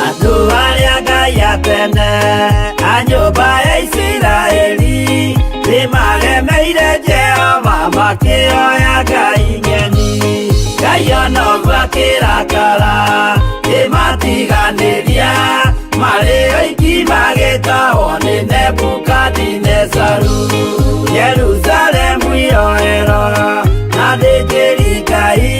Andũ arĩa Ngai a tene a nyũmba ya Isiraeli nĩmaremeire Jehova makĩoya ngai ng'eni. Ngai ona ũguo akĩrakara kĩmatiganĩria marĩ oiki magĩtahwo nĩ Nebukadinezaru. Jerusalemu yoerwo na athĩnjĩri Ngai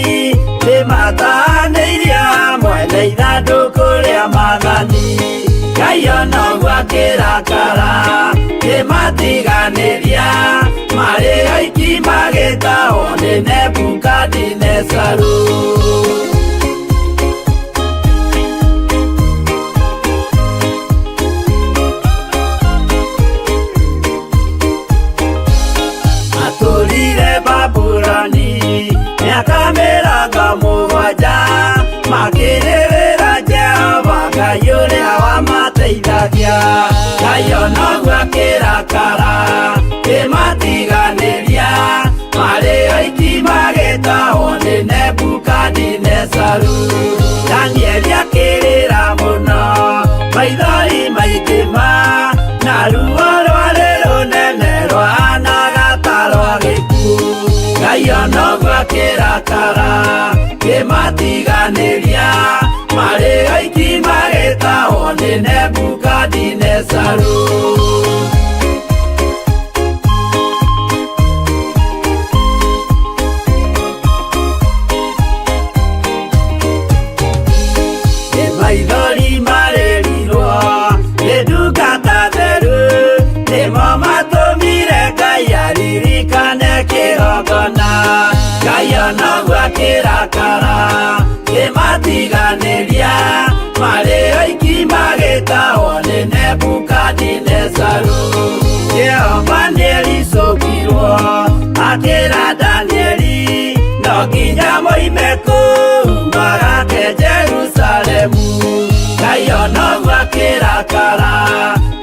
nĩmatahanĩirio hamwe na ithandũkũ rĩa maathani. Ngai ona ũguo akĩrakara kĩmatiganĩria marĩ oiki magĩtahwo nĩ Nebukadinezaru. Matũrire Babuloni mĩaka 70 makĩrĩrĩra Jehova Ngai ũrĩa wamateithagia. Ngai ona ũguo akĩrakara kĩmatiganĩria marĩ oiki magĩtahwo nĩ Nebukadinezaru. Danieli akĩrĩra mũno maithori maingĩ ma na ruo rwarĩ rũnene rwahanaga ta rwa gĩkuũ. Ngai ona ũguo akĩrakara kĩmatiganĩria marĩ oiki magĩtahwo nĩ Nebukadinezaru. Nĩ maithori marĩrirwo nĩ ndungata theru nĩmo matũmire Ngai aririkane kĩgongona. Ngai ona ũguo akĩrakara kĩmatiganĩria marĩ oiki magĩtahwo nĩ Nebukadinezaru. Jehova nĩericũkirwo akĩra Danieli no nginya moime kũu magake Jerusalemu. Ngai ona ũguo akĩrakara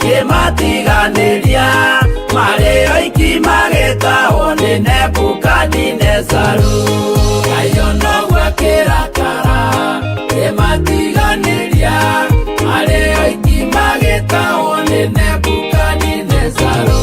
kĩmatiganĩria marĩ oiki magĩtahwo nĩ Nebukadinezaru. Ngai ona ũguo akĩrakara kĩmatiganĩria marĩ oiki magĩtahwo nĩ Nebukadinezaru.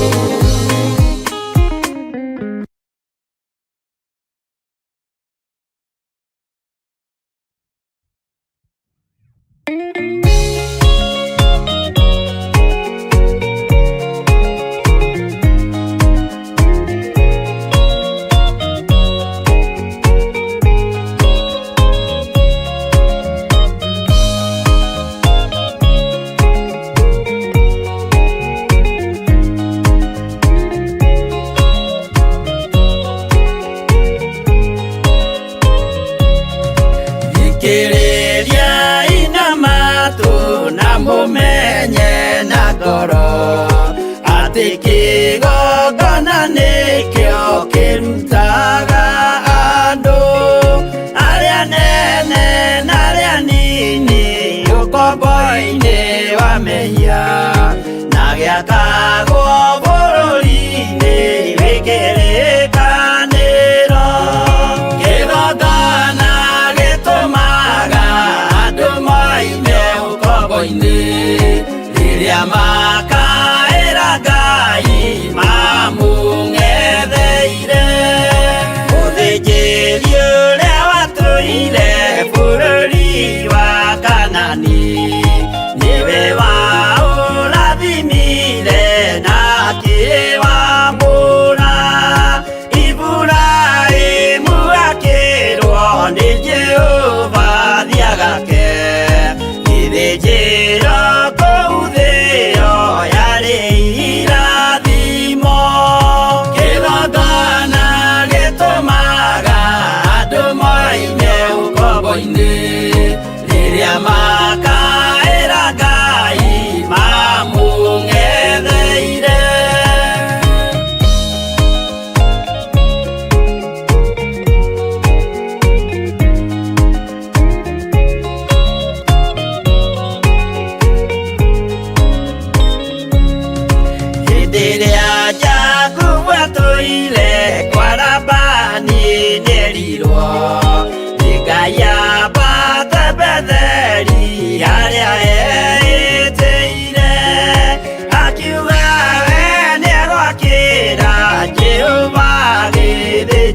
Thikĩrĩria ina matũ na mũmenye na ngoro atĩ kĩgongona nĩkĩo kĩrutaga andũ arĩa nene na arĩa nini ũkombo-inĩ wa mehia na gĩakagwo bũrũri-inĩ wĩ kĩrĩkanĩro. Kĩgongona gĩtũmaga andũ moime ũkombo-inĩ rĩrĩa makaĩra Ngai mamũng'etheire. Mũthĩnjĩri ũrĩa watũire bũrũri wa Kanani nĩwe waũrathimire na akĩwamũra. Iburahĩmu akĩrwo nĩ Jehova thiagake gĩthĩnjĩro kũu thĩo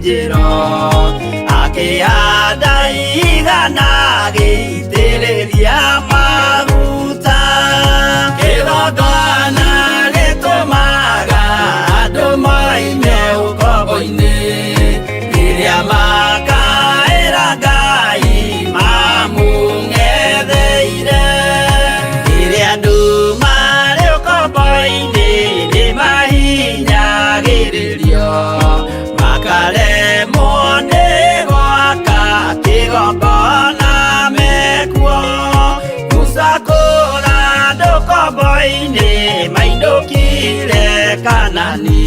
gĩthĩnjĩro, akĩhanda igana agĩitĩrĩria maguta. Kĩgongona gĩtũmaga andũ moime ũkombo-inĩ, rĩrĩa makaĩra Ngai mamũng'etheire. Rĩrĩa andũ marĩ ũkombo-inĩ nĩmahinyagĩrĩrio, makaremwo nĩ gwaka kĩgongona mekuo. Musa kũra andũ ũkombo-inĩ mainũkire Kanani,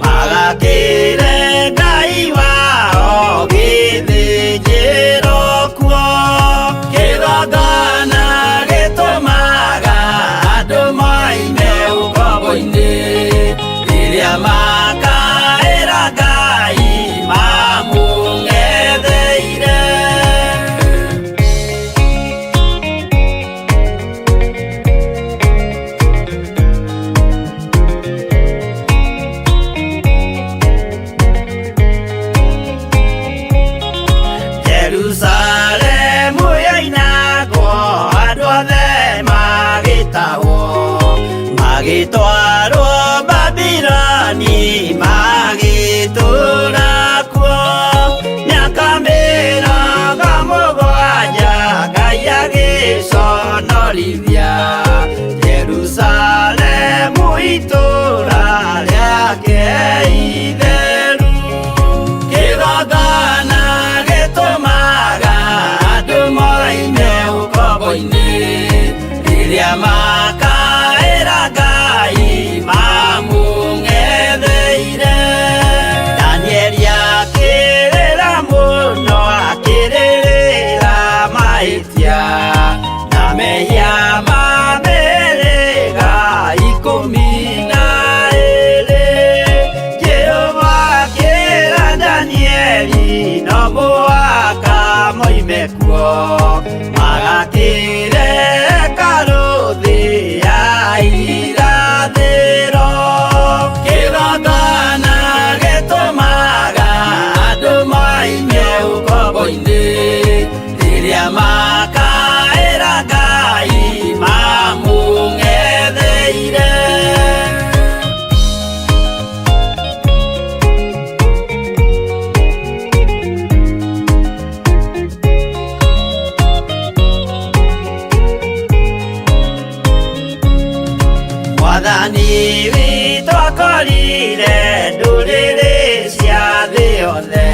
magakĩre Ngai wao gĩthĩnjĩro kuo. Kĩgongona gĩtũmaga andũ moime ũkombo-inĩ, rĩrĩa makaĩra Ngai mamũng'etheire. Jerusalemu yoinagwo, andũ othe magĩtahwo, magĩtwarwo Babiloni, magĩtũũra kuo mĩaka 70. Ngai agĩconorithia Jerusalemu itũũra rĩake itheru. Kĩgongona gĩtũmaga andũ moime ũkombo-inĩ, rĩrĩa makaĩra Ngai mamũng'etheire. Danieli akĩrĩra mũno, akĩrĩrĩra mahĩtia na mehia ma mĩhĩrĩga 12. Jehova akĩra Danieli no mũhaka moime kuo, magakĩre hekarũ thĩ ya irathĩro. Kĩgongona gĩtũmaga andũ moime ũkombo-inĩ, rĩrĩa makaĩra Ngai mamũng'etheire. Mwathani witũ akorire ndũrĩrĩ cia thĩ yothe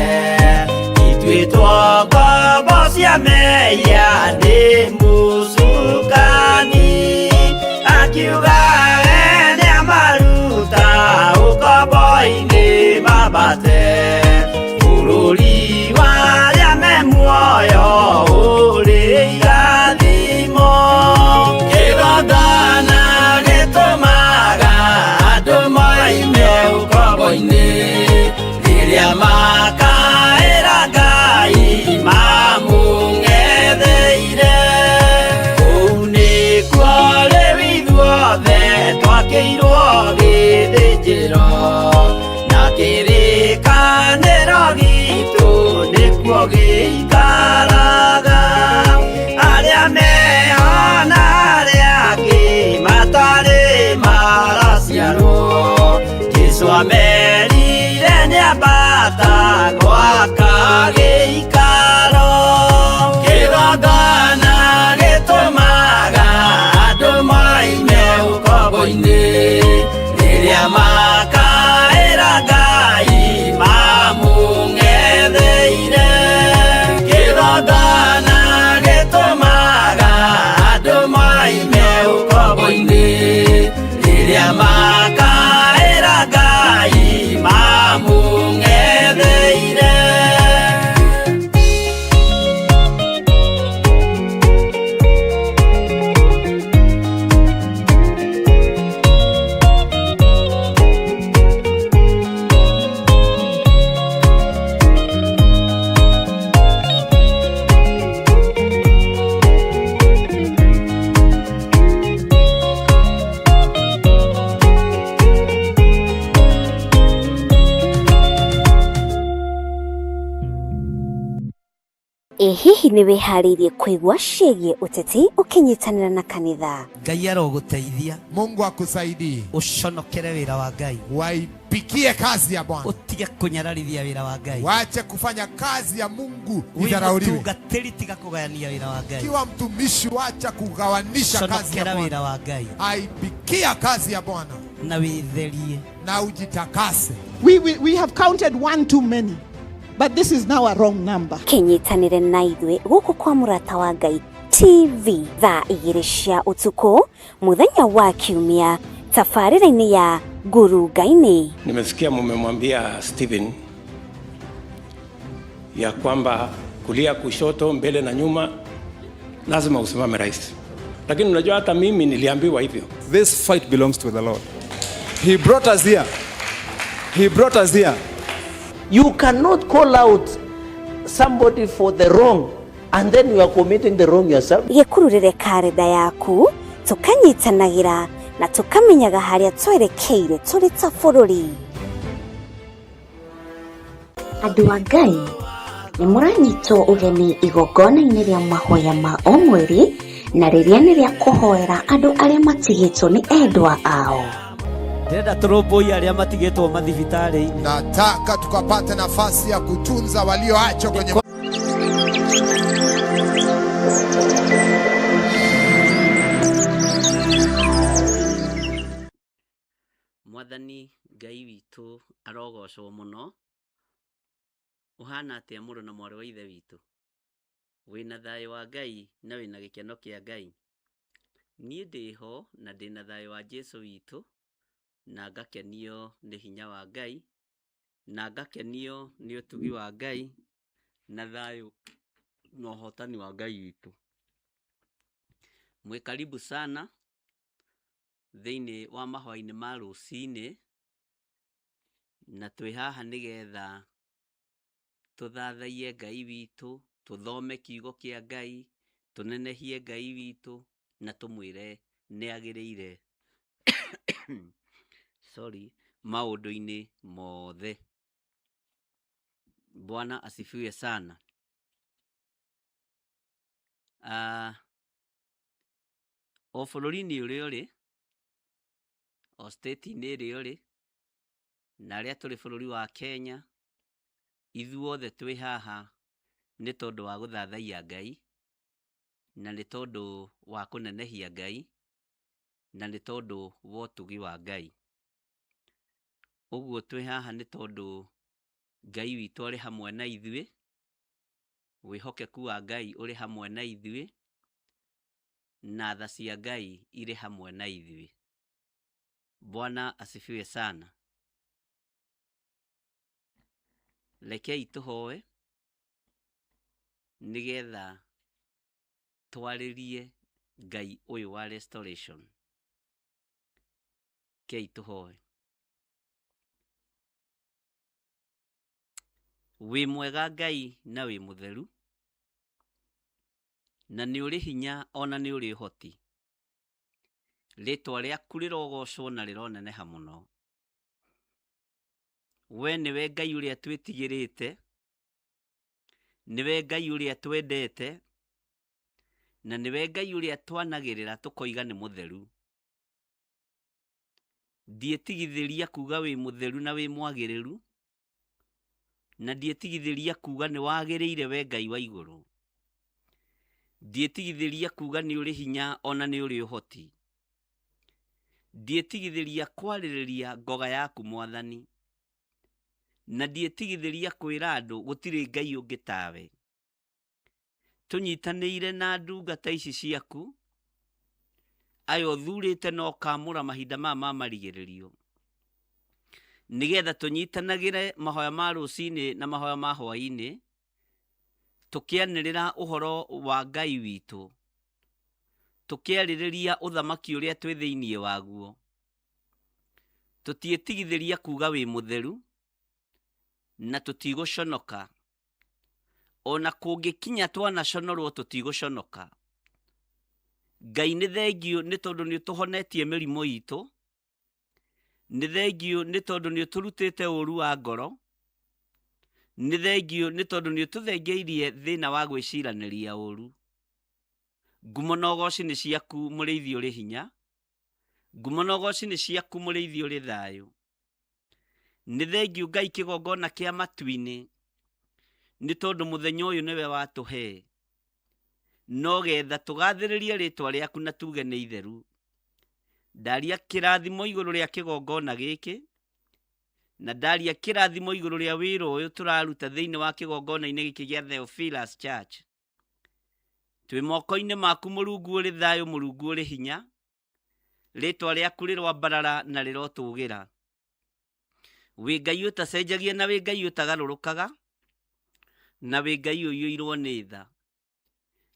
ituĩtwo ngombo cia mehia nĩ mũcukani, akiuga we nĩamaruta ũkombo-inĩ mambate bũrũri wa arĩa me muoyo ũrĩ irathimo. Kĩgongona gĩtũmaga andũ moime ũkombo-inĩ, rĩrĩa makaĩra Ngai mamũng'etheire. Kũu nĩkuo rĩu ithuothe twakĩirwo gĩthĩnjĩro, na kĩrĩkanĩro gitũ nĩkuo gĩikaraga. Arĩa meho na arĩa angĩ matarĩ maraciarwo, Jesũ amerire nĩambata gwaka gĩikaro. Kĩgongona gĩtũmaga andũ moime ũkombo-inĩ, rĩrĩa makaĩra Ngai mamũng'etheire. Kĩgongona gĩtũmaga andũ moime ũkombo-inĩ, rĩrĩa makaĩra Ngai mamũng'etheire. Ĩ hihi nĩ wĩharĩirie kũigua ciĩgiĩ ũteti ũkĩnyitanĩra na kanitha? Ngai arogũteithia. Mungu akusaidie. Ũconokere wĩra wa Ngai. Waipikie kazi ya Bwana. Ũtige kũnyararithia wĩra wa Ngai. Wache kufanya kazi ya Mungu Wĩ idharauliwe. mũtungatĩri tiga kũgayania wĩra wa Ngai. Kiwa mtumishi, wacha kugawanisha kazi ya Conokera Bwana. wĩra wa Ngai. Aipikia kazi ya Bwana Na wĩtherie. Na ujitakase. We have counted one too many, but this is now a wrong number. Kĩnyitanĩre na ithuĩ gũkũ kwa Mũrata wa Ngai TV thaa 2 cia ũtukũ mũthenya wa Kiumia tabarĩra-inĩ ya Ngurunga-inĩ. Nimesikia mumemwambia Stephen ya kwamba kulia, kushoto, mbele na nyuma lazima usimame rais, lakini unajua hata mimi niliambiwa hivyo. This fight belongs to the Lord. He brought us here. He brought us here. You cannot call out somebody for the wrong and then you are committing the wrong yourself. Gĩkururĩre karenda yaku tũkanyitanagĩra na tũkamenyaga harĩa twerekeire tũrĩ ta bũrũri. Andũ a Ngai nĩ mũranyitwo ũgeni igongona-inĩ rĩa mahoya ma o mweri na rĩrĩa nĩ rĩa kũhoera andũ arĩa matigĩtwo nĩ endwa ao. Ndĩrenda tũrũmbũiye arĩa matigĩtwo mathibitarĩ-inĩ. Nataka tukapate nafasi ya kutunza walioachwa kwenye Mwathani Ngai witũ arogocwo mũno. Ũhana atĩa mũrũ na mwarĩ wa ithe witũ? Wĩna thayũ wa Ngai na wĩna gĩkeno kĩa Ngai. Niĩ ndĩho na ndĩna thayũ wa Jesũ witũ na ngakenio nĩ hinya wa Ngai na ngakenio nĩ ũtugi wa Ngai na thayũ na ũhotani wa Ngai witũ. Mwĩ karibu sana thĩinĩ wa mahoya-inĩ ma rũcinĩ na twĩ haha nĩgetha tũthathaiye Ngai witũ, tũthome kiugo kĩa Ngai, tũnenehie Ngai witũ na tũmwĩre nĩ agĩrĩire sorry maũndũ-inĩ mothe. Bwana asifiwe sana. O bũrũri-inĩ ũrĩa ũrĩ, o state-inĩ ĩrĩa ũrĩ, na arĩa tũrĩ bũrũri wa Kenya, ithuothe twĩ haha nĩ tondũ wa gũthathaiya Ngai, na nĩ tondũ wa kũnenehia Ngai, na nĩ tondũ wa ũtugi wa Ngai. Ũguo twĩ haha nĩ tondũ Ngai witũ arĩ hamwe na ithuĩ, wĩhokeku wa Ngai ũrĩ hamwe na ithuĩ, na tha cia Ngai irĩ hamwe na ithuĩ. Bwana asifiwe sana. Rekei tũhoe nĩgetha twarĩrie Ngai ũyũ wa restoration. Rekei tũhoe. Wĩ mwega Ngai na wĩ mũtheru, na nĩ ũrĩ hinya ona nĩ ũrĩ ũhoti. Rĩtwa rĩaku rĩrogocwo na rĩroneneha mũno. We nĩwe Ngai ũrĩa twĩtigĩrĩte, nĩwe Ngai ũrĩa twendete, na nĩwe Ngai ũrĩa twanagĩrĩra tũkoiga nĩ mũtheru. Ndiĩtigithĩria kuga wĩ mũtheru na wĩ mwagĩrĩru, na ndiĩtigithĩria kuga nĩ wagĩrĩire we Ngai wa igũrũ. Ndiĩtigithĩria kuga nĩ ũrĩ hinya ona nĩ ũrĩ ũhoti. Ndiĩtigithĩria kwarĩrĩria ngoga yaku Mwathani, na ndiĩtigithĩria kwĩra andũ gũtirĩ Ngai ũngĩ tawe. Tũnyitanĩire na ndungata ici ciaku, aya ũthurĩte na ũkamũra mahinda maya ma marigĩrĩrio, nĩgetha tũnyitanagĩre mahoya ma rũcinĩ na mahoya ma hwaĩ-inĩ, tũkĩanĩrĩra ũhoro wa Ngai witũ, tũkĩarĩrĩria ũthamaki ũrĩa twĩ thĩinĩ waguo. Tũtiĩtigithĩria kuga wĩ mũtheru, na tũtigũconoka. Ona kũngĩkinya twanaconorwo tũtigũconoka. Ngai nĩ thengiũ nĩ tondũ nĩ ũtũhonetie mĩrimũ itũ, nĩ thengiũ nĩ tondũ nĩ ũtũrutĩte ũru wa ngoro, Nĩ thengiũ nĩ tondũ nĩ ũtũthengeirie thĩna wa gwĩciranĩria ũru. Ngumo na ũgoci nĩ ciaku mũrĩithi ũrĩ hinya. Ngumo na ũgoci nĩ ciaku mũrĩithi ũrĩ thayũ. Nĩ thengiũ Ngai kĩgongona kĩa matu-inĩ nĩ tondũ mũthenya ũyũ nĩwe watũhe. No getha tũgathĩrĩrie rĩtwa rĩaku na tuge nĩ itheru. Ndaria kĩrathimo igũrũ rĩa kĩgongona gĩkĩ na ndaria kĩrathimo igũrũ rĩa wĩra ũyũ tũraruta thĩinĩ wa kĩgongona-inĩ gĩkĩ gĩa Theophilus Church. Twĩ moko-inĩ maku Mũrungu ũrĩ thayũ, Mũrungu ũrĩ hinya. Rĩtwa rĩaku rĩroambarara na rĩrotũgĩra. Wĩ Ngai ũtacenjagia na wĩ Ngai ũtagarũrũkaga na wĩ Ngai ũiyũirwo nĩ tha.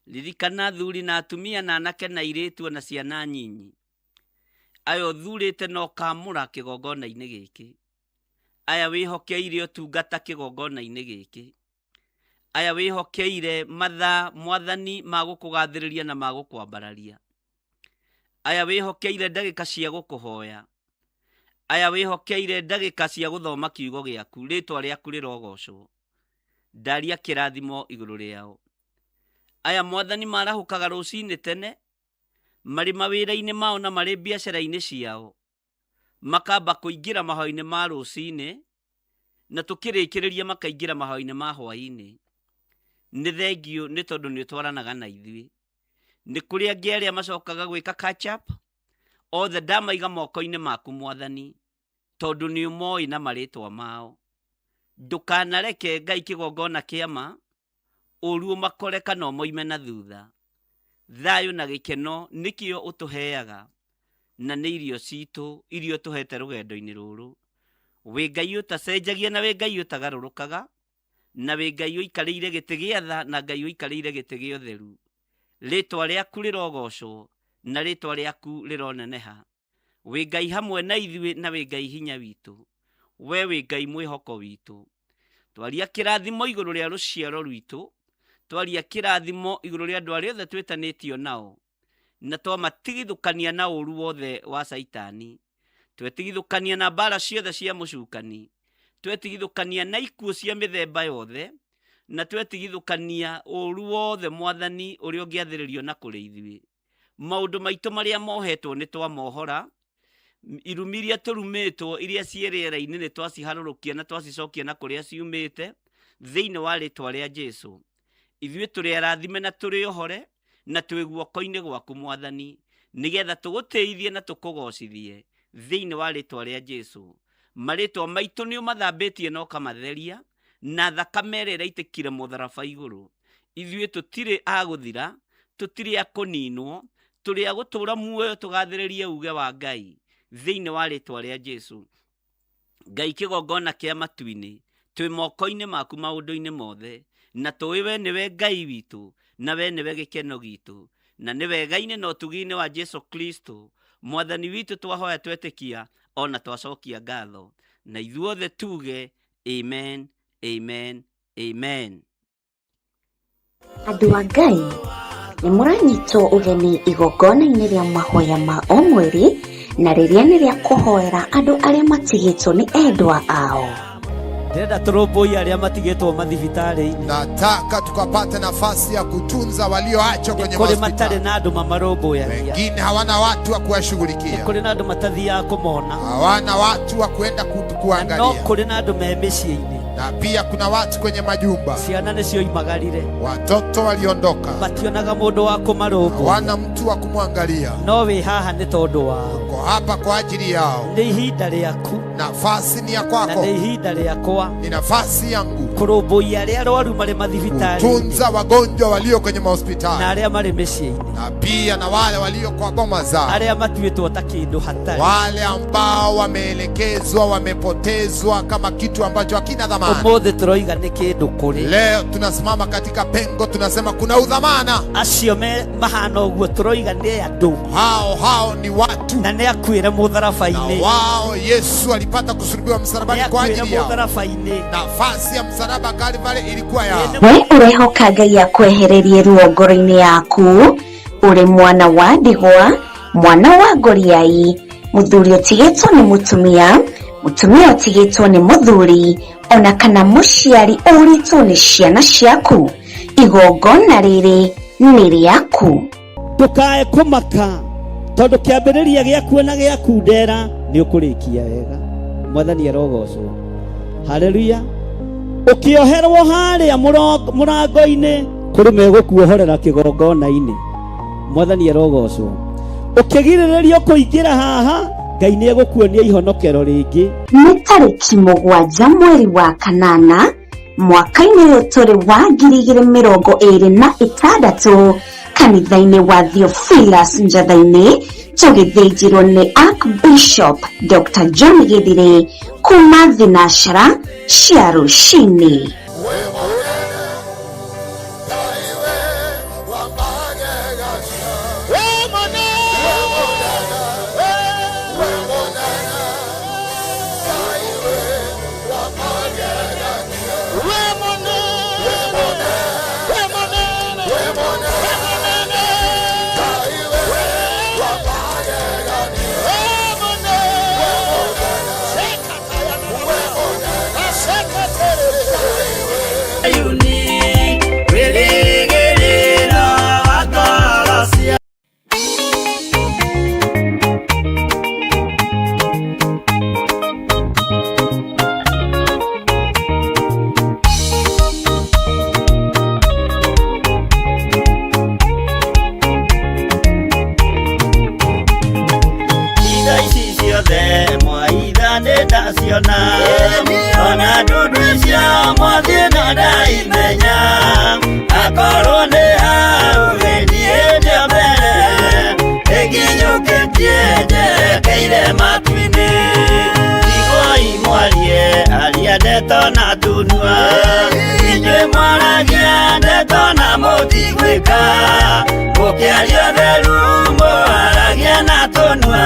Ririkana athuri na atumia na anake na airĩtu ona ciana nyinyi. Aya ũthurĩte na ũkamũra kĩgongona-inĩ gĩkĩ. Aya wĩhokeire ũtungata kĩgongona-inĩ gĩkĩ. Aya wĩhokeire mathaa mwathani ma gũkũgathĩrĩria na ma gũkwambararia. Aya wĩhokeire ndagĩka cia gũkũhoya. Aya wĩhokeire ndagĩka cia gũthoma kiugo gĩaku. Rĩtwa rĩaku rĩrogocwo. Ndaria kĩrathimo igũrũ rĩao. Aya mwathani marahũkaga rũcinĩ tene marĩ mawĩra-inĩ mao na marĩ biacara-inĩ ciao, makamba kũingĩra mahoya-inĩ ma rũcinĩ na tũkĩrĩkĩrĩria makaingĩra mahoya-inĩ ma hwaĩ-inĩ. Nĩ thengiũ nĩ tondũ nĩ ũtwaranaga na ithuĩ. Nĩ kũrĩ angĩ arĩa macokaga gwĩka catch up, othe ndamaiga moko-inĩ maku mwathani, tondũ nĩ ũmoĩ na marĩtwa mao. Ndũkanareke Ngai kĩgongona kĩa ma ũru ũmakore kana ũmoime na thutha. Thayũ na gĩkeno nĩkĩo ũtũheaga na nĩ irio citũ iria ũtũhete rũgendo-inĩ rũrũ. Wĩ Ngai ũtacenjagia na wĩ Ngai ũtagarũrũkaga na wĩ Ngai ũikarĩire gĩtĩ gĩa tha na Ngai ũikarĩire gĩtĩ gĩa ũtheru. Rĩtwa rĩaku rĩrogocwo na rĩtwa rĩaku rĩroneneha. Wĩ Ngai hamwe na ithuĩ na wĩ Ngai hinya witũ. We wĩ Ngai mwĩhoko witũ. Twaria kĩrathimo igũrũ rĩa rũciaro rwitũ, twaria kĩrathimo igũrũ rĩa andũ arĩa othe twĩtanĩtio nao, na twamatigithũkania na ũru wothe wa Caitani. Twetigithũkania na mbara ciothe cia mũcukani, twetigithũkania na ikuũ cia mĩthemba yothe, na twetigithũkania ũru wothe mwathani ũrĩa ũngĩathĩrĩrio na kũrĩ ithuĩ. Maũndũ maitũ marĩa mohetwo nĩ twamohora, irumi iria tũrumĩtwo iria ciĩ rĩera-inĩ nĩ twaciharũrũkia na twacicokia na kũrĩa ciumĩte thĩinĩ wa rĩtwa rĩa Jesu. Ithuĩ tũrĩ arathime na tũrĩ ohore na twĩ guoko-inĩ gwaku mwathani, nĩgetha tũgũtĩithie na tũkũgocithie thĩinĩ wa rĩtwa rĩa Jesu. Marĩtwa maitũ nĩ ũmathambĩtie na ũkamatheria na thakame ĩrĩa ĩraitĩkire mũtharaba igũrũ. Ithuĩ tũtirĩ a gũthira, tũtirĩ a kũninwo, tũrĩ a gũtũũra muoyo tũgathĩrĩrie uge wa Ngai thĩinĩ wa rĩtwa rĩa Jesu. Ngai kĩgongona kĩa matu-inĩ, twĩ moko-inĩ maku maũndũ-inĩ mothe, na tũĩ we nĩwe Ngai witũ, na we nĩwe gĩkeno gitũ, na nĩ wega-inĩ na ũtugi-inĩ wa Jesu Kristo mwathani witũ twahoya twetĩkia ona twacokia ngatho, na ithuothe tuge amen, amen, amen. Andũ a Ngai, nĩ mũranyitwo ũgeni igongona-inĩ rĩa mahoya ma o mweri na rĩrĩa nĩ rĩa kũhoera andũ arĩa matigĩtwo nĩ endwa ao. Ndĩrenda tũrũmbũiye arĩa matigĩtwo mathibitarĩ-inĩ. Nataka tukapate nafasi ya kutunza walioachwa kwenye Kũrĩ matarĩ mahospitali. na andũ mamarũmbũyagia. Wengine hawana watu wa kuwashughulikia, Kũrĩ na andũ matathiaga kũmona. hawana watu wa kuenda No kuangalia, kũrĩ na andũ me mĩciĩ-inĩ. na pia kuna watu kwenye majumba, Ciana nĩ cioimagarire. watoto waliondoka, Mationaga mũndũ wa kũmarũmbũiya. hawana mtu wa kumwangalia. No wĩ haha nĩ tondũ wao. Uko hapa kwa ajili yao. Nĩ ihinda rĩaku Nafasi ni ya na kwako, nĩ ihinda rĩakwa ni nafasi yangu kũrũmbũiya arĩa arwaru marĩ mathibitarĩ-inĩ kutunza wagonjwa walio kwenye na mahospitali arĩa marĩ mĩciĩ-inĩ, na pia na wale walio kwa boma zao, arĩa matuĩtwo ta kĩndũ hatarĩ. wale ambao wameelekezwa, wamepotezwa kama kitu ambacho hakina dhamana. Ũmũthĩ tũroiga nĩ kĩndũ kũrĩ Leo tunasimama katika pengo, tunasema kuna udhamana. acio me mahana ũguo, tũroiga nĩ andũ Hao hao ni watu, na nĩ akuĩre na mũtharaba-inĩ, wao Yesu alipata kusulubiwa nĩ msalabani kwa akuĩre ajili yao. mũtharaba-inĩ. Nafasi ya msalaba Kalvari ilikuwa yao. We ũrehoka Ngai akwehererie ruo ngoro-inĩ yaku, ũrĩ mwana wa ndigwa, mwana wa ngoriai, mũthuri ũtigĩtwo nĩ mũtumia, Mũtumia ũtigĩtwo nĩ mũthuri ona kana mũciari ũrĩtwo nĩ ciana ciaku, igongona rĩrĩ nĩ rĩaku. Ndũkae kũmaka tondũ kĩambĩrĩria gĩaku na gĩaku ndera nĩ ũkũrĩkia wega. Mwathani arogocwo. Haleluya. Ũkĩoherwo harĩa mũrango-inĩ kũrĩ megũkuohorera kĩgongona-inĩ. Mwathani arogocwo. Ũkĩgirĩrĩrio kũingĩra haha, Ngai nĩ egũkuonia ihonokero rĩngĩ. Nĩ tarĩki 7 mweri wa 8 mwaka-inĩ ũyũ tũrĩ wa 2026 kanitha-inĩ wa Theophilus Njatha-inĩ, tũgĩthĩnjĩrwo nĩ Archbishop Dr. John Githire kuma thinashara cia rũcinĩ. Ona ndundu icio mwathiĩ na ndaimenya, akorwo nĩ hau gĩthiĩte mbere, ĩnginyũkĩtie njerekeire matu-inĩ. Tigwoi mwarie aria ndeto na tunua, inyuĩ mwaragia ndeto na mũtigwĩka, mũkĩaria theru mwaragia na tũnua,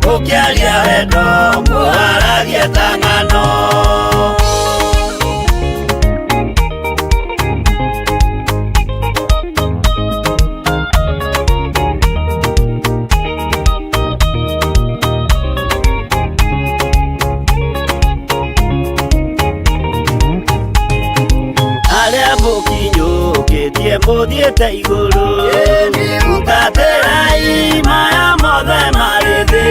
mũkĩaria wendo mwaragia ta ng'ano. Arĩa mũkinyũkĩtie mũthiĩte igũrũ, butatĩrai maya mothe marĩ thĩ,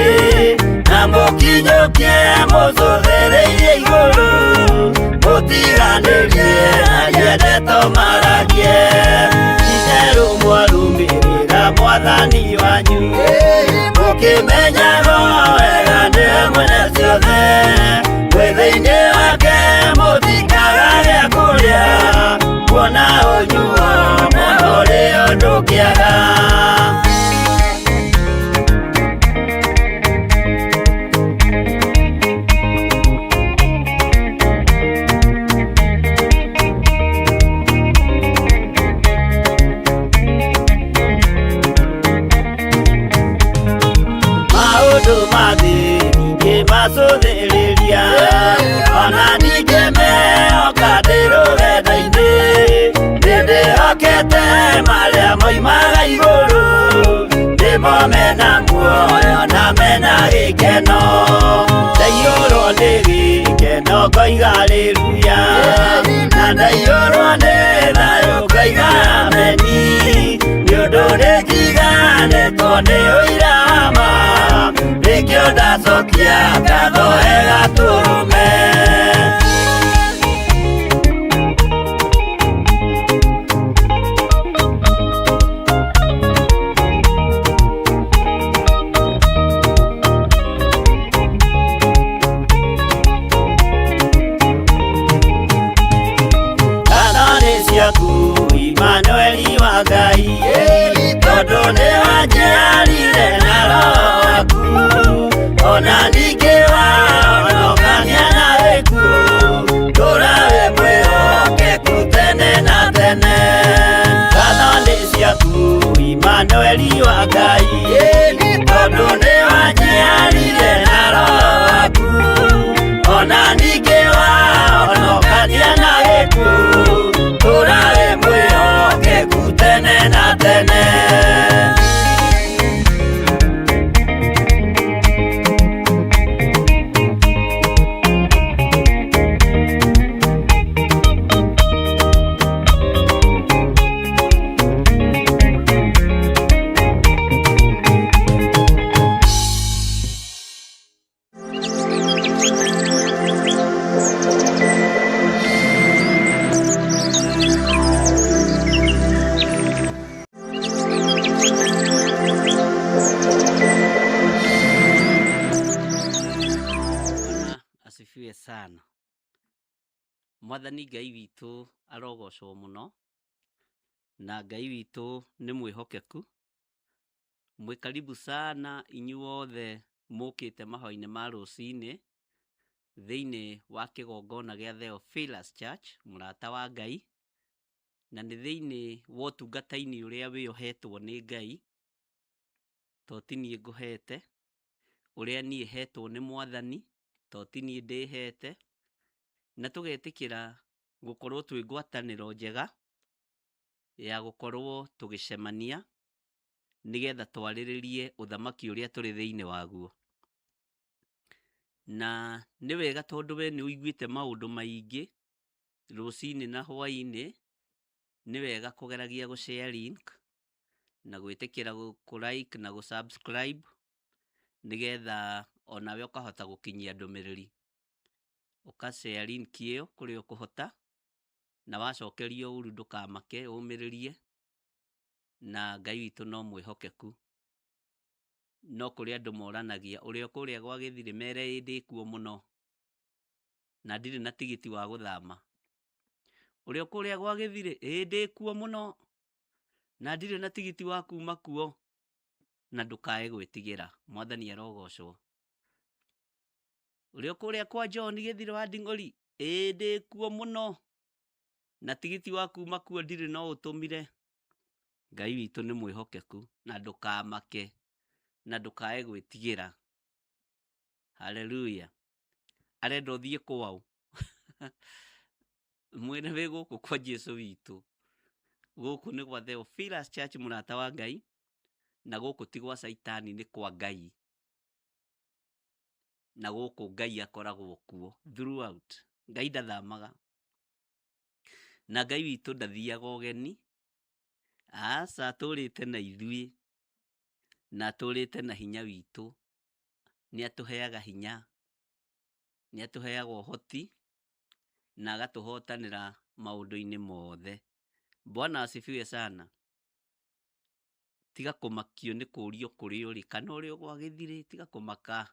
na mũkinyũkie mũcũthĩrĩirie igũrũ, mũtiganĩrie aria ndeto maragie, itherũ mwarũmĩrĩra mwathani wanyu, mũkĩmenyaga wega nĩwe mwene ciothe, mwĩ thĩinĩ wake mũtikaga gĩa kũrĩa, kuona ũnyuo na ũrĩo ndũkĩaga. Maũndũ ma thĩ ndingĩmacũthĩrĩria, ona ndingĩmehoka ndĩ rũgendo-inĩ, nĩndĩhokete marĩa moimaga igũrũ, nĩmo mena muoyo na mena gĩkeno, ndaiyũrwo nĩ gĩkeno ngoiga haleluya, na ndaiyũrwo nĩ thayũ ngoiga ameni, nĩ ũndũ nĩnjiganĩtwo nĩ ũira wa ma, nĩkĩo ndacokia ngatho wega tũrũme. Ngatho nĩ ciaku Imanueli wa Ngai, tondũ nĩwanjiarire na Roho waku, ona ningĩ wahonokania na gĩkuũ, ndũra wĩ mwĩhokeku tene na tene. Ngatho nĩ ciaku Imanueli wa Ngai, tondũ nĩwanjiarire na Roho waku, ona ningĩ wahonokania na gĩkuũ, ndũra wĩ mwĩhokeku tene na tene. Mwathani Ngai witũ arogocwo mũno, na Ngai witũ nĩ mwĩhokeku. Mwĩ karibu sana inyuothe mũkĩte mahoya-inĩ ma rũcinĩ thĩinĩ wa kĩgongona gĩa Theophilus Church, mũrata wa Ngai, na nĩ thĩinĩ wa ũtungata-inĩ ũrĩa wĩyohetwo nĩ Ngai, to ti niĩ ngũhete, ũrĩa niĩ hetwo nĩ Mwathani, to ti niĩ ndĩhete, na tũgetĩkĩra gũkorwo twĩ ngwatanĩro njega ya gũkorwo tũgĩcemania nĩgetha twarĩrĩrie ũthamaki ũrĩa tũrĩ thĩinĩ waguo. Na nĩ wega tondũ we nĩ ũiguĩte maũndũ maingĩ rũcinĩ na hwaĩ-inĩ, nĩ wega kũgeragia gũ share link na gwĩtĩkĩra kũ like na gũ subscribe nĩgetha onawe ũkahota gũkinyia ndũmĩrĩri. Ũka share link ĩyo kũrĩa ũkũhota, na wacokerio ũru ndũkamake, ũmĩrĩrie, na Ngai witũ no mwĩhokeku. No kũrĩ andũ moranagia ũrĩa kũrĩa gwa Gĩthirĩ mere ĩ ndĩkuo mũno na ndirĩ na tigiti wa gũthama. Ũrĩa kũrĩa gwa Gĩthirĩ ĩ ndĩkuo mũno na ndirĩ na tigiti wa kuma kuo, na ndũkae gwĩtigĩra. Mwathani arogocwo. Ũrĩa kũrĩa kwa John Gĩthirĩ wa Nding'ori ĩ ndĩkuo mũno na tigiti wa kuma kuo ndirĩ no ũtũmire. Ngai witũ nĩ mwĩhokeku na ndũkamake na ndũkae gwĩtigĩra. Haleluya. Arenda ũthiĩ kwao mwĩre wĩ gũkũ kwa Jesu witũ. Gũkũ nĩ gwa Theophilus Church, mũrata wa Ngai, na gũkũ ti gwa Caitani, nĩ kwa Ngai. Na gũkũ Ngai akoragwo kuo throughout. Ngai ndathamaga, na Ngai witũ ndathiaga ũgeni. Aca, atũrĩte na ithuĩ na atũrĩte na hinya witũ. Nĩ atũheaga hinya, nĩ atũheaga ũhoti na agatũhotanĩra maũndũ-inĩ mothe. Bwana asifiwe sana. Tiga kũmakio nĩ kũũrio kũrĩa ũrĩ kana ũrĩ o gwa Gĩthirĩ, tiga kũmaka.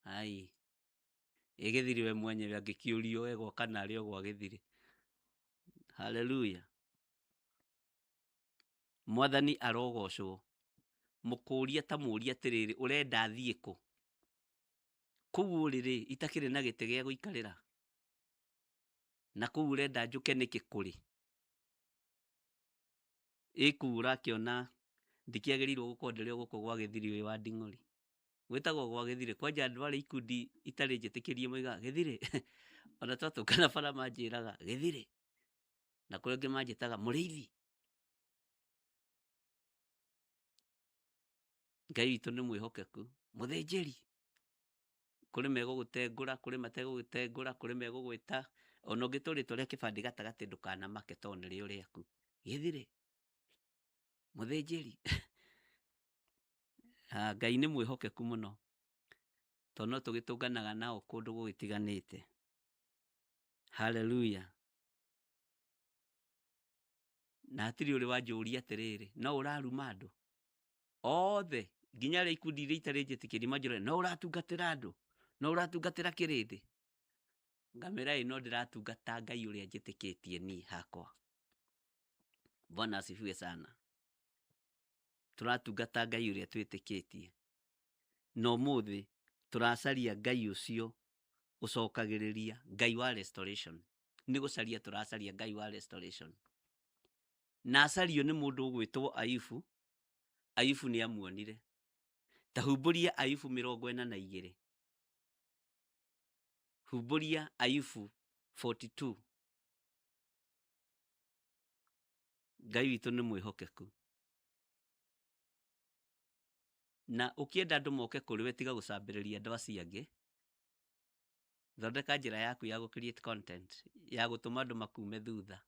Ai, ĩ Gĩthirĩ we mwenyewe angĩkĩũrio egwa kana arĩ o gwa Gĩthirĩ. Haleluya. Mwathani arogocwo. Mũkũria ta mũũria atĩrĩrĩ, ũrenda thiĩ kũ? Kũu ũrĩ rĩ, itakĩrĩ na gĩtĩ gĩa gũikarĩra? Na kũu ũrenda njũke nĩkĩ kũrĩ? Ĩ kũu ũrakĩona ndikĩagĩrĩirwo gũkorwo ndĩrĩ o gũkũ gwa Gĩthirĩ ũyũ wa Nding'ori. Gwĩtagwo gwa Gĩthirĩ. Kwanja andũ arĩa ikundi itarĩ njĩtĩkĩrie moigaga Gĩthirĩ. Ona twatũngana bara manjĩraga Gĩthirĩ. Na kũrĩ angĩ manjĩtaga Mũrĩithi. Ngai witũ nĩ mwĩhokeku. Mũthĩnjĩri. Kũrĩ megũgũtengũra, kũrĩ mategũgũtengũra, kũrĩ megũgwĩta. Ona ũngĩtwo rĩtwa rĩa kĩbandĩ gatagatĩ ndũkanamake tondũ nĩrĩo rĩaku. Gĩthirĩ. Mũthĩnjĩri. Ngai nĩ mwĩhokeku mũno, tondũ no tũgĩtũnganaga nao kũndũ gũgĩtiganĩte. Haleluya. Na hatirĩ ũrĩ wanjũria atĩrĩrĩ, no ũraruma andũ othe, nginya arĩa ikundi iria itarĩ njĩtĩkĩri manjũragia, no ũratungatĩra andũ, no ũratungatĩra kĩrĩndĩ? Ngamĩra ĩ no ndĩratungata Ngai ũrĩa njĩtĩkĩtie niĩ hakwa. Bwana asifiwe sana. Tũratungata Ngai ũrĩa twĩtĩkĩtie. Na ũmũthĩ tũracaria Ngai ũcio ũcokagĩrĩria, Ngai wa restoration. Nĩ gũcaria tũracaria Ngai wa restoration. Na acario nĩ mũndũ ũgwĩtwo Ayubu. Ayubu nĩ amuonire. Ta humbũria Ayubu 42. Humbũria Ayubu 42. Ngai witũ nĩ mwĩhokeku. Na ũkĩenda andũ moke kũrĩ we, tiga gũcambĩrĩria andũ acio angĩ. Thondeka njĩra yaku ya gũ create content ya gũtũma andũ makume thutha.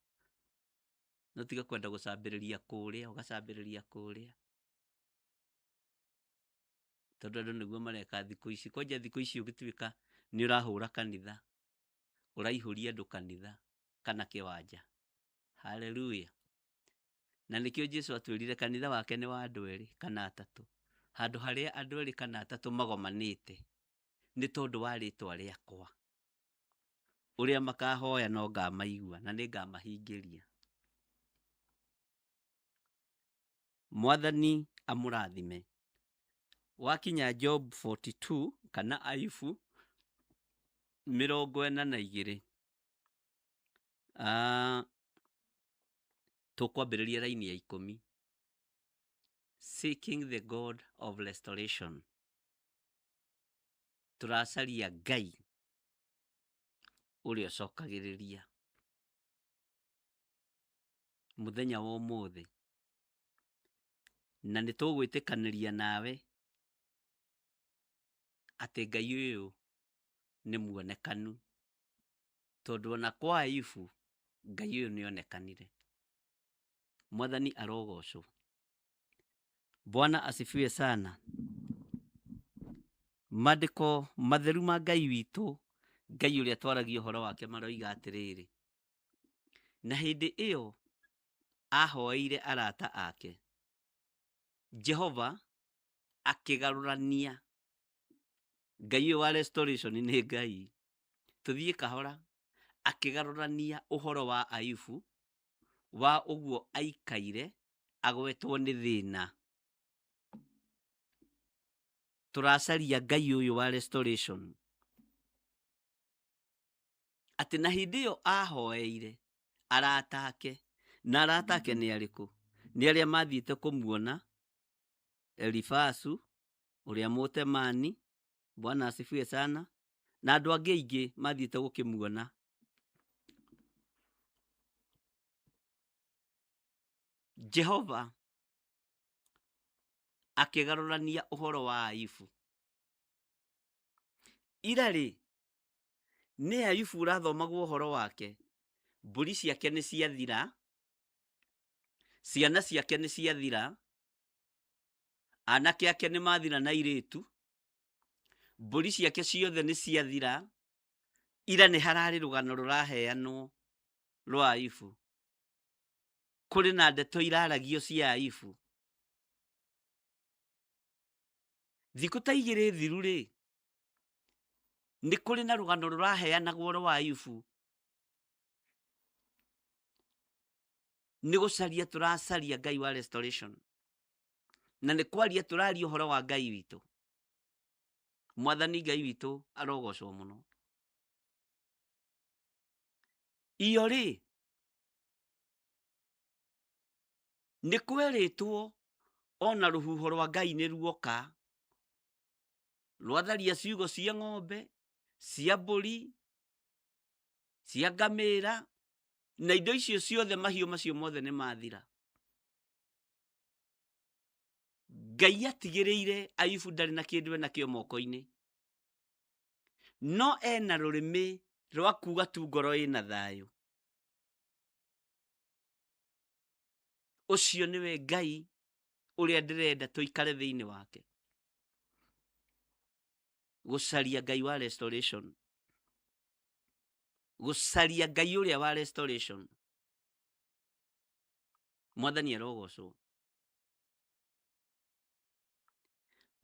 No tiga kwenda gũcambĩrĩria kũrĩa, ũgacambĩrĩria kũrĩa. Tondũ andũ nĩguo mareka thikũ ici. Kwanja thikũ ici ũgĩtuĩka nĩ ũrahũra kanitha, ũraihũria andũ kanitha kana kĩwanja. Haleluya. Na nĩkĩo Jesu atwĩrire kanitha wake nĩ wa andũ erĩ kana atatũ. Handũ harĩa andũ erĩ kana atatũ magomanĩte nĩ tondũ wa rĩtwa rĩakwa. Ũrĩa makahoya no ngamaigua na nĩ ngamahingĩria. Mwathani amũrathime. Wakinya Job 42 kana Ayubu 42, tũkwambĩrĩria raini ya 10. Seeking the God of restoration. Tũracaria Ngai ũrĩa ũcokagĩrĩria. Mũthenya wa ũmũthĩ. Na nĩ tũgwĩtĩkanĩria nawe atĩ Ngai ũyũ nĩ muonekanu. Tondũ ona kwa Ayubu Ngai ũyũ nĩ onekanire. Mwathani arogocwo. Bwana asifiwe sana. Maandĩko matheru ma Ngai witũ, Ngai ũrĩa twaragia ũhoro wake maroiga atĩrĩrĩ, na hĩndĩ ĩyo ahoeire arata ake, Jehova akĩgarũrania. Ngai ũyũ wa restoration nĩ Ngai. Tũthiĩ kahora, akĩgarũrania ũhoro wa Ayubu wa ũguo aikaire agwetwo nĩ thĩna. Tũracaria Ngai ũyũ wa restoration. Atĩ na hĩndĩ ĩyo ahoeire arata ake, na arata ake nĩ arĩkũ? Nĩ arĩa mathiĩte kũmuona Elifasu ũrĩa Mũtemani, Bwana asifiwe sana, na andũ angĩ aingĩ mathiĩte gũkĩmuona. Jehova akĩgarũrania ũhoro wa Ayubu. Ira rĩ, nĩ Ayubu ũrathomagwo ũhoro wake, mbũri ciake nĩ ciathira, ciana ciake nĩ ciathira, anake ake nĩ mathira na airĩtu, mbũri ciake ciothe nĩ ciathira. Ira nĩ hararĩ rũgano rũraheanwo rwa Ayubu. Kũrĩ na ndeto iraragio cia Ayubu. Thikũ ta igĩrĩ thiru rĩ, nĩ kũrĩ na rũgano rũraheanagwo rwa Ayubu. Nĩ gũcaria tũracaria Ngai wa restoration. Na nĩ kwaria tũraria ũhoro wa Ngai witũ. Mwathani Ngai witũ arogocwo mũno. Iyo rĩ, nĩ kwerĩtwo ona rũhuho rwa Ngai nĩ ruoka, rwatharia ciugo cia ng'ombe, cia mbũri, cia ngamĩra, na indo icio ciothe, mahiũ macio mothe nĩ mathira. Ngai atigĩrĩire Ayubu ndarĩ na kĩndũ enakĩo moko-inĩ, no ena rũrĩmĩ rwa kuga tu ngoro ĩna thayũ. Ũcio nĩwe Ngai ũrĩa ndĩrenda tũikare thĩinĩ wake. Gũcaria Ngai wa restoration. Gũcaria Ngai ũrĩa wa restoration. Mwathani arogocwo.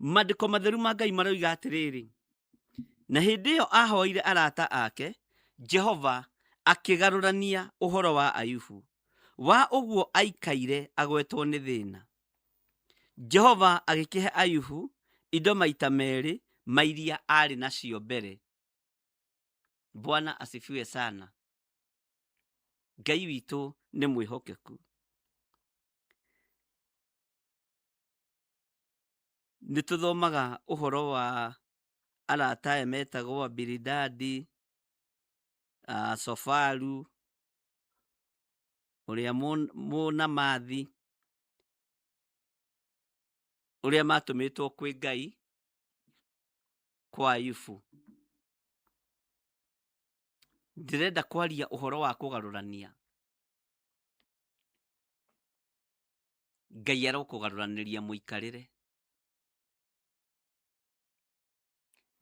Maandĩko matheru ma Ngai maroiga atĩrĩrĩ, na hĩndĩ ĩyo ahoeire arata ake, Jehova akĩgarũrania ũhoro wa Ayubu, wa ũguo aikaire agwetwo nĩ thĩna. Jehova agĩkĩhe Ayubu indo maita merĩ ma iria aarĩ nacio mbere. Bwana asifiwe sana. Ngai witũ nĩ mwĩhokeku. Nĩ tũthomaga ũhoro wa arata aya metagwo Bilidadi, Sofaru, ũrĩa Mũnamathi, ũrĩa matũmĩtwo kwĩ Ngai kwa Ayubu. Ndĩrenda kwaria ũhoro wa kũgarũrania. Ngai arokũgarũranĩria mũikarĩre.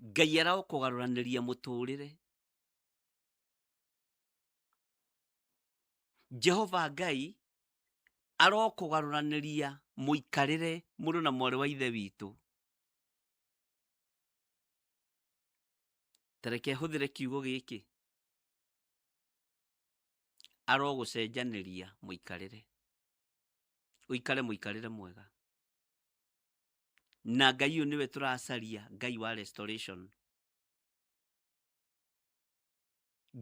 Ngai arokũgarũranĩria mũtũrĩre. Jehova Ngai arokũgarũranĩria mũikarĩre mũrũ na mwarĩ wa ithe witũ. Ta reke hũthĩre kiugo gĩkĩ. Arogũcenjanĩria mũikarĩre, ũikare mũikarĩre mwega. Na Ngai ũyũ nĩwe tũracaria, Ngai wa restoration.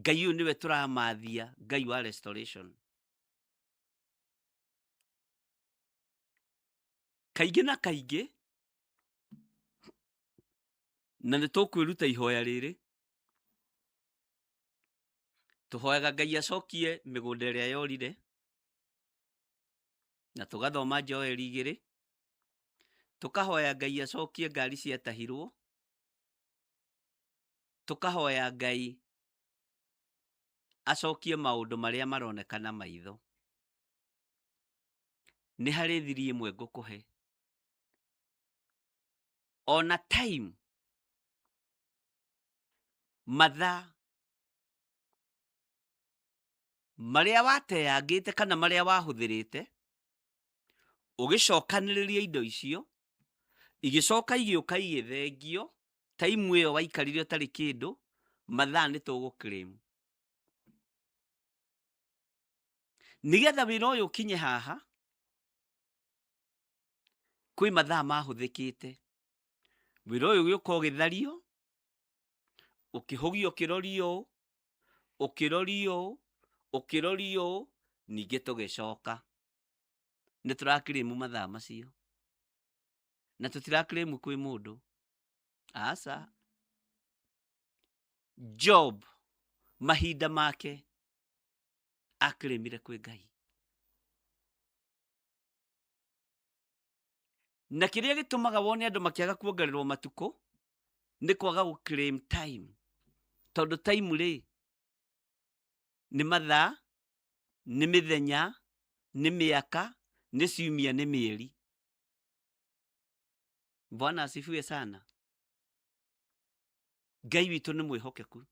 Ngai ũyũ nĩwe tũramathia, Ngai wa restoration. Kaingĩ na kaingĩ, na nĩ tũkwĩruta ihoya rĩrĩ, tũhoyaga Ngai acokie mĩgũnda ĩrĩa yorire, na tũgathoma Joeli 2, tũkahoya Ngai acokie ngari ciatahirwo, tũkahoya Ngai acokie maũndũ marĩa maroneka na maitho. Nĩ harĩ thiri ĩmwe ngũkũhe, ona time mathaa marĩa wateangĩte kana marĩa wahũthĩrĩte ũgĩcokanĩrĩria indo icio, igĩcoka igĩũka igĩthengio, time ĩyo waikarire ũtarĩ kĩndũ, mathaa nĩ tũgũ claim. Nĩgetha wĩra ũyũ ũkinye haha, kwĩ mathaa mahũthĩkĩte. Wĩra ũyũ ũgĩũka ũgĩthario, ũkĩhũgio ũkĩrorio ũũ, ũkĩrorio ũũ, ũkĩrorio ũũ, ningĩ tũgĩcoka. Nĩ tũra claim mathaa macio. Na tũtira claim kwĩ mũndũ. Aca. Job mahinda make akĩrĩmire kwĩ Ngai. Na kĩrĩa gĩtũmaga wone andũ makĩaga kuongererwo matukũ nĩ kwaga gũ claim time. Tondũ time rĩ, nĩ mathaa, nĩ mĩthenya, nĩ mĩaka, nĩ ciumia, nĩ mĩeri. Bwana asifiwe sana. Ngai witũ nĩ mwĩhokeku.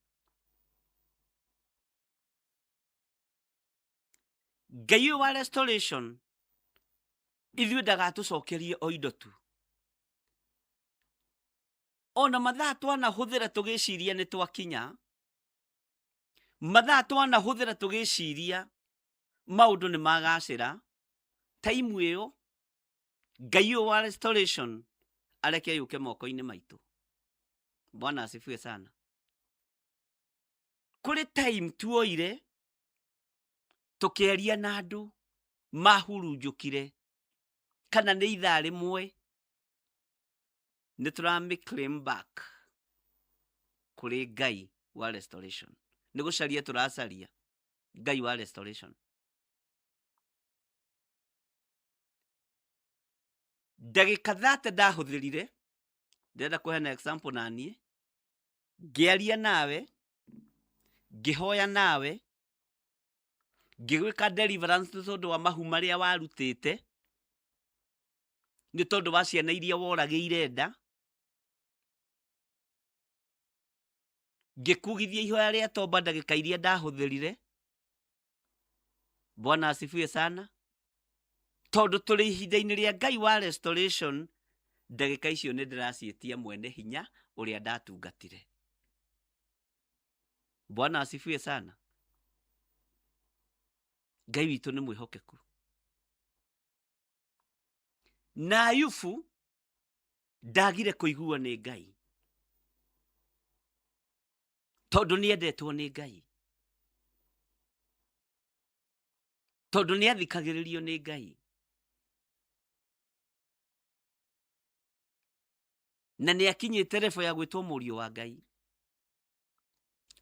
Ngai ũyũ wa restoration ithuĩ ndagatũcokerie o indo tu. Ona mathaa twanahũthĩra tũgĩciria nĩ twakinya, mathaa twanahũthĩra tũgĩciria maũndũ nĩ magacĩra, time ĩyo Ngai ũyũ wa restoration areke yũke moko-inĩ maitũ. Bwana asifiwe sana. Kũrĩ time tuoire tũkĩaria na andũ mahurunjũkire, kana nĩ ithaa rĩmwe, nĩ tũramĩ claim back kũrĩ Ngai wa restoration. Nĩ gũcaria tũracaria Ngai wa restoration. Ndagĩka 30 ndahũthĩrire, ndĩrenda kũheana example na niĩ, ngĩaria nawe, ngĩhoya nawe, ngĩgwĩka deliverance nĩ tondũ wa mahu marĩa warutĩte, nĩ tondũ wa ciana iria woragĩire nda, ngĩkugithia ihoya rĩa tomba ndagĩka iria ndahũthĩrire. Bwana asifiwe sana. Tondũ tũrĩ ihinda-inĩ rĩa Ngai wa restoration, ndagĩka icio nĩ ndĩraciĩtia mwene hinya ũrĩa ndatungatire. Bwana asifiwe sana. Ngai witũ nĩ mwĩhokeku. Na Ayubu ndagire kũiguo nĩ Ngai tondũ nĩ endetwo nĩ Ngai, tondũ nĩ athikagĩrĩrio nĩ Ngai, na nĩ akinyĩte level ya gwĩtwo mũriũ wa Ngai.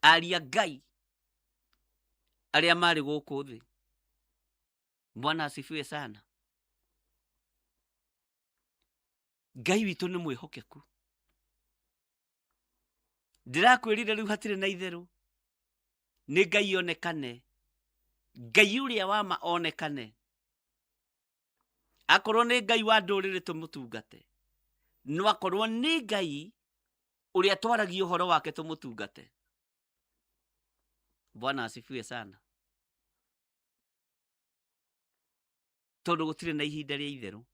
Aria Ngai arĩa marĩ gũkũ thĩ. Bwana asifiwe sana. Ngai witũ nĩ mwĩhokeku. Ndĩrakwĩrire rĩu hatirĩ na itherũ, nĩ Ngai onekane, Ngai ũrĩa wa ma onekane. Akorwo nĩ Ngai wa ndũrĩrĩ tũmũtungate, no akorwo nĩ Ngai ũrĩa twaragia ũhoro wake tũmũtungate. Bwana asifiwe sana. Tondũ gũtirĩ na ihinda rĩa itherũ.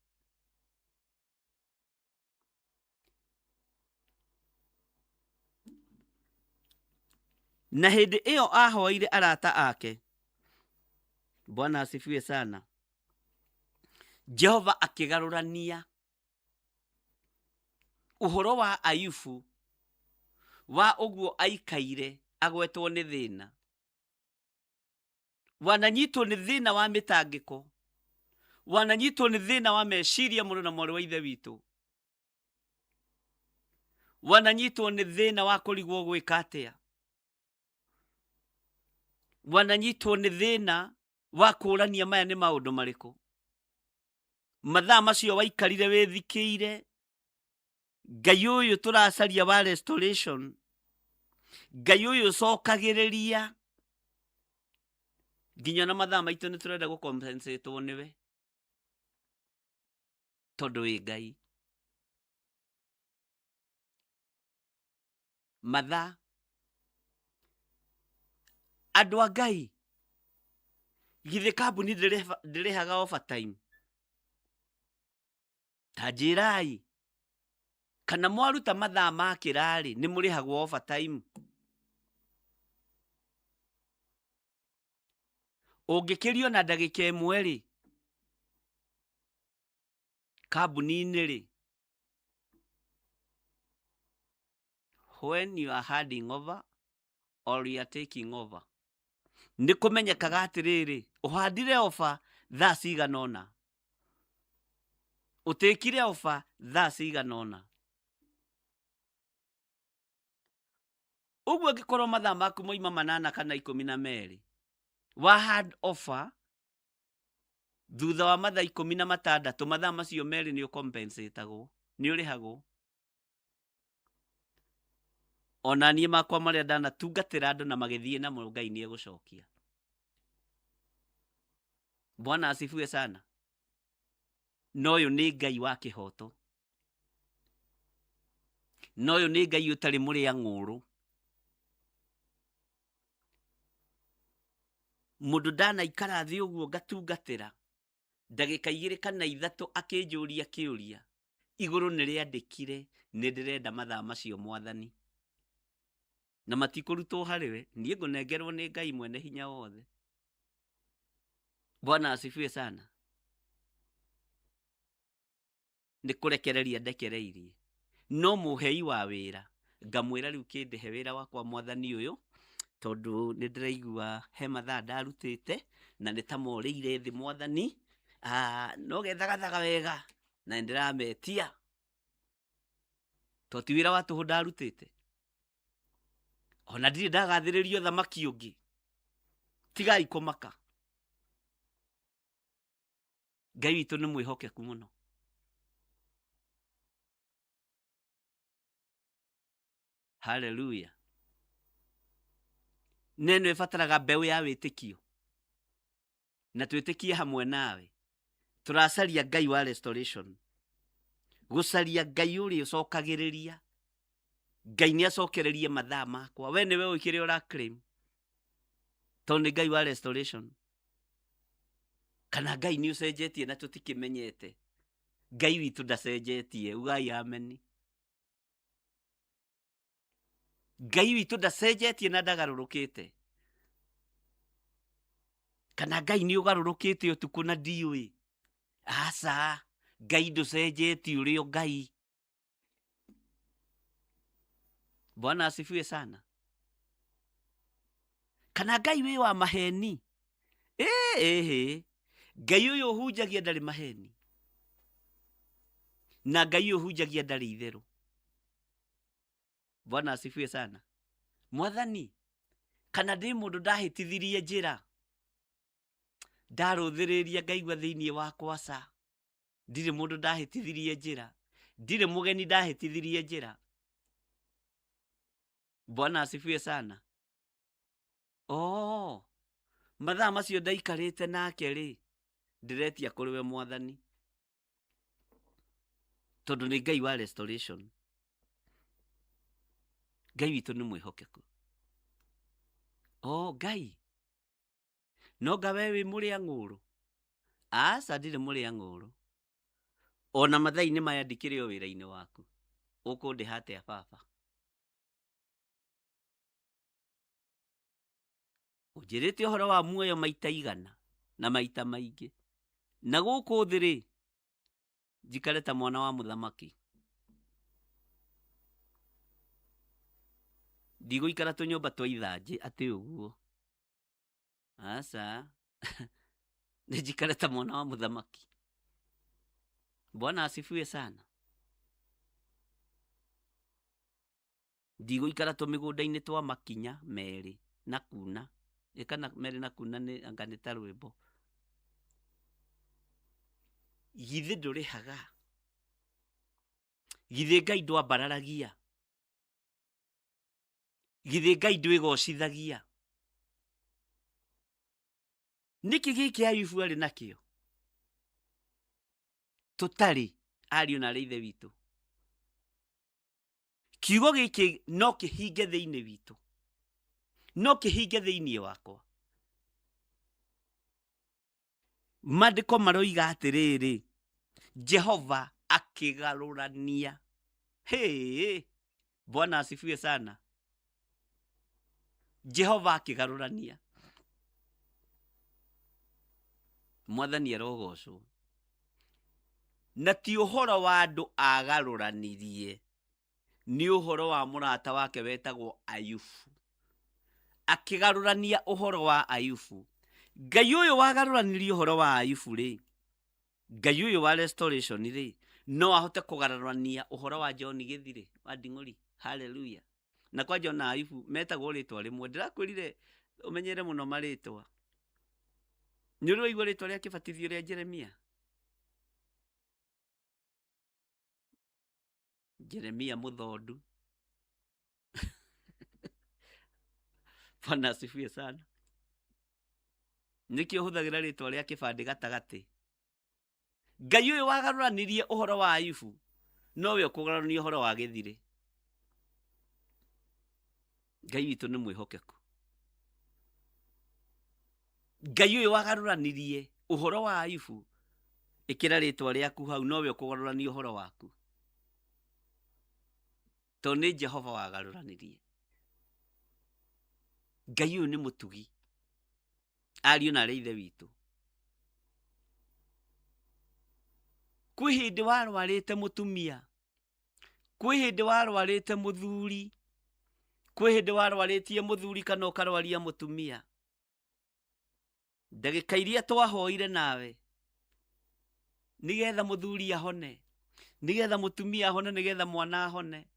Na hĩndĩ ĩyo ahoeire arata ake, Bwana asifiwe sana. Jehova akĩgarũrania ũhoro wa Ayubu wa ũguo aikaire agwetwo nĩ thĩna, wananyitwo nĩ thĩna wa mĩtangĩko, wananyitwo nĩ thĩna wa meciria mũno na mwarĩ wa ithe witũ, wananyitwo nĩ thĩna wa kũrigwo gwĩka atĩa, wananyitwo nĩ thĩna wa kũũrania maya nĩ maũndũ marĩkũ. Mathaa macio waikarire wĩthikĩire Ngai ũyũ tũracaria wa restoration, Ngai ũyũ ũcokagĩrĩria nginya na mathaa maitũ nĩ tũrenda gũcompensatwo nĩwe tondũ wĩ Ngai. Mathaa andũ a Ngai, githĩ kambuni ndĩrĩhaga overtime? Ta njĩrai, kana mwaruta mathaa ma kĩrarĩ nĩ mũrĩhagwo overtime? Ũngĩkĩrio na ndagĩka ĩmwe rĩ, kambuni-inĩ rĩ, when you are handing over or you are taking over, nĩ kũmenyekaga atĩrĩrĩ, ũhandire oba thaa cigana ũna, ũtĩkire oba thaa cigana ũna. Ũguo angĩkorwo mathaa maku moima 8 kana 12, wa hand over thutha wa mathaa 16, mathaa macio merĩ nĩ ũkompensatagwo, nĩ ũrĩhagwo. Ona niĩ makwa marĩa ndanatungatĩra andũ na magĩthiĩ namo, Ngai nĩ egũcokia. Bwana asifiwe sana. Na ũyũ nĩ Ngai wa kĩhoto, na ũyũ nĩ Ngai ũtarĩ mũrĩa ng'ũrũ. Mũndũ ndanaikara thĩ ũguo ngatungatĩra ndagĩka 2 kana 3 akĩnjũria kĩũria, igũrũ nĩ rĩandĩkire nĩ ndĩrenda mathaa macio mwathani, na matikũrutwo harĩ we, niĩ ngũnengerwo nĩ Ngai mwene hinya wothe. Bwana asifiwe sana. Nĩ kũrekereria ndekereirie, no mũhei wa wĩra ngamwĩra rĩu kĩndĩhe wĩra wakwa mwathani ũyũ, tondũ nĩ ndĩraigua he mathaa ndarutĩte na nĩ ta morĩire thĩ mwathani, no gethagathaga wega na nĩ ndĩrametia, to ti wĩra wa tũhũ ndarutĩte, ona ndirĩ ndagathĩrĩrio thamaki ũngĩ. Tigai kũmaka, Ngai witũ nĩ mwĩhokeku mũno. Haleluya. Na ĩno ĩbataraga mbeũ ya wĩtĩkio, na twĩtĩkie hamwe nawe. Tũracaria Ngai wa restoration, gũcaria Ngai ũrĩa ũcokagĩrĩria. Ngai nĩ acokererie mathaa makwa, we nĩwe ũĩ kĩrĩa ũra claim, tondũ nĩ Ngai wa restoration. Kana Ngai nĩ ũcenjetie na tũtikĩmenyete? Ngai witũ ndacenjetie, ugai ameni. Ngai witũ ndacenjetie na ndagarũrũkĩte. Kana Ngai nĩ ũgarũrũkĩte ũtukũ na ndiũĩ? Aca, Ngai ndũcenjetie, ũrĩ o Ngai. Bwana asifiwe sana. Kana Ngai wĩ wa maheni? Ĩhĩ, Ngai ũyũ ũhunjagia ndarĩ maheni, na Ngai ũyũ ũhunjagia ndarĩ itherũ. Bwana asifiwe sana. Mwathani, kana ndĩ mũndũ ndahĩtithirie njĩra, ndarũthĩrĩria ngaigua thĩinĩ wakwa ca, ndirĩ mũndũ ndahĩtithirie njĩra, ndirĩ mũgeni ndahĩtithirie njĩra. Bwana asifiwe sana. Oh, mathaa macio ndaikarĩte nake rĩ, ndĩretia kũrĩ we mwathani, tondũ nĩ Ngai wa restoration. Ngai witũ nĩ mwĩhokeku. Oh, Ngai no nga we wĩ mũrĩa ng'ũrũ? Aca, ndirĩ mũrĩa ng'ũrũ. Ona mathaa-inĩ maya ndikĩrĩ o wĩra-inĩ waku, ũkũndĩha atĩa baba? Ũnjĩrĩte ũhoro wa muoyo maita igana, Na maita maingĩ. Na gũkũ thĩ rĩ, njikare ta mwana wa mũthamaki. Ndigũikara tũnyũmba twa ithanjĩ atĩ ũguo. Aca. Nĩ njikare ta mwana wa mũthamaki. Bwana asifiwe sana. Ndigũikara tũmĩgũnda-inĩ twa makinya merĩ na kuna. Ĩ kana merĩ na kuna nĩ anga nĩ ta rwĩmbo. Githĩ ndũrĩhaga? Githĩ Ngai ndwambararagia? Githĩ Ngai ndwĩgocithagia? Nĩkĩ gĩkĩ Ayubu arĩ nakĩo tũtarĩ ariũ na arĩ ithe witũ? Kiugo gĩkĩ no kĩhinge thĩinĩ witũ, no kĩhinge thĩinĩ wakwa. Maandĩko maroiga atĩrĩrĩ, Jehova akĩgarũrania. Hĩ, Bwana asifiwe sana. Jehova akĩgarũrania. Mwathani arogocwo. Na ti ũhoro wa andũ agarũranirie, nĩ ũhoro wa mũrata wake wetagwo Ayubu. Akĩgarũrania ũhoro wa Ayubu. Ngai ũyũ wagarũranirie ũhoro wa Ayubu rĩ, Ngai ũyũ wa restoration rĩ, no ahote kũgarũrania ũhoro wa John Gĩthirĩ wa Nding'ũri. Hallelujah. Na kwa John na Ayubu metagwo rĩtwa rĩmwe. Ndĩrakwĩrire ũmenyere mũno marĩtwa. Nĩ ũrĩ waigua rĩtwa rĩa kĩbatithio rĩa Jeremia? Jeremia Mũthondu. Bwana asifiwe sana. Nĩkĩo hũthagĩra rĩtwa rĩa kĩbandĩ gatagatĩ. Ngai ũyũ wagarũranirie ũhoro wa Ayubu nowe ũkũgarũrania ũhoro wa gĩthirĩ. Ngai witũ nĩ mwĩhokeku. Ngai ũyũ wagarũranirie ũhoro wa Ayubu, ĩkĩra rĩtwa rĩaku hau, nowe ũkũgarũrania ũhoro waku. Tondũ nĩ Jehova wagarũranirie. Ngai ũyũ nĩ mũtugi. Ariũ na arĩ ithe witũ. Kwĩ hĩndĩ warwarĩte mũtumia, kwĩ hĩndĩ warwarĩte mũthuri, kwĩ hĩndĩ warwarĩtie mũthuri kana ũkarwaria mũtumia. Ndagĩka iria twahoire nawe nĩgetha mũthuri ahone, nĩgetha mũtumia ahone, nĩgetha mwana ahone,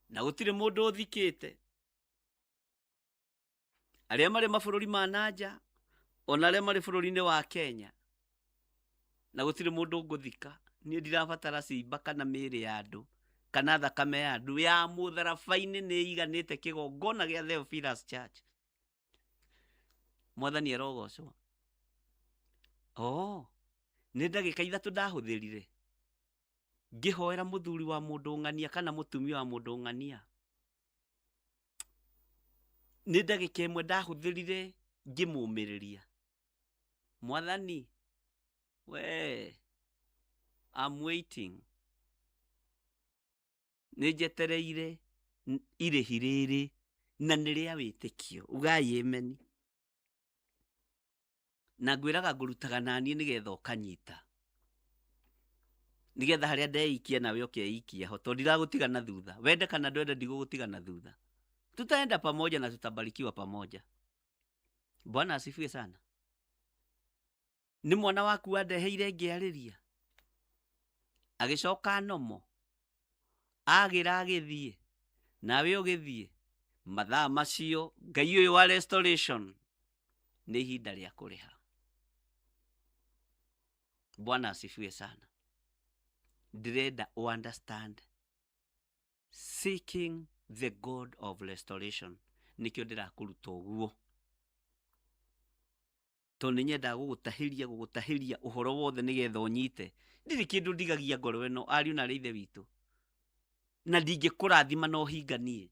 na gũtirĩ mũndũ ũthikĩte. Arĩa marĩ mabũrũri ma nanja ona arĩa marĩ bũrũri-inĩ wa Kenya, na gũtirĩ mũndũ ngũthika. Niĩ ndirabatara cimba kana mĩĩrĩ ya andũ kana thakame ya andũ ya mũtharaba-inĩ nĩ ĩiganĩte kĩgongona gĩa Theophilus Church. Mwathani arogocwo. Oh, nĩ ndagĩka ithatũ ndahũthĩrire ngĩhoera mũthuri wa mũndũ ng'ania kana mũtumia wa mũndũ ng'ania. Nĩ ndagĩka ĩmwe ndahũthĩrire ngĩmũmĩrĩria. Mwathani, we, I'm waiting. Nĩ njetereire irĩhi rĩrĩ na nĩ rĩa wĩtĩkio. Ugai ameni. Na ngwĩraga ngũrutaga naniĩ nĩgetha ũkanyita. Nĩgetha harĩa ndeikia nawe ũkeikia ho, tondũ ndiragũtiga na thutha. Wende kana ndwende ndigũgũtiga na thutha. Tutaenda pamoja na tutabarikiwa pamoja. Bwana asifiwe sana. Nĩ mwana waku wandeheire ngĩarĩria. Agĩcoka nomo. Agĩra agĩthiĩ. Nawe ũgĩthiĩ. Mathaa macio Ngai ũyũ wa restoration nĩ ihinda rĩa kũrĩha. Bwana asifiwe sana. Ndĩrenda ũ understand seeking the God of restoration. Nĩkĩo ndĩrakũruta ũguo. Tondũ nĩ nyendaga gũgũtahĩria, gũgũtahĩria ũhoro wothe nĩgetha ũnyite. Ndirĩ kĩndũ ndigagia ngoro ĩno, ariũ na arĩ ithe witũ. Na ndingĩkũrathima na ũhinganie.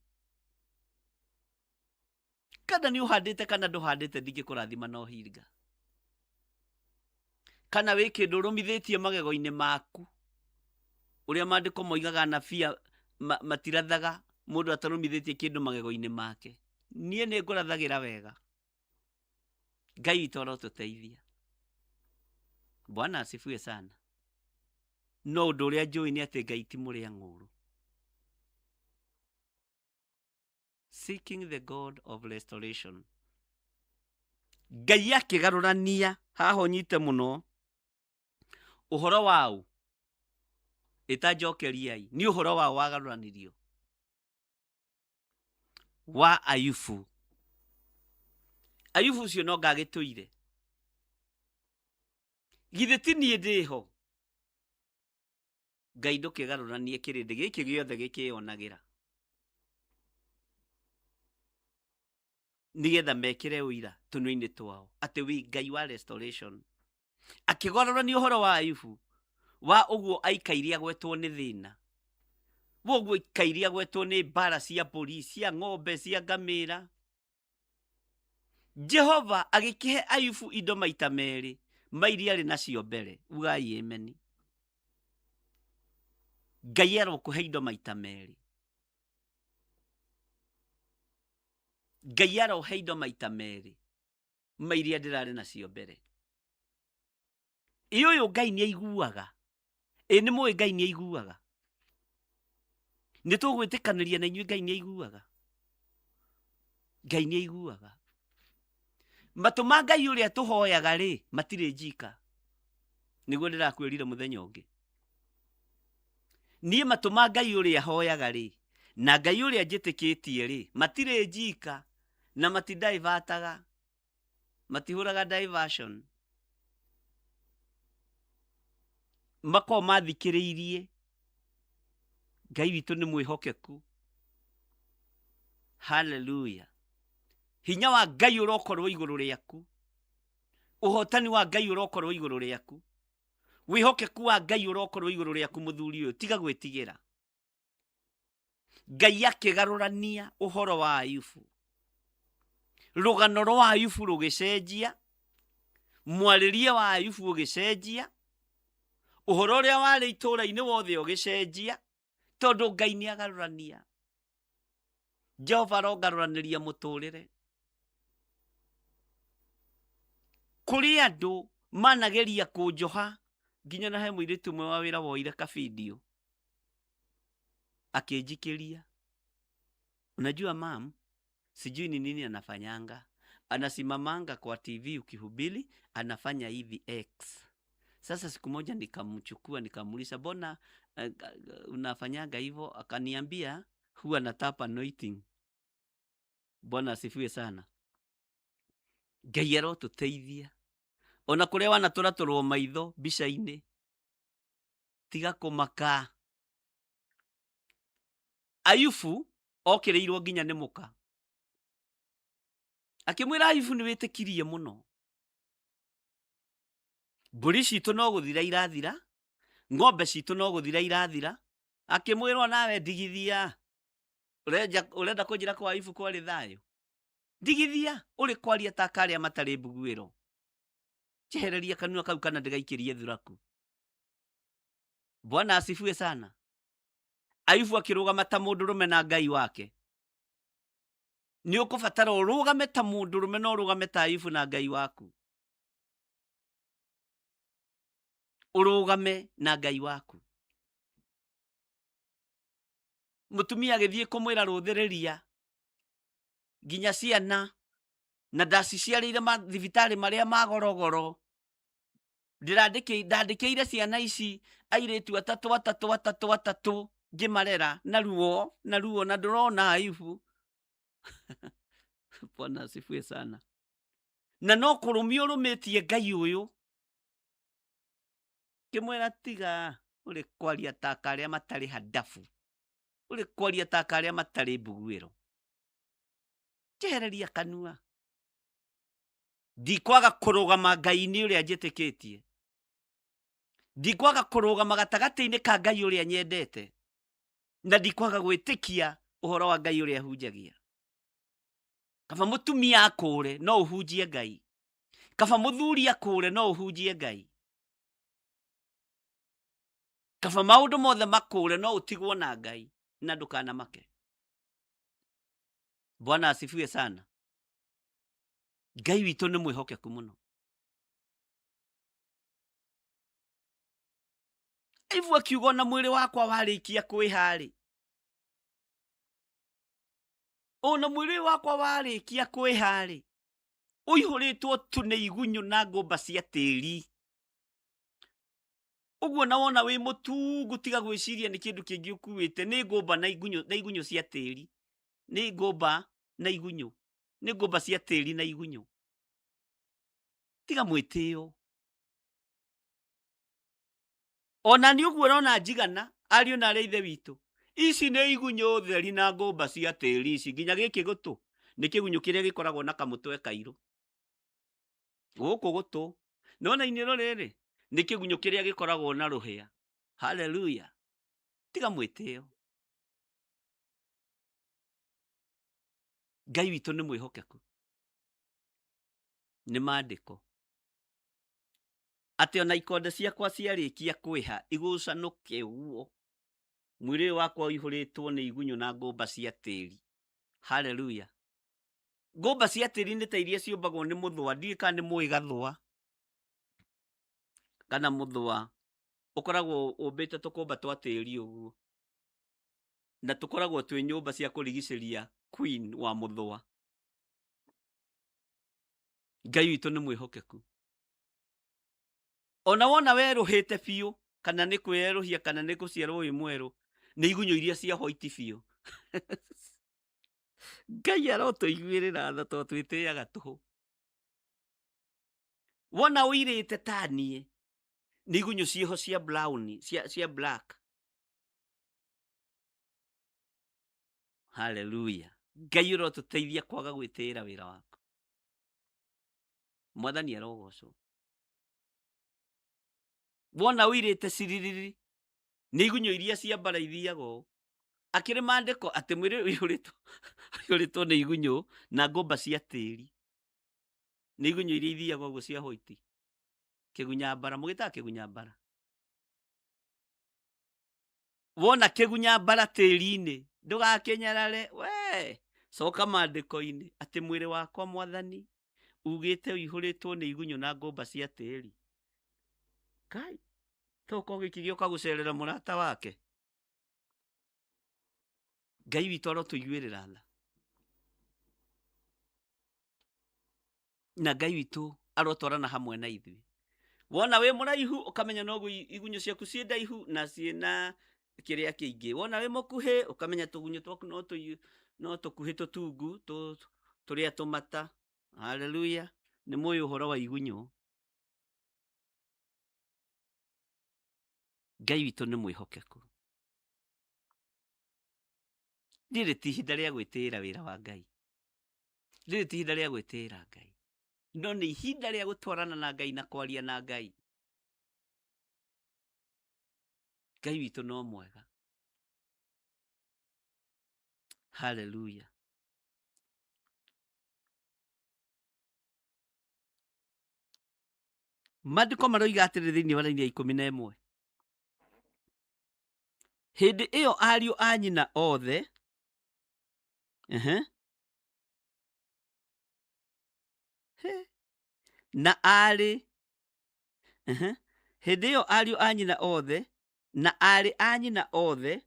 Kana nĩ ũhandĩte kana ndũhandĩte, ndingĩkũrathima na ũhinga. Kana wĩ kĩndũ ũrũmithĩtie magego-inĩ maku. Ũrĩa maandĩko moigaga anabii matirathaga mũndũ atarũmithĩtie kĩndũ magego-inĩ make. Niĩ nĩ ngũrathagĩra wega. Ngai witũ arotũteithia. Bwana asifiwe sana. No ũndũ ũrĩa njũĩ nĩ atĩ Ngai ti mũrĩa ng'ũrũ. Seeking the God of restoration. Ngai akĩgarũrania haha ũnyite mũno ũhoro waũ ĩtanjokeriai nĩ ũhoro waũ wagarũranirio wa Ayubu. Ayubu ũcio no ngagĩtũire githĩ ti niĩ ndĩho Ngai ndũkĩgarũranie kĩrĩndĩ gĩkĩ gĩothe gĩkĩyonagĩra nĩgetha mekĩre ũira tũnua-inĩ twao atĩ wĩ Ngai wa restoration. Akĩgarũrania ũhoro wa Ayubu wa ũguo aikaire agwetwo nĩ thĩna, wa ũguo aikaire agwetwo nĩ mbara cia mbũri, cia ng'ombe, cia ngamĩra. Jehova agĩkĩhe Ayubu indo maita merĩ ma iria arĩ nacio mbere. Ugai ameni. Ngai arokũhe indo maita merĩ. Ngai arohe indo maita merĩ ma iria ndĩrarĩ nacio mbere. Ĩ ũyũ Ngai nĩ aiguaga. Ĩ nĩ mũĩ Ngai nĩ aiguaga. Nĩ tũgwĩtĩkanĩria na inyuĩ Ngai nĩ aiguaga. Ngai nĩ aiguaga. Matũ ma Ngai ũrĩa tũhoyaga rĩ, matirĩ njika. Nĩguo ndĩrakwĩrire mũthenya ũngĩ. Niĩ matũ ma Ngai ũrĩa hoyaga rĩ, na Ngai ũrĩa njĩtĩkĩtie rĩ, matirĩ njika na matidaivataga matihũraga diversion makoragwo mathikĩrĩirie Ngai witũ nĩ mwĩhokeku. Haleluya. Hinya wa Ngai ũrokorwo igũrũ rĩaku, ũhotani wa Ngai ũrokorwo igũrũ rĩaku, wĩhokeku wa Ngai ũrokorwo igũrũ rĩaku. Mũthuri ũyũ, tiga gwĩtigĩra. Ngai akĩgarũrania ũhoro wa Ayubu, rũgano rwa Ayubu rũgĩcenjia, mwarĩrie wa Ayubu ũgĩcenjia, ũhoro ũrĩa warĩ itũũra-inĩ wothe ũgĩcenjia, tondũ Ngai nĩ agarũrania. Jehova arongarũranĩria mũtũrĩre. Kũrĩ andũ manageria kũnjoha nginya na he mũirĩtu ũmwe wa wĩra woire kabidio akĩnjikĩria. Unajua mam, sijui ni nini anafanyanga, anasimamanga kwa TV ukihubiri, anafanya hivi X. Sasa siku moja nikamchukua nikamuuliza, mbona unafanyanga hivyo? Akaniambia huwa natapa anointing. Bwana asifiwe sana. Ngai arotũteithia ona kũrĩa wanatũratũrwo maitho mbica-inĩ, tiga kũmaka. Ayubu okĩrĩirwo nginya nĩ mũka, akĩmwĩra Ayubu nĩ wĩtĩkirie mũno, mbũri citũ no gũthira irathira, ng'ombe citũ no gũthira irathira. Akĩmwĩrwo nawe ndigithia, ũrenda kũnjĩra kwa Ayubu kwarĩ thayũ? Ndigithia, ũrĩ kwaria ta karĩa matarĩ mbuguĩro, njehereria kanua kau kana ndĩgaikĩrie thuraku. Bwana asifiwe sana. Ayubu akĩrũgama ta mũndũrũme na Ngai wake. Nĩ ũkũbatara ũrũgame ta mũndũrũme na ũrũgame ta Ayubu na Ngai waku. Ũrũgame na Ngai waku. Mũtumia agĩthiĩ kũmwĩra rũthĩrĩria nginya ciana na ndaciciarĩire mathibitarĩ marĩa ma gorogoro. Ndandĩkĩire ciana ici airĩtu atatũ atatũ atatũ atatũ ngĩmarera na ruo na ruo na ndũrona aibu. Bwana asifiwe sana. Na no kũrũmia ũrũmĩtie Ngai ũyũ, kĩmwĩra tiga ũrĩ kwaria ta karĩa matarĩ handabu, ũrĩ kwaria ta karĩa matarĩ mbuguĩro, njehereria kanua. Ndikwaga kũrũgama Ngai-inĩ ũrĩa njĩtĩkĩtie, ndikwaga kũrũgama gatagatĩ-inĩ ka Ngai ũrĩa nyendete, na ndikwaga gwĩtĩkia ũhoro wa Ngai ũrĩa hunjagia. Kaba mũtumia akũre no ũhunjie Ngai, kaba mũthuri akũre no ũhunjie Ngai, kaba maũndũ mothe makũre no ũtigwo na Ngai na ndũkanamake. Bwana asifiwe sana. Ngai witũ nĩ mwĩhokeku mũno. Ivu akiuga ona mwĩrĩ wakwa warĩkia kwĩha-rĩ, ona mwĩrĩ ũyũ wakwa warĩkia kwĩha-rĩ, ũihũrĩtwo tu nĩ igunyũ na ngũmba cia tĩri. Ũguo na wona wĩ mũtungu, tiga gwĩciria nĩ kĩndũ kĩngĩ ũkuĩte, nĩ ngũmba na igunyũ, na igunyũ cia tĩri. Nĩ ngũmba na igunyũ, nĩ ngũmba cia tĩri na igunyũ. Tiga mwĩtĩo. Ona nĩ ũguo ũrona njigana, ariũ na arĩ ithe witũ, ici nĩ igunyũ theri na ngũmba cia tĩri ici, nginya gĩkĩ gũtũ nĩ kĩgunyũ kĩrĩa gĩkoragwo na kamũtwe kairũ gũkũ gũtũ, nona iniũrũ rĩrĩ nĩ kĩgunyũ kĩrĩa gĩkoragwo na rũhĩa. Haleluya! Tiga mwĩtĩo, Ngai witũ nĩ mwĩhokeku. Nĩ maandĩko atĩ ona ikonde ciakwa ciarĩkia kwĩha igũcanũke ũguo, mwĩrĩ ũyũ wakwa ũihũrĩtwo nĩ igunyũ na ngũmba cia tĩri. Haleluya! Ngũmba cia tĩri nĩ ta iria ciũmbagwo nĩ mũthũa. Ndiũĩ kana nĩ mũĩ gathũa kana mũthũa ũkoragwo ũmbĩte tũkũmba twa tĩri ũguo, na tũkoragwo twĩ nyũmba cia kũrigicĩria queen wa mũthũa. Ngai witũ nĩ mwĩhokeku. Ona wona werũhĩte biũ, kana nĩ kwĩerũhia kana nĩ gũciarwo wĩ mwerũ, nĩ igunyũ iria cia white biũ. Ngai arotũiguĩrĩra tha tondũ twĩtĩaga tũhũ. Wona ũirĩte ta niĩ, nĩ igunyũ ciĩho cia brown, cia black. Haleluya! Ngai ũrotũteithia kwaga gwĩtĩĩra wĩra waku. Mwathani arogocwo. Wona ũirĩte ciririri, nĩ igunyũ iria cia mbara ithiaga ũũ. Akĩrĩ maandĩko atĩ mwĩrĩ ũihũrĩtwo nĩ igunyũ na ngũmba cia tĩri. Nĩ igunyũ iria ithiaga ũguo cia white. Kĩgunya mbara, mũgĩtaga kĩgunya mbara. Wona kĩgunya mbara tĩri-inĩ, ndũgakĩnyarare, we coka maandĩko-inĩ atĩ mwĩrĩ wakwa mwathani ugĩte ũihũrĩtwo nĩ igunyũ na ngũmba cia tĩri. Kai, toka gĩkĩ gĩoka gũcerera mũrata wake. Ngai witũ arotũiguĩrĩra tha. Na Ngai witũ arotwarana hamwe na ithuĩ. Wona wĩ mũraihu ũkamenya noguo igunyũ ciaku ciĩ ndaihu na ciĩna kĩrĩa kĩingĩ. Wona wĩ mũkuhĩ ũkamenya tũgunyũ twaku no tũkuhĩ tũtungu tũrĩa tũmata. Haleluya! Nĩ mũĩ ũhoro wa igunyũ. Ngai witũ nĩ mwĩhokeku. Rĩrĩ ti ihinda rĩa gwĩtĩĩra wĩra wa Ngai. Rĩrĩ ti ihinda rĩa gwĩtĩĩra Ngai. No nĩ ihinda rĩa gũtwarana na Ngai na kwaria na Ngai. Ngai witũ no mwega. Haleluya. Maandĩko maroiga atĩrĩ thĩinĩ wa raini ya 11. Hĩndĩ ĩyo ariũ a nyina othe, na aarĩ, hĩndĩ ĩyo ariũ a nyina othe na aarĩ a nyina othe,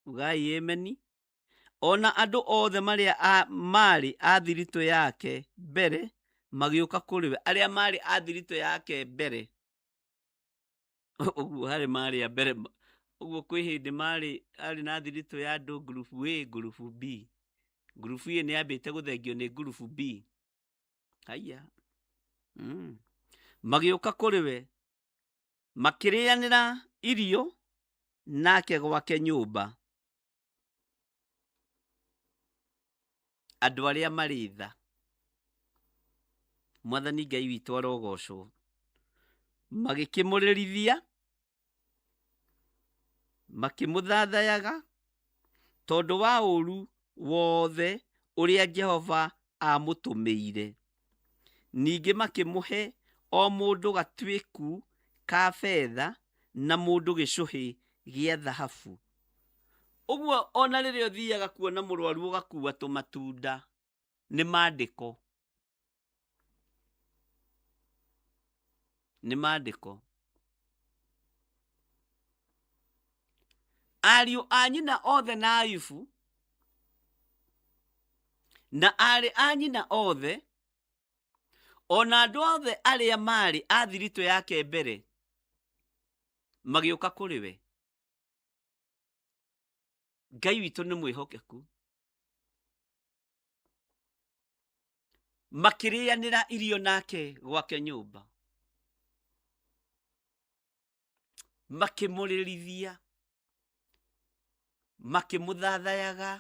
ugai ameni, ona andũ othe marĩa maarĩ a thiritũ yake mbere magĩũka kũrĩ we. Arĩa maarĩ a thiritũ yake mbere, ũguo harĩ marĩ a mbere, ũguo kwĩ hĩndĩ marĩ arĩ na thiritũ ya andũ ngurubu A, ngurubu B. Ngurubu A nĩ yambĩte gũthengio nĩ ngurubu B. Haiya. Magĩũka kũrĩ we, makĩrĩanĩra irio nake gwake nyũmba. Andũ arĩa marĩ tha. Mwathani Ngai witũ arogocwo. Magĩkĩmũrĩrithia, makĩmũthathayaga, tondũ wa ũũru wothe ũrĩa Jehova aamũtũmĩire. Ningĩ makĩmũhe o mũndũ gatuĩku ka betha na mũndũ gĩcũhĩ gĩa thahabu. Ũguo ona rĩrĩa ũthiaga kuona mũrwaru ũgakua tũmatunda, nĩ maandĩko. Nĩ maandĩko. Ariũ a nyina othe na Ayubu na aarĩ a nyina othe o na andũ othe arĩa maarĩ a thiritũ yake mbere magĩũka kũrĩ we. Ngai witũ nĩ mwĩhokeku. Makĩrĩanĩra irio nake gwake nyũmba, makĩmũrĩrithia, makĩmũthathayaga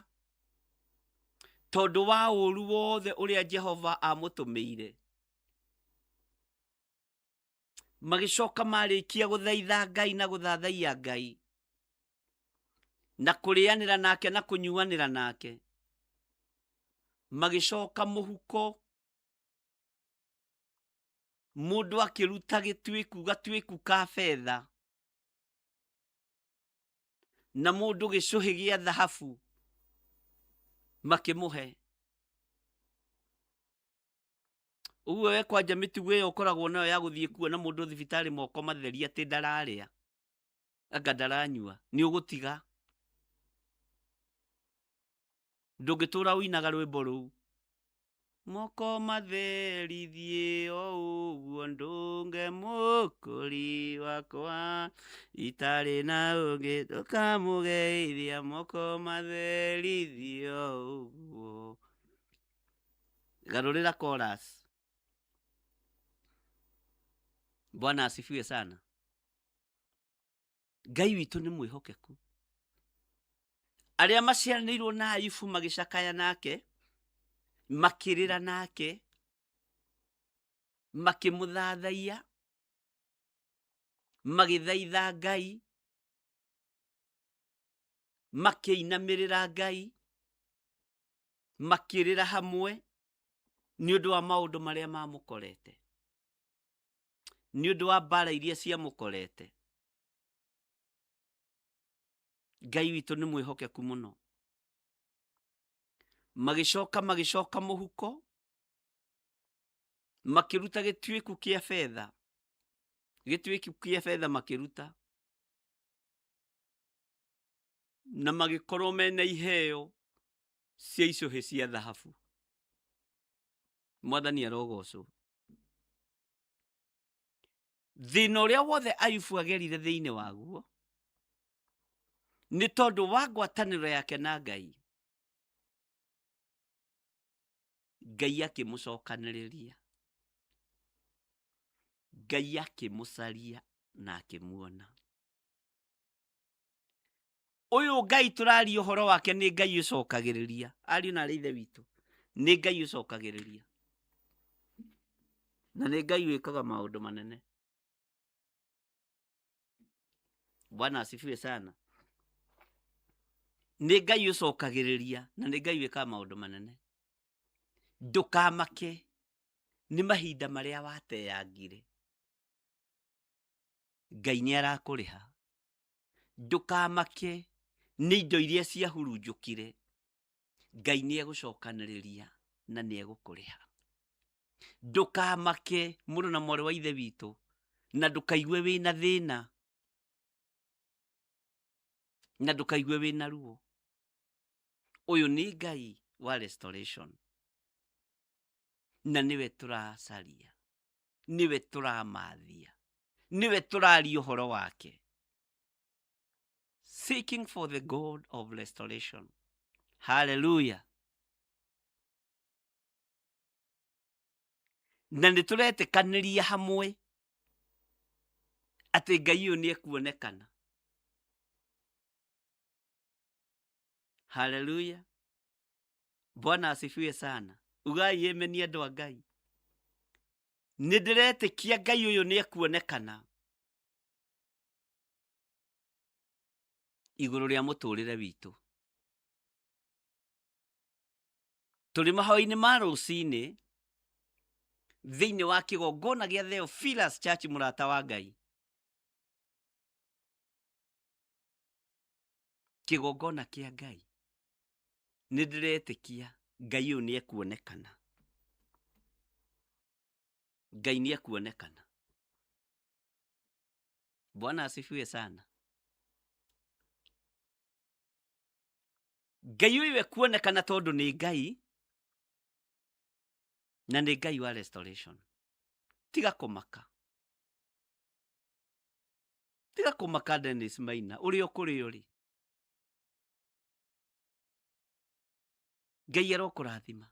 tondũ wa ũũru wothe ũrĩa Jehova amũtũmĩire. Magĩcoka marĩkia gũthaitha Ngai na gũthathaiya Ngai na kũrĩanĩra nake na kũnyuanĩra nake, magĩcoka mũhuko, mũndũ akĩruta gĩtuĩku gatuĩku ka betha na mũndũ gĩcũhĩ gĩa thahabu makĩmũhe. Ũguo we kwanja mĩtugo ĩyo ũkoragwo nayo ya gũthiĩ kuona mũndũ thibitarĩ moko matheri atĩ ndararĩa anga ndaranyua, nĩ ũgũtiga. Ndũngĩtũra ũinaga rwĩmbo rũu, moko matheri thiĩ o ũguo ndũnge mũkũri wakwa, itarĩ na ũngĩ ndũkamũgeithia, moko matheri thiĩ o ũguo. Garũrĩra chorus. Bwana asifiwe sana. Ngai witũ nĩ mwĩhokeku. Arĩa maciaranĩirwo na Ayubu magĩcakaya nake, makĩrĩra nake, makĩmũthathaiya, magĩthaitha Ngai, makĩinamĩrĩra Ngai, makĩrĩra hamwe nĩ ũndũ wa maũndũ marĩa mamũkorete, nĩ ũndũ wa mbara iria ciamũkorete. Ngai witũ nĩ mwĩhokeku mũno. Magĩcoka magĩcoka mũhuko, makĩruta gĩtuĩku kĩa betha, gĩtuĩku kĩa betha makĩruta, na magĩkorwo mena iheo cia icũhĩ cia thahabu. Mwathani arogocwo. Thĩna ũrĩa wothe Ayubu agerire thĩinĩ waguo nĩ tondũ wa ngwatanĩro yake na Ngai. Ngai akĩmũcokanĩrĩria, Ngai akĩmũcaria na akĩmuona. Ũyũ Ngai tũraria ũhoro wake nĩ Ngai ũcokagĩrĩria, ariũ na arĩ ithe witũ, nĩ Ngai ũcokagĩrĩria na nĩ Ngai wĩkaga maũndũ manene. Bwana asifiwe sana. Nĩ Ngai ũcokagĩrĩria na nĩ Ngai wĩkaga maũndũ manene. Ndũkamake nĩ mahinda marĩa wateangire, Ngai nĩ arakũrĩha. Ndũkamake nĩ indo iria ciahurunjũkire, Ngai nĩ egũcokanĩrĩria na nĩ egũkũrĩha. Ndũkamake mũrũ na mwarĩ wa ithe witũ, na ndũkaigue wĩna thĩna, na ndũkaigue wĩna ruo. Ũyũ nĩ Ngai wa restoration, na nĩwe tũracaria, nĩwe tũramathia, nĩwe tũraria ũhoro wake. Seeking for the God of restoration. Hallelujah. Na nĩ tũretĩkanĩria hamwe atĩ Ngai ũyũ nĩ ekuonekana. Haleluya. Bwana asifiwe sana. Ugai ameni andũ a Ngai. Nĩ ndĩretĩkia Ngai ũyũ nĩ ekuonekana igũrũ rĩa mũtũrĩre witũ. Tũrĩ mahoya-inĩ ma rũcinĩ thĩinĩ wa kĩgongona gĩa Theophilus Church mũrata wa Ngai. Kĩgongona kĩa Ngai. Nĩ ndĩretĩkia Ngai ũyũ nĩ ekuonekana. Ngai nĩ ekuonekana. Bwana asifiwe sana. Ngai ũyũ ekuonekana tondũ nĩ Ngai na nĩ Ngai wa restoration. Tiga kũmaka, tiga kũmaka Dennis Maina, ũrĩa ũkũrĩ ũrĩ. Ngai arokũrathima.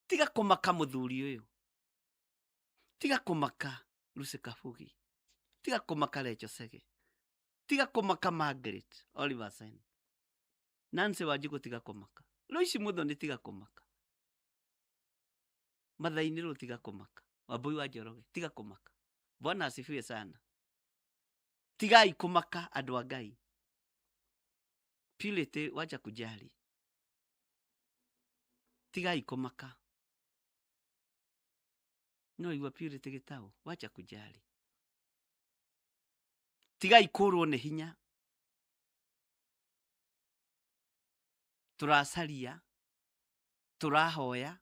Tiga kũmaka mũthuri ũyũ, tiga kũmaka Lucy Kabugi, tiga kũmaka Recho Sege, tiga kũmaka Margaret Oliver Sen, Nancy Wanjikũ, tiga kũmaka Loici Muthoni, tiga kũmaka Mathaini rũ, tiga kũmaka Wambui wa Njoroge, tiga kũmaka. Bwana asifiwe sana. Tigai kũmaka andũ a Ngai. Purity, wacha kujali, tigai kũmaka. No igua Purity Gĩtaũ, wacha kujali, tigai kũrwo nĩ hinya. Tũracaria, tũrahoya,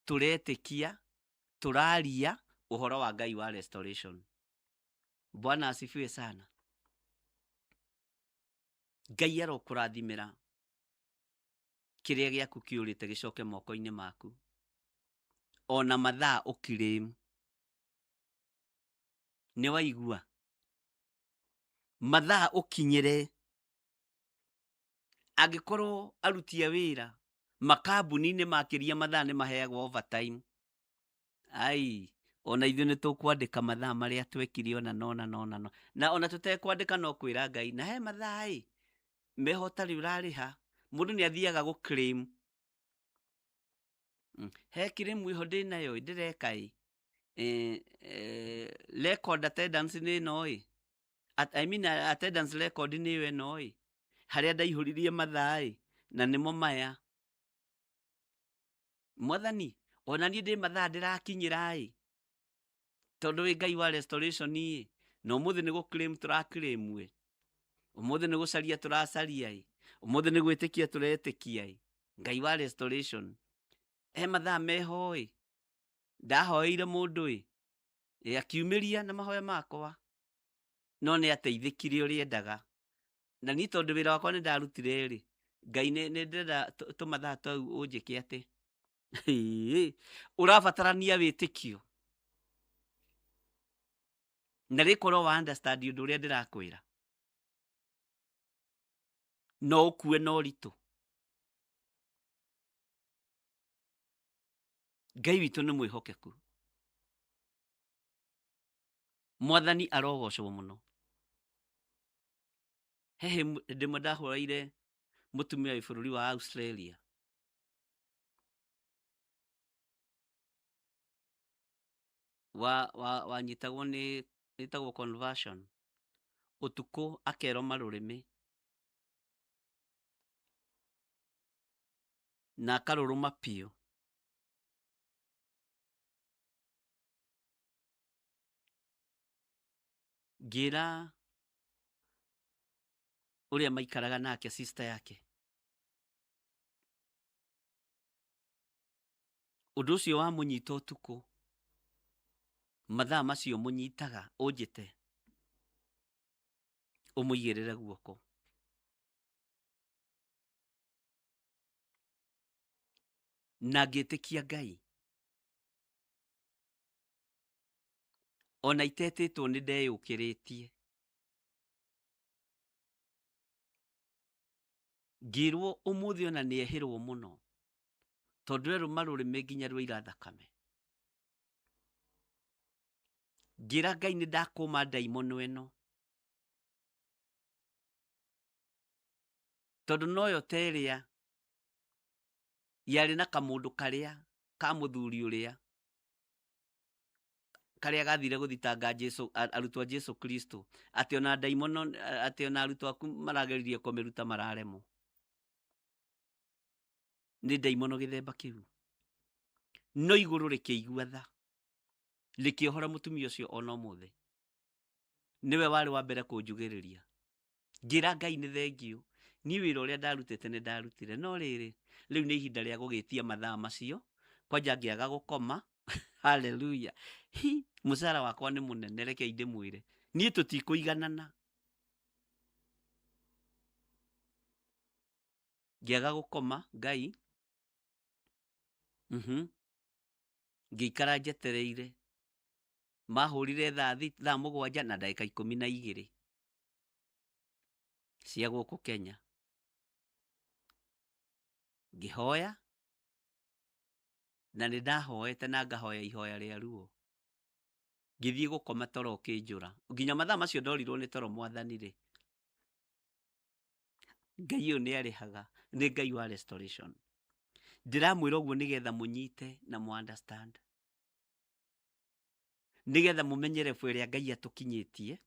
tũretĩkia, tũraria ũhoro wa Ngai wa restoration. Bwana asifiwe sana. Ngai arokũrathimĩra kĩrĩa gĩaku kĩũrĩte gĩcoke moko-inĩ maku, ona mathaa ũkirĩmu. Nĩ waigua? Mathaa ũkinyĩre. Angĩkorwo aruti a wĩra makambuni-inĩ makĩria mathaa nĩ maheagwo overtime, ai ona ithuĩ nĩ tũkwandĩka mathaa marĩa twekire, ona nona nona no na ona tũtekwandĩka no kwĩra Ngai na he mathaa ĩ meho ũtarĩ ũrarĩha. Mũndũ nĩ athiaga gũ claim. He claim ĩho ndĩnayo ĩ, ndĩreka ĩ, record attendance nĩ ĩno ĩ. I mean attendance record nĩ ĩyo ĩno ĩ, harĩa ndaihũririe mathaa ĩ, na nĩmo maya. Mwathani, ona niĩ ndĩ mathaa ndĩrakinyĩra ĩ, tondũ wĩ Ngai wa restoration ĩ, na ũmũthĩ nĩ gũ claim tũra claim ĩ, ũmũthĩ nĩ gũcaria tũracaria ĩ, ũmũthĩ nĩ gwĩtĩkia tũretĩkia ĩ. Ngai wa restoration, he mathaa meho ĩ ndahoeire mũndũ ĩ, akiumĩria na mahoya makwa, no nĩ ateithĩkire ũrĩa endaga. Na niĩ tondũ wĩra wakwa nĩ ndarutire rĩ, Ngai nĩ ndĩrenda tũmathaa tau ũnjĩke atĩ. Ĩĩ, ũrabatarania wĩtĩkio na rĩkorwo wa understand ũndũ ũrĩa ndĩrakwĩra, no ũkue na ũritũ. Ngai witũ nĩ mwĩhokeku. Mwathani arogocwo mũno. He hĩndĩ ĩmwe ndahũrĩire mũtumia wĩ bũrũri wa Australia, wanyitagwo nĩ ĩtagwo conversion, ũtukũ akerwo marũrĩmĩ na akarũrũma biũ. Ngĩra ũrĩa maikaraga nake, sister yake, ũndũ ũcio wamũnyita ũtukũ mathaa macio mũnyitaga, ũnjĩte ũmũigĩrĩre guoko. Na ngĩtĩkia Ngai, ona itetĩtwo nĩ ndeyũkĩrĩtie. Ngĩrwo ũmũthĩ ona nĩ ehĩrwo mũno, tondũ erũma rũrĩmĩ nginya rwaira thakame. Ngĩra Ngai nĩ ndakũma ndaimono ĩno, tondũ noyo ta ĩrĩa yarĩ na kamũndũ karĩa ka mũthuri ũrĩa karĩa gathire gũthitanga Jesu, arutwo a Jesu Kristo, atĩ ona ndaimono, atĩ ona arutwo aku marageririe kũmĩruta mararemwo. Nĩ ndaimono gĩthemba kĩu. No igũrũ rĩkĩigua tha, rĩkĩohora mũtumia ũcio. Ona ũmũthĩ nĩwe warĩ wa mbere kũnjugĩrĩria. Ngĩra Ngai nĩ thengiũ, niĩ wĩra ũrĩa ndarutĩte nĩ ndarutire, no rĩrĩ, rĩu nĩ ihinda rĩa gũgĩtia mathaa macio kwanja ngĩaga gũkoma. Haleluya! Hi, mũcara wakwa nĩ mũnene, rekei ndĩmwĩre. Niĩ tũtikũiganana. Ngĩaga gũkoma Ngai. Ngĩikara njetereire. Mahũrire thaa 7 na ndagĩka 12 cia gũkũ Kenya. Ngĩhoya na nĩ ndahoete na ngahoya ihoya rĩa ruo. Ngĩthiĩ gũkoma toro ũkĩnjũra. Nginya mathaa macio ndorirwo nĩ toro Mwathani rĩ. Ngai ũyũ nĩ arĩhaga, nĩ Ngai wa restoration. Ndĩramwĩra ũguo nĩgetha mũnyite na mũ understand. Nĩgetha mũmenye level ĩrĩa Ngai atũkinyĩtie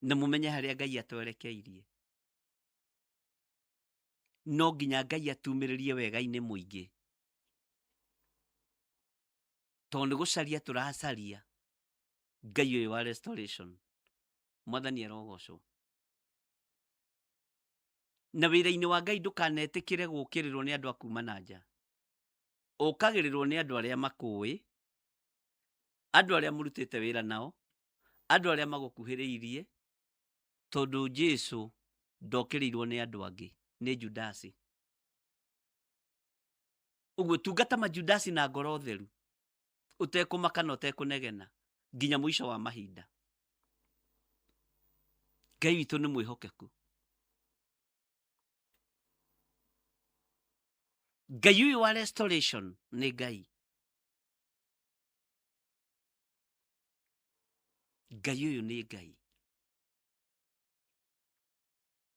na mũmenye harĩa Ngai atwerekeirie. No nginya Ngai atumĩrĩrie wega-inĩ mũingĩ. Tondũ nĩ gũcaria tũracaria Ngai ũyũ wa restoration. Mwathani arogocwo. Na wĩra-inĩ wa Ngai ndũkanetĩkĩre gũũkĩrĩrwo nĩ andũ a kuma na nja. Ũkagĩrĩrwo nĩ andũ arĩa makũĩ, andũ arĩa mũrutĩte wĩra nao, andũ arĩa magũkuhĩrĩirie, tondũ Jesu ndokĩrĩirwo nĩ andũ angĩ, nĩ Judasi. Ũguo tungata majudasi na ngoro theru, ũtekũmaka na ũtekũnegena nginya mũico wa mahinda. Ngai witũ nĩ mwĩhokeku. Ngai ũyũ wa restoration nĩ Ngai. Ngai ũyũ nĩ Ngai.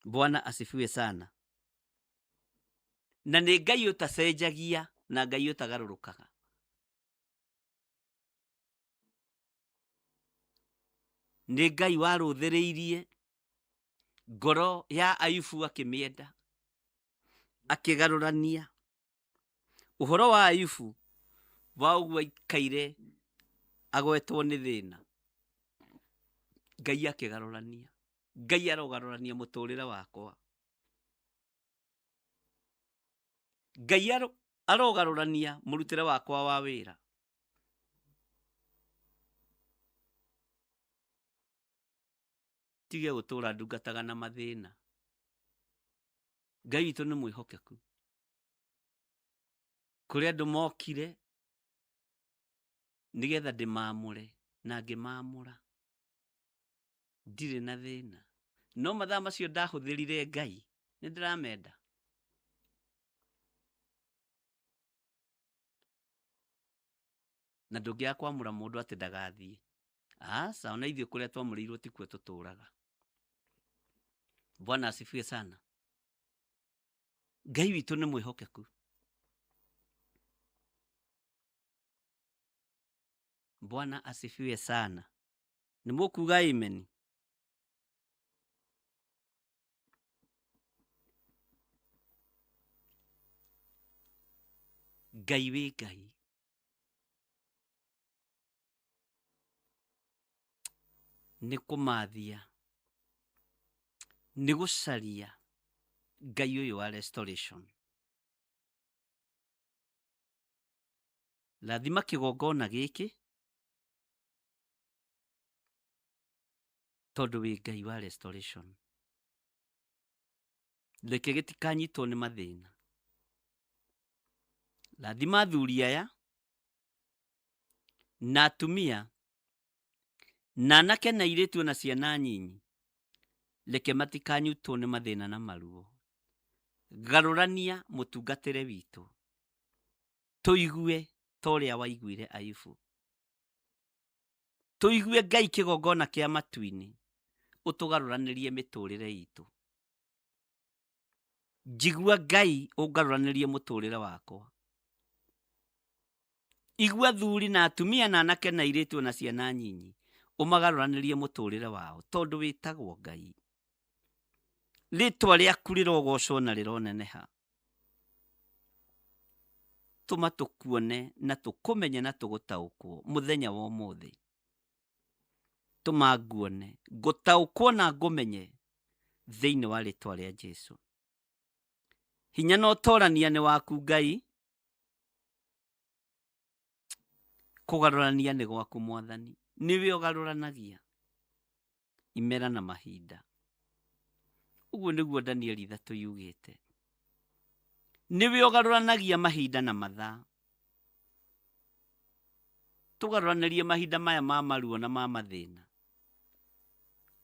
Bwana asifiwe sana. Na nĩ Ngai ũtacenjagia na Ngai ũtagarũrũkaga. Nĩ Ngai warũthĩrĩirie ngoro ya Ayubu akĩmĩenda, akĩgarũrania ũhoro wa Ayubu wa ũguo aikaire agwetwo nĩ thĩna. Ngai akĩgarũrania. Ngai arogarũrania mũtũrĩre wakwa. Ngai arogarũrania mũrutĩre wakwa wa wĩra. Tige gũtũra ndungataga na mathĩna. Ngai witũ nĩ mwĩhokeku. Kũrĩ andũ mokire nĩgetha ndĩmamũre na ngĩmamũra. Ndirĩ na thĩna. No mathaa macio ndahũthĩrire Ngai, nĩ ndĩramenda. Na ndũngĩaga kwamũra mũndũ atĩ ndagathiĩ. Aca, ona ithuĩ kũrĩa twamũrĩirwo tikuo tũtũraga. Bwana asifiwe sana. Ngai witũ nĩ mwĩhokeku. Bwana asifiwe sana. Nĩ mũkuga amen? Ngai wĩ Ngai. Nĩ kũmathia, nĩ gũcaria Ngai ũyũ wa restoration. Rathima kĩgongona gĩkĩ tondũ wĩ Ngai wa restoration. Reke gĩtikanyitwo nĩ mathĩna. Rathima athuri aya na atumia na anake na airĩtu na ciana nyinyi. Reke matikanyitwo nĩ mathĩna na maruo. Garũrania mũtungatĩre witũ tũigue ta ũrĩa waiguire Ayubu. Tũigue Ngai kĩgongona kĩa matu-inĩ, ũtũgarũranĩrie mĩtũrĩre itũ. Njigua Ngai ũngarũranĩrie mũtũrĩre wakwa. Igua athuri na atumia na anake na airĩtu na ciana nyinyi, ũmagarũranĩrie mũtũrĩre wao, tondũ wĩtagwo Ngai. Rĩtwa rĩaku rĩrogocwo na rĩroneneha. Tũma tũkuone na tũkũmenye na tũgũtaũkwo mũthenya wa ũmũthĩ. Tũma nguone, ngũtaũkwo na ngũmenye thĩinĩ wa rĩtwa rĩa Jesu. Hinya na ũtorania nĩ waku Ngai, kũgarũrania nĩ gwaku Mwathani, nĩwe ũgarũranagia. Imera na mahinda. Ũguo nĩguo Danieli 3 yugĩte. Nĩwe ũgarũranagia mahinda na mathaa. Tũgarũranĩrie mahinda maya ma maruo na ma mathĩna.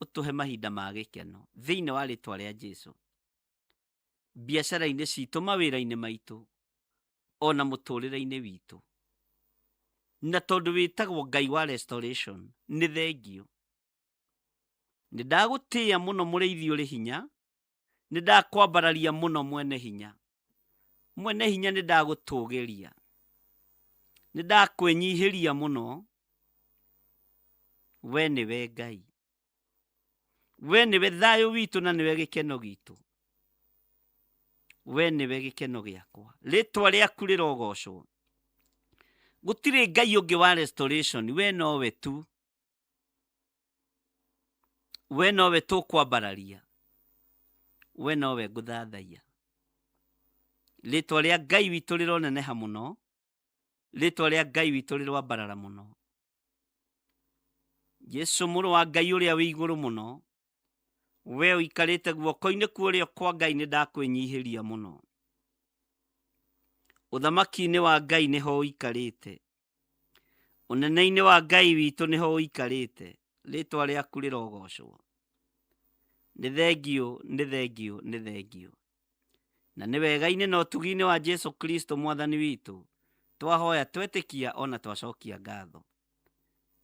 Ũtũhe mahinda ma gĩkeno thĩinĩ wa rĩtwa rĩa Jesu. Biacara-inĩ citũ, mawĩra-inĩ maitũ, ona mũtũrĩre-inĩ witũ. Na tondũ wĩtagwo Ngai wa restoration, nĩ thengiũ. Nĩ ndagũtĩĩa mũno mũrĩithi ũrĩ hinya, nĩ ndakwambararia mũno mwene hinya. Mwene hinya nĩ ndagũtũgĩria, nĩ ndakwĩnyihĩria mũno, we nĩwe Ngai. We nĩwe thayũ witũ na nĩwe gĩkeno gitũ. We nĩwe gĩkeno gĩakwa. Rĩtwa rĩaku rĩrogocwo. Gũtirĩ Ngai ũngĩ wa restoration, we nowe tu. We nowe tũkwambararia. We nowe ngũthathaiya. Rĩtwa rĩa Ngai witũ rĩroneneha mũno. Rĩtwa rĩa Ngai witũ rĩroambarara mũno. Jesu mũrũ wa Ngai ũrĩa wĩ igũrũ mũno, we ũikarĩte guoko-inĩ kwa ũrĩo kwa Ngai nĩ ndakwĩnyihĩria mũno. Ũthamaki-inĩ wa Ngai nĩho ũikarĩte. Ũnene-inĩ wa Ngai witũ nĩho ũikarĩte. Rĩtwa rĩaku rĩrogocwo. Nĩ thengiũ, nĩ thengiũ, nĩ thengiũ. Na nĩ wega-inĩ na ũtugi-inĩ wa Jesu Kristo Mwathani witũ, twahoya twetĩkia ona twacokia ngatho.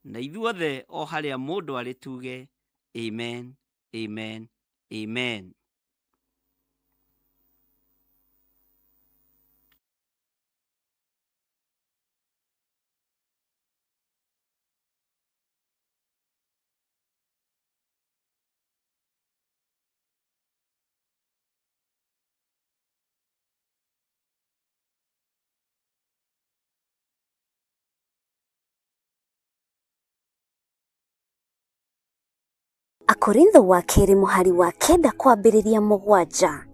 Na ithuothe o harĩa mũndũ arĩ tuge amen, amen, amen. Akorintho wa kerĩ mũhari wa 9 kwambĩrĩria 7.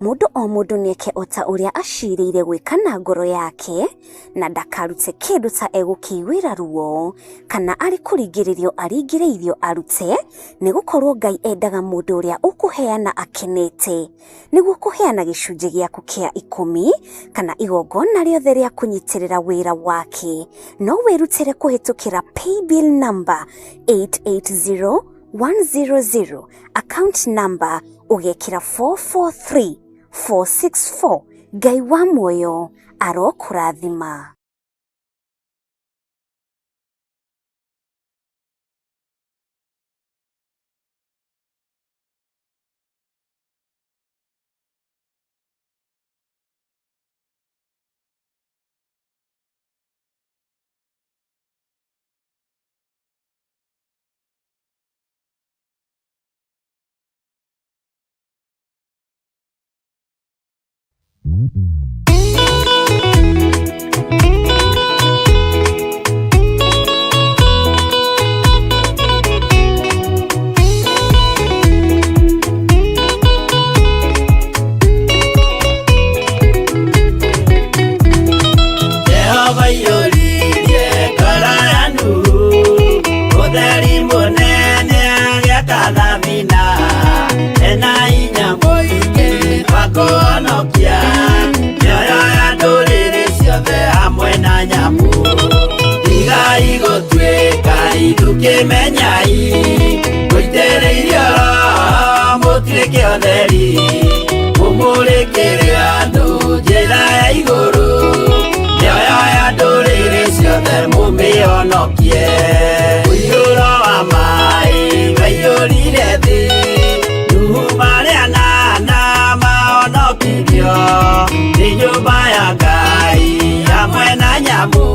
Mũndũ o mũndũ nĩeke o ta ũrĩa acirĩire gwĩka na ngoro yake, na ndakarute kĩndũ ta egũkĩiguĩra ruo, kana arĩ kũringĩrĩrio aringĩrĩirio arute, nĩgũkorwo Ngai endaga mũndũ ũrĩa ũkũheana akenete. Nĩguo kũheana gĩcunjĩ gĩaku kĩa 10 kana igongona rĩothe rĩa kũnyitĩrĩra wĩra wake, no wĩrutĩre kũhĩtũkĩra paybill number 880100, account number ũgekĩra 443464. Ngai wa muoyo arokũrathima. Jehova iyũririe ngoro ya Nuhu, ũtheri mũnene agĩaka thabina, ena hinya mũingĩ wa kũhonokia mĩoyo ya ndũrĩrĩ ciothe hamwe na nyamũ. Tigai gũtuĩka ithukĩmenyai, mũitĩrĩirio Roho mũtirĩ kĩotheri, mũmũrĩkĩre andũ njĩra ya igũrũ, mĩoyo ya ndũrĩrĩ ciothe mũmĩhonokie. Mũiyũro wa maĩ waiyũrire thĩ, Nuhu marĩ anana mahonokirio, nĩ nyũmba ya Ngai hamwe na nyamũ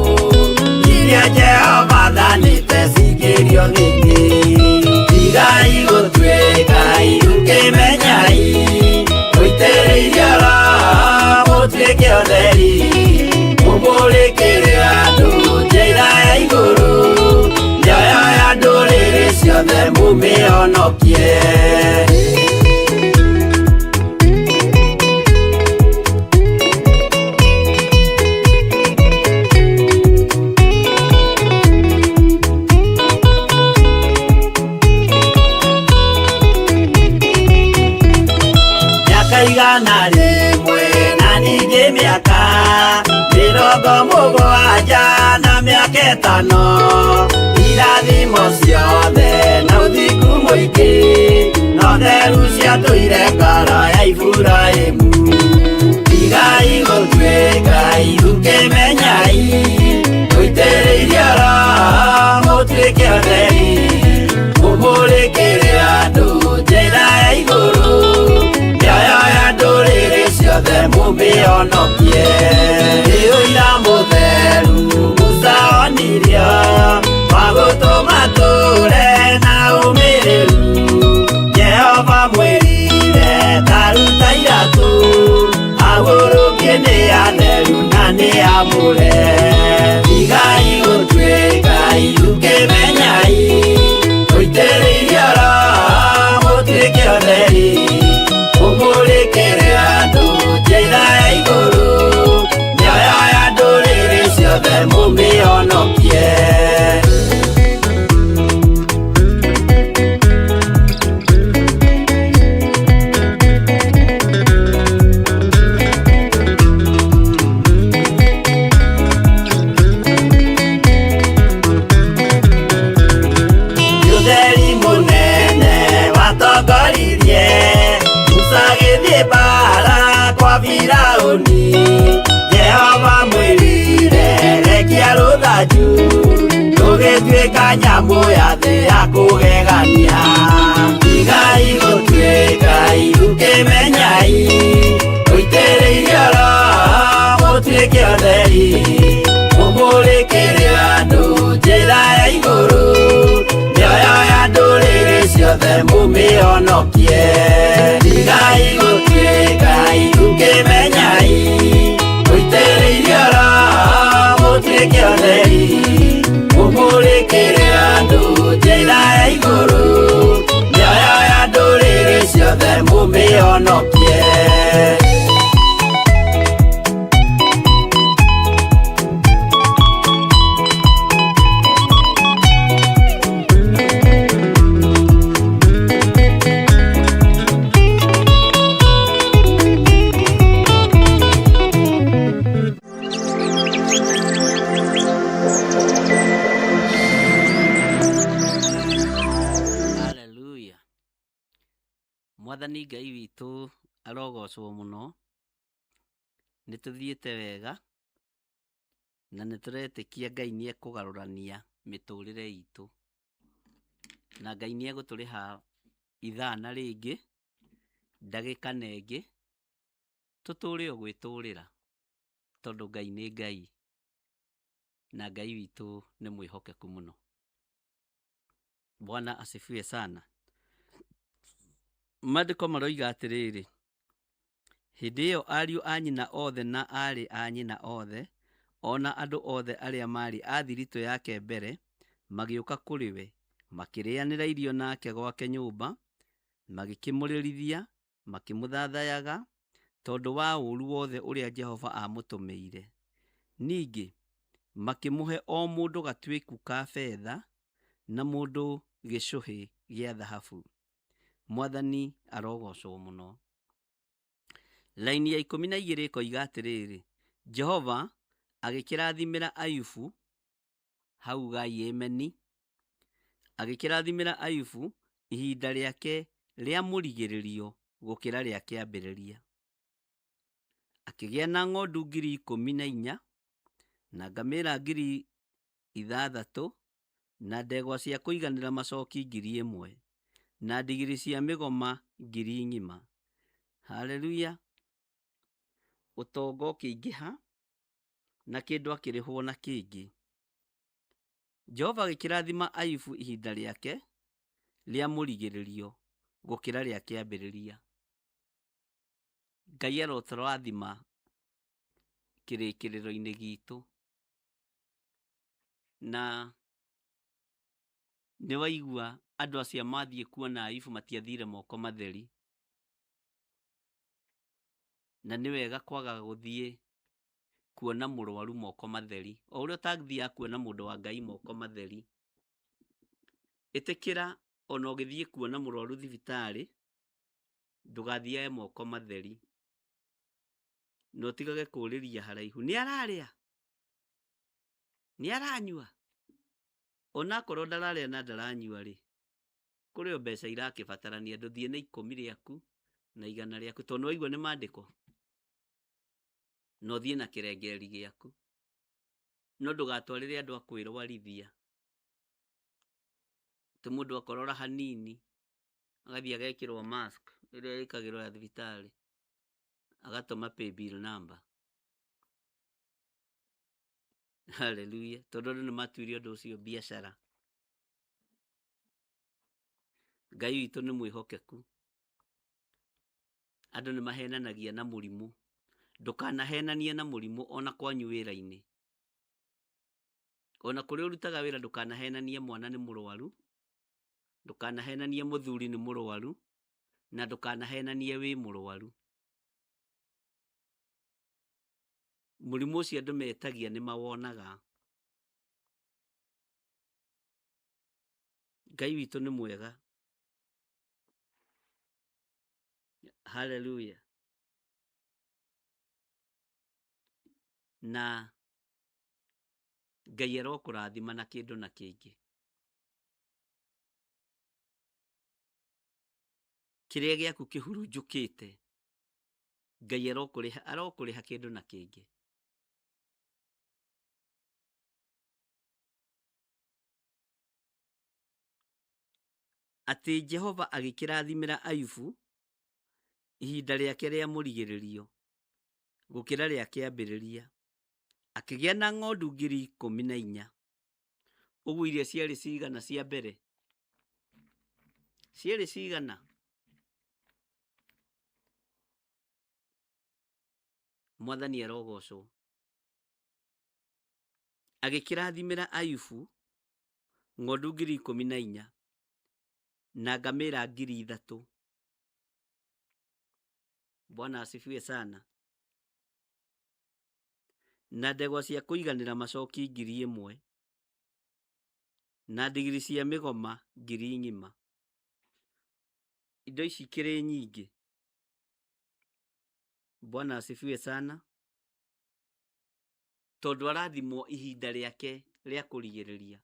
iria Jehova athanĩte cingĩrio thĩinĩ. Tigai gũtuĩka ithukĩmenyai, mũitĩrĩirio Roho mũtuĩke ũtheri, mũmũrĩkĩre andũ njĩra ya igũrũ, mĩoyo ya ndũrĩrĩ ciothe mũmĩhonokie. Mĩaka ĩtano irathimo ciothe na ũthingu mũingĩ no theru ciatũire ngoro ya Iburahĩmu. Tigai gũtuĩka irukĩmenyai mũitĩrĩirie Roho mũtuĩke atheri mũmũrĩkĩre andũ njĩra ya igũrũ mĩoyo ya ndũrĩrĩ ciothe mũmĩhonokie. Nĩ ũira mũtheru Musa onirio wa gũtũma tũre na ũmĩrĩru. Jehova mwĩrire ta ruta iratũ agũrũkie nĩ atheru na nĩ amũre. Tigai gũtuĩka irukĩmenyai mũitĩrĩirie Roho mũtuĩke atheri mũmũrĩkĩre andũ njĩra ya igũrũ mĩoyo ya ndũrĩrĩ ciothe mũmĩhonokie. Ũtheri mũnene watongoririe Musa agĩthiĩ mbara kwa Firaũni. Jehova mwĩrire rekia rũthanju rũgĩtuĩka nyamũ ya thĩ ya kũgegania. Tigai gũtuĩka irukĩmenyai mũitĩrĩirie Roho mũtuĩke atheri mũmũrĩkĩre andũ njĩra ya igũrũ mĩoyo ya ndũrĩrĩ ciothe mũmĩhonokie. Tigai gũtuĩka irukĩmenyai mũitĩrĩirie Roho mũtuĩke atheri mũmũrĩkĩre andũ njĩra ya igũrũ mĩoyo ya ndũrĩrĩ ciothe mũmĩhonokie. Haleluya. Mwathani Ngai witũ arogocwo mũno. Nĩ tũthiĩte wega na nĩ tũretĩkia Ngai nĩ ekũgarũrania mĩtũrĩre itũ na Ngai nĩ egũtũrĩha ithaa na rĩngĩ ndagĩka na ĩngĩ tũtũre o gwĩtũrĩra tondũ Ngai nĩ Ngai na Ngai witũ nĩ mwĩhokeku mũno. Bwana asifiwe sana. Maandĩko maroiga atĩrĩrĩ, hĩndĩ ĩyo ariũ a nyina othe na aarĩ a nyina othe o na andũ othe arĩa maarĩ a thiritũ yake mbere magĩũka kũrĩ we, makĩrĩanĩra irio nake gwake nyũmba, magĩkĩmũrĩrithia, makĩmũthathayaga tondũ wa ũũru wothe ũrĩa Jehova aamũtũmĩire. Ningĩ makĩmũhe o mũndũ gatuĩku ka betha na mũndũ gĩcũhĩ gĩa thahabu. Mwathani arogocwo mũno. Laini ya 12 ĩkoiga atĩrĩrĩ, Jehova agĩkĩrathimĩra Ayubu hau Yemeni, agĩkĩrathimĩra Ayubu ihinda rĩake rĩa mũrigĩrĩrio gũkĩra rĩa kĩambĩrĩria. Akĩgĩa na ng'ondu 14,000 na ngamĩra 6,000 na ndegwa cia kũiganĩra macoki 1,000 na ndigiri cia mĩgoma 1,000. Haleluya. Ũtonga ũkĩingĩha na kĩndũ akĩrĩhwo na kĩngĩ. Jehova agĩkĩrathima Ayubu ihinda rĩake rĩa mũrigĩrĩrio gũkĩra rĩa kĩambĩrĩria. Ngai arotũrathima kĩrĩkĩrĩro-inĩ gitũ. Na nĩ waigua andũ acio mathiĩ kuona Ayubu matiathire moko matheri. Na nĩ wega kwaga gũthiĩ kuona mũrwaru moko matheri. O ũrĩa ũtangĩthiaga kuona mũndũ wa Ngai moko matheri. Ĩtĩkĩra ona ũgĩthiĩ kuona mũrwaru thibitarĩ, ndũgathiage moko matheri. Na ũtigage kũũrĩria haraihu, nĩ ararĩa? Nĩ aranyua? Onakorwo ndararĩa na ndaranyua rĩ, kũrĩ o mbeca irakĩbatarania, ndũthiĩ na 10 rĩaku na 100 rĩaku, tondũ nĩwaigua nĩ mandĩko, na ũthiĩ na kĩrengeri gĩaku, no ndũgatwarĩre andũ a kwĩrwarithia. Atĩ mũndũ akorora hanini agathiĩ agekĩrwo mask ĩrĩa ĩkagĩrwo ya thibitarĩ, agatũma paybill number. Haleluya! Tondũ andũ nĩmatuire ũndũ ũcio biacara. Ngai witũ nĩ mwĩhokeku. Andũ nĩmahenanagia na mũrimũ. Ndũkanahenanie na mũrimũ ona kwanyu wĩra-inĩ. Ona kũrĩa ũrutaga wĩra ndũkanahenanie mwana nĩ mũrwaru, ndũkanahenanie mũthuri nĩ mũrwaru, na ndũkanahenanie wĩ mũrwaru. Mũrimũ ũcio andũ metagia nĩ mawonaga. Ngai witũ nĩ mwega. Haleluya. Na Ngai arokũrathima na kĩndũ na kĩngĩ. Kĩrĩa gĩaku kĩhurunjũkĩte, Ngai arokũrĩha kĩndũ na kĩngĩ. Atĩ Jehova agĩkĩrathimĩra Ayubu ihinda rĩake rĩa mũrigĩrĩrio gũkĩra rĩa kĩambĩrĩria, akĩgĩa na ng'ondu 14,000. Ũguo iria ciarĩ cigana cia mbere? Ciarĩ cigana? Mwathani arogocwo. Agĩkĩrathimĩra Ayubu ng'ondu 14,000 na ngamĩra 3,000. Bwana asifiwe sana. Na ndegwa cia kũiganĩra macoki 1,000 na ndigiri cia mĩgoma 1,000. Indo ici ikĩrĩ nyingĩ. Bwana asifiwe sana. Tondũ arathimwo ihinda rĩake rĩa kũrigĩrĩria.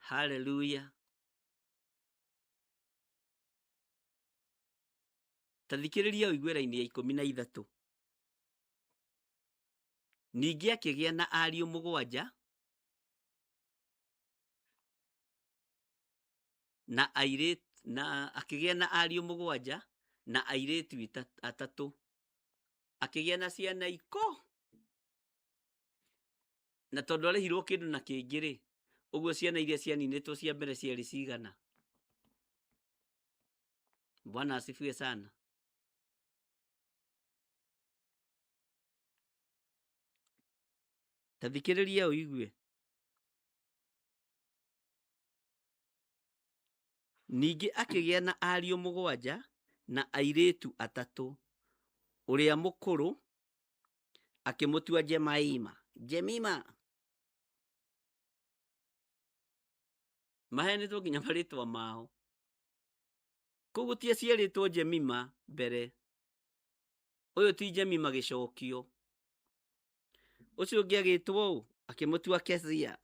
Haleluya. Ta thikĩrĩria ũigue raini ya 13. Ningĩ akĩgĩa na ariũ 7 na airĩtu, na akĩgĩa na ariũ 7 na airĩtu 3. Akĩgĩa na ciana na tondũ arĩhirwo kĩndũ na kĩngĩ rĩ, ũguo ciana iria cianinĩtwo cia mbere ciarĩ cigana? Bwana asifiwe sana. Ta thikĩrĩria ũigue. Ningĩ akĩgĩa na ariũ 7 na airĩtu 3. Ũrĩa mũkũrũ akĩmũtua Jemaima. Jemima. Maheanĩtwo nginya marĩtwa mao. Koguo ti aciarĩtwo Jemima mbere. Ũyũ ti Jemima gĩcokio. Ũcio ũngĩ agĩtwo ũ? Akĩmũtua Kezia.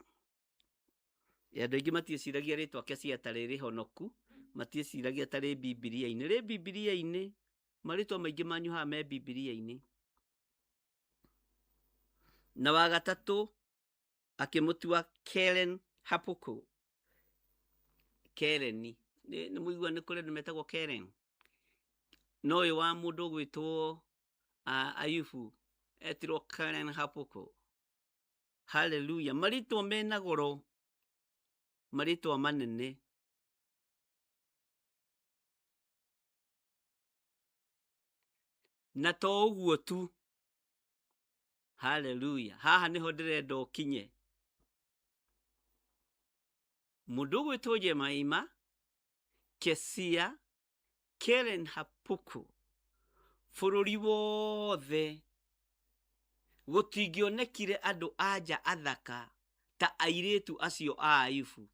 Andũ aingĩ matiĩciragia rĩtwa Kezia ta rĩrĩ honoku, matiĩciragia ta rĩ Bibilia-inĩ. Rĩ Bibilia-inĩ, marĩtwa maingĩ manyu haha me Bibilia-inĩ. Na wa gatatũ akĩmũtua Keren Hapuku. Kereni. Nĩ mũigua nĩ kũrĩ andũ metagwo Keren. No ũyũ wa mũndũ ũgwĩtwo Ayubu etirwo Keren Hapuku. Haleluya. Marĩtwa mena goro, marĩtwa manene. Na to ũguo tu. Haleluya. Haha nĩho ndĩrenda ũkinye. Mũndũ ũgwĩtwo Jemaima, Kesia, Keren Hapuku, bũrũri wothe gũtingĩonekire andũ anja athaka ta airĩtu acio a Ayubu.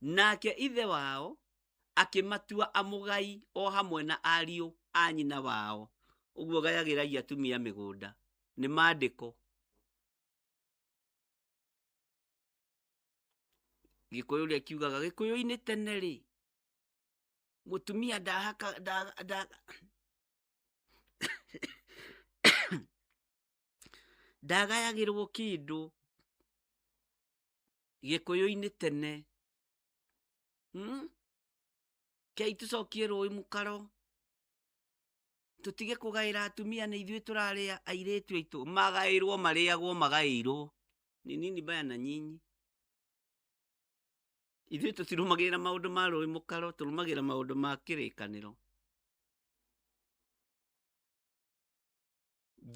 Nake ithe wao akĩmatua amũgai o hamwe na ariũ a nyina wao. Ũguo gayagĩrai atumia mĩgũnda. Nĩ maandĩko. Gĩkũyũ ũrĩa kiugaga gĩkũyũ-inĩ tene rĩ, mũtumia ndahaka nda ndagayagĩrwo kĩndũ gĩkũyũ-inĩ tene. Kei tũcokie rũĩ mũkaro, tũtige kũgaĩra atumia nĩ ithuĩ tũrarĩa airĩtu aitũ. Magaĩrwo marĩagwo magaĩirwo. Ni nini baya na nyinyi. Ithuĩ tũtirũmagĩrĩra maũndũ ma rũĩ mũkaro, tũrũmagĩrĩra maũndũ ma kĩrĩkanĩro.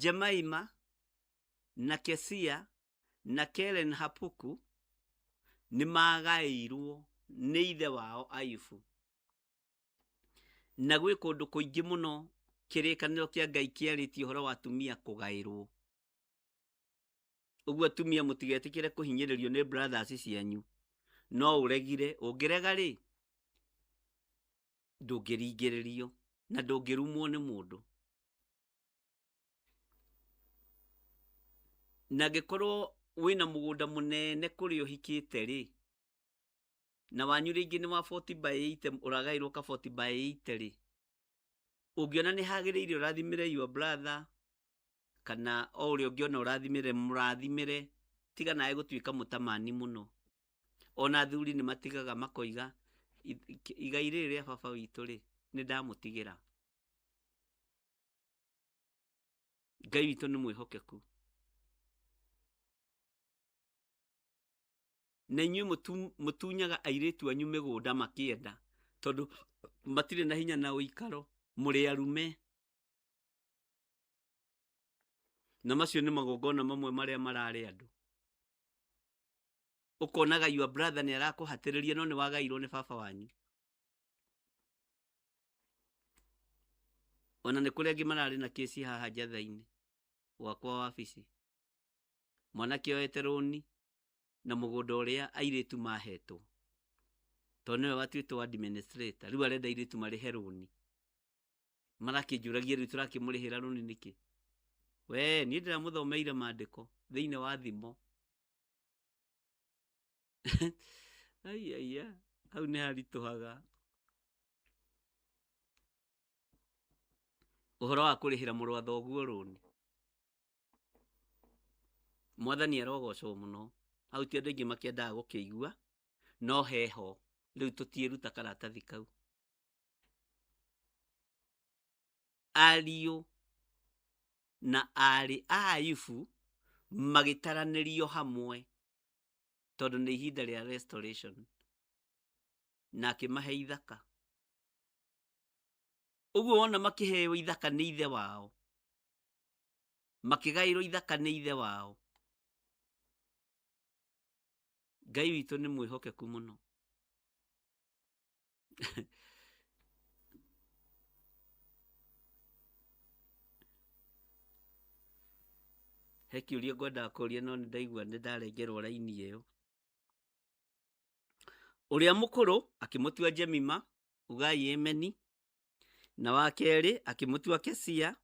Jemaima na Kesia na Keren Hapuku nĩ magaĩirwo nĩ ithe wao Ayubu. Na gwĩ kũndũ kũingĩ mũno kĩrĩkanĩro kĩa Ngai kĩarĩtie ũhoro wa atumia kũgaĩrwo. Ũguo atumia mũtigetĩkĩre kũhinyĩrĩrio nĩ brothers cianyu. No ũregire, ũngĩrega rĩ, ndũngĩringĩrĩrio na ndũngĩrumwo nĩ mũndũ. Na angĩkorwo wĩna mũgũnda mũnene kũrĩa ũhikĩte rĩ, na wanyu rĩngĩ nĩ wa 40 by 80, ũragaĩrwo ka 40 by 80 rĩ, ũngĩona nĩ hagĩrĩire ũrathimĩre your brother, kana o ũrĩa ũngĩona ũrathimĩre, mũrathimĩre, tiga nawe gũtuĩka mũtamani mũno. Ona athuri nĩ matigaga makoiga, igai rĩrĩ rĩa baba witũ rĩ, nĩ ndamũtigĩra. Ngai witũ nĩ mwĩhokeku. Na inyuĩ mũtunyaga airĩtu anyu mĩgũnda makĩenda, tondũ matirĩ na hinya na ũikaro, mũrĩ arume. Na macio nĩ magongona mamwe marĩa mararĩ andũ. Ũkonaga your brother nĩ arakũhatĩrĩria no nĩ wagairwo nĩ baba wanyu. Ona nĩ kũrĩ angĩ mararĩ na kĩci haha njatha-inĩ gwakwa wabici. Mwanake oete rũni na mũgũnda ũrĩa airĩtu mahetwo, tondũ nĩwe watuĩtwo administrator, rĩu arenda airĩtu marĩhe rũni. Marakĩnjũragia rĩu tũrakĩmũrĩhĩra rũni nĩkĩ? We niĩ ndĩramũthomeire maandĩko thĩinĩ wa thimo. Aiaiya, hau nĩ haritũhaga. Ũhoro wa kũrĩhĩra mũrũ wa thoguo rũni. Mwathani arogocwo mũno. Hau ti andũ aingĩ makĩendaga gũkĩigua, no heho rĩu tũtiĩruta karatathi kau. Ariũ na aarĩ a Ayubu magĩtaranĩrio hamwe, tondũ nĩ ihinda rĩa restoration, na akĩmahe ithaka. Ũguo wona makĩheo ithaka nĩ ithe wao, makĩgaĩrwo ithaka nĩ ithe wao. Ngai witũ nĩ mwĩhokeku mũno. He kĩũria ngwendaga kũria no nĩ ndaigua nĩ ndarengerwo raini ĩyo. Ũrĩa mũkũrũ akĩmũtua Jemima, ugai Emeni, na wa kerĩ akĩmũtua Kesia,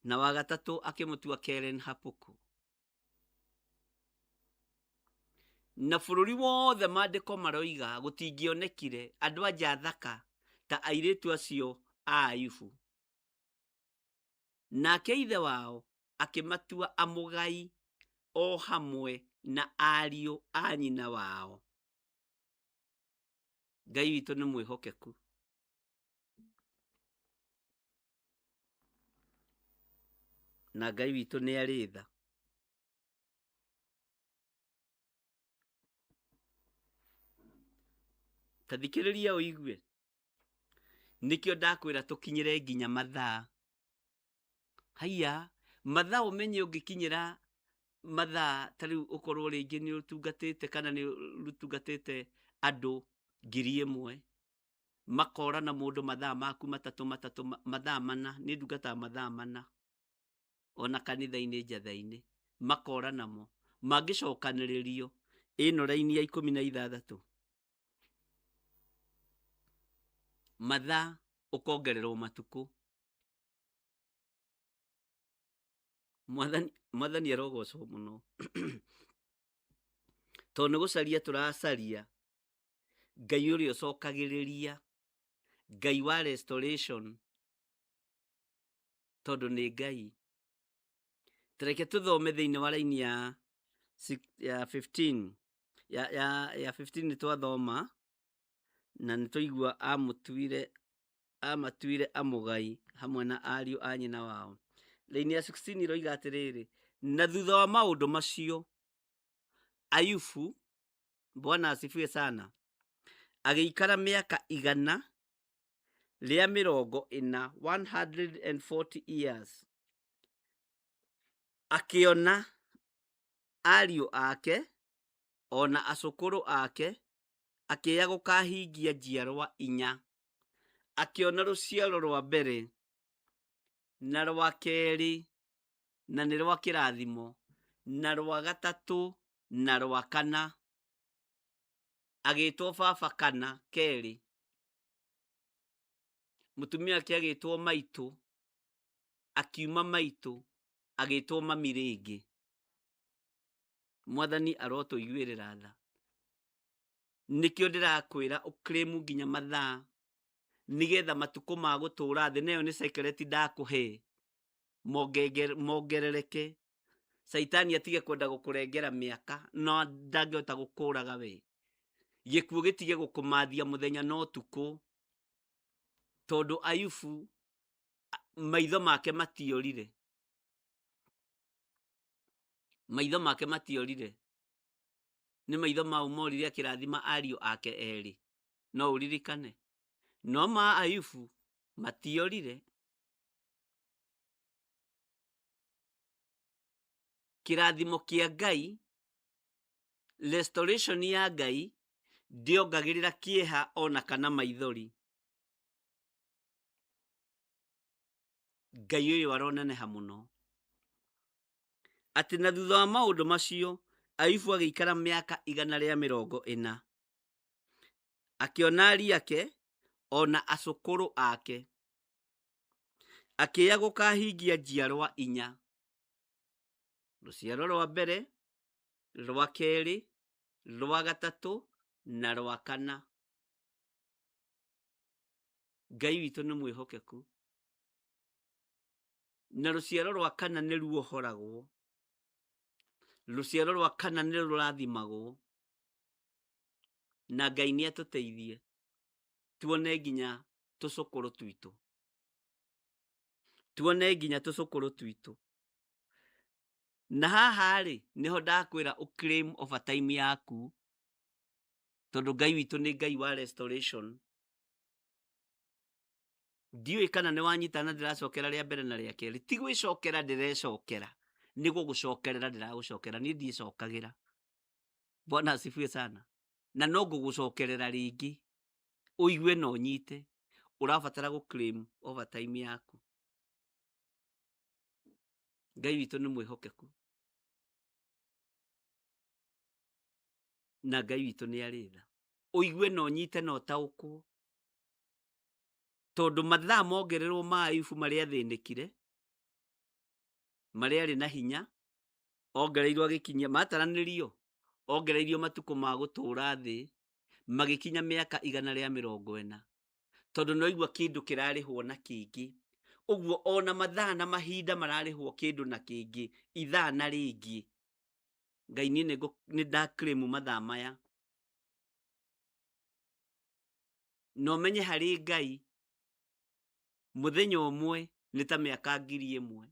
na wa gatatũ akĩmũtua Keren Hapuku. Na bũrũri wothe maandĩko maroiga gũtingĩonekire andũ anja athaka ta airĩtu acio a Ayubu. Nake ithe wao akĩmatua amũgai o hamwe na ariũ a nyina wao. Ngai witũ nĩ mwĩhokeku. Na Ngai witũ nĩ arĩ tha. Ta thikĩrĩria ũigue. Nĩkĩo ndakwĩra tũkinyĩre nginya mathaa. Haiya, mathaa ũmenye ũngĩkinyĩra mathaa ta rĩu ũkorwo rĩngĩ nĩ ũtungatĩte kana nĩ ũtungatĩte andũ 1,000 makora na mũndũ mathaa maku matatũ matatũ mathaa mana, niĩ ndungataga mathaa mana ona kanitha-inĩ njatha-inĩ, makora namo mangĩcokanĩrĩrio ĩno raini ya 16 mathaa ũkongererwo matukũ. Mwathani Mwathani arogocwo mũno tondũ nĩ gũcaria tũracaria Ngai ũrĩa ũcokagĩrĩria, Ngai wa restoration, tondũ nĩ Ngai. Tareke tũthome thĩinĩ wa raini ya, ya 15 ya, ya, ya 15 nĩ twathoma na nĩ twaigua amũtuire amatuire amũgai hamwe na ariũ a nyina wao. Raini ya 16 iroiga atĩrĩrĩ, na thutha wa maũndũ macio Ayubu, Bwana asifiwe sana, agĩikara mĩaka igana rĩa mĩrongo ĩna 140 years, akĩona ariũ ake ona acũkũrũ ake, akĩya gũkahingia njiarwa inya, akĩona rũciaro rwa mbere na rwa kerĩ, na nĩ rwa kĩrathimo, na rwa gatatũ na rwa kana, agĩtwo baba kana kerĩ, mũtumia wake agĩtwo maitũ, akiuma maitũ agĩtwo mami rĩngĩ. Mwathani arotũiguĩrĩra tha. Nĩkĩo ndĩrakwĩra ũclaim nginya mathaa nĩgetha matukũ ma gũtũra thĩ, nayo nĩ secret ndakũhe, mongerereke. Caitani atige kwenda gũkũrengera mĩaka, no ndangĩhota gũkũraga we. Gĩkuũ gĩtige gũkũmathia mũthenya na ũtukũ, tondũ Ayubu maitho make matiorire, maitho make matiorire, nĩ maitho mau morire akĩrathima ariũ ake erĩ, no ũririkane, no ma Ayubu matiorire. Kĩrathimo kĩa Ngai, restoration ya Ngai ndĩongagĩrĩra kĩeha ona kana maithori. Ngai ũyũ aroneneha mũno. Atĩ na thutha wa maũndũ macio Ayubu agĩikara mĩaka igana rĩa mĩrongo ĩna, akĩona ariũ ake ona acũkũrũ ake, akĩya gũkahingia njiarwa inya, rũciaro rwa mbere, rwa kerĩ, rwa gatatũ na rwa kana. Ngai witũ nĩ mwĩhokeku, na rũciaro rwa kana nĩ ruohoragwo, rũciaro rwa kana nĩ rũrathimagwo, na Ngai nĩ atũteithie tuone nginya tũcũkũrũ twitũ, tuone nginya tũcũkũrũ twitũ. Na haha rĩ nĩho ndakwĩra ũclaim overtime yaku, tondũ Ngai witũ nĩ Ngai wa restoration. Ndiũĩ kana nĩ wanyita na ndĩracokera rĩa mbere na rĩa kerĩ, ti gwĩcokera ndĩrecokera, nĩ gũgũcokerera ndĩragũcokera, niĩ ndiĩcokagĩra. Bwana asifiwe sana. Na no ngũgũcokerera rĩngĩ ũigue na ũnyite, ũrabatara gũ claim overtime yaku. Ngai witũ nĩ mwĩhokeku, na Ngai witũ nĩ arĩ tha. Ũigue na ũnyite na ũtaũkwo, tondũ mathaa mongererwo ma Ayubu marĩa athĩnĩkire, marĩa arĩ na hinya, ongereirwo agĩkinyia, mataranĩrio, ongereirio matukũ ma gũtũra thĩ, magĩkinya mĩaka igana rĩa mĩrongo ĩna, tondũ no igua kĩndũ kĩrarĩhwo na kĩngĩ. Ũguo ona mathaa na mahinda mararĩhwo kĩndũ na kĩngĩ, ithaa na rĩngĩ. Ngai niĩ nĩ ndaclaim mathaa maya. Na ũmenye harĩ Ngai mũthenya ũmwe nĩ ta mĩaka ngiri ĩmwe.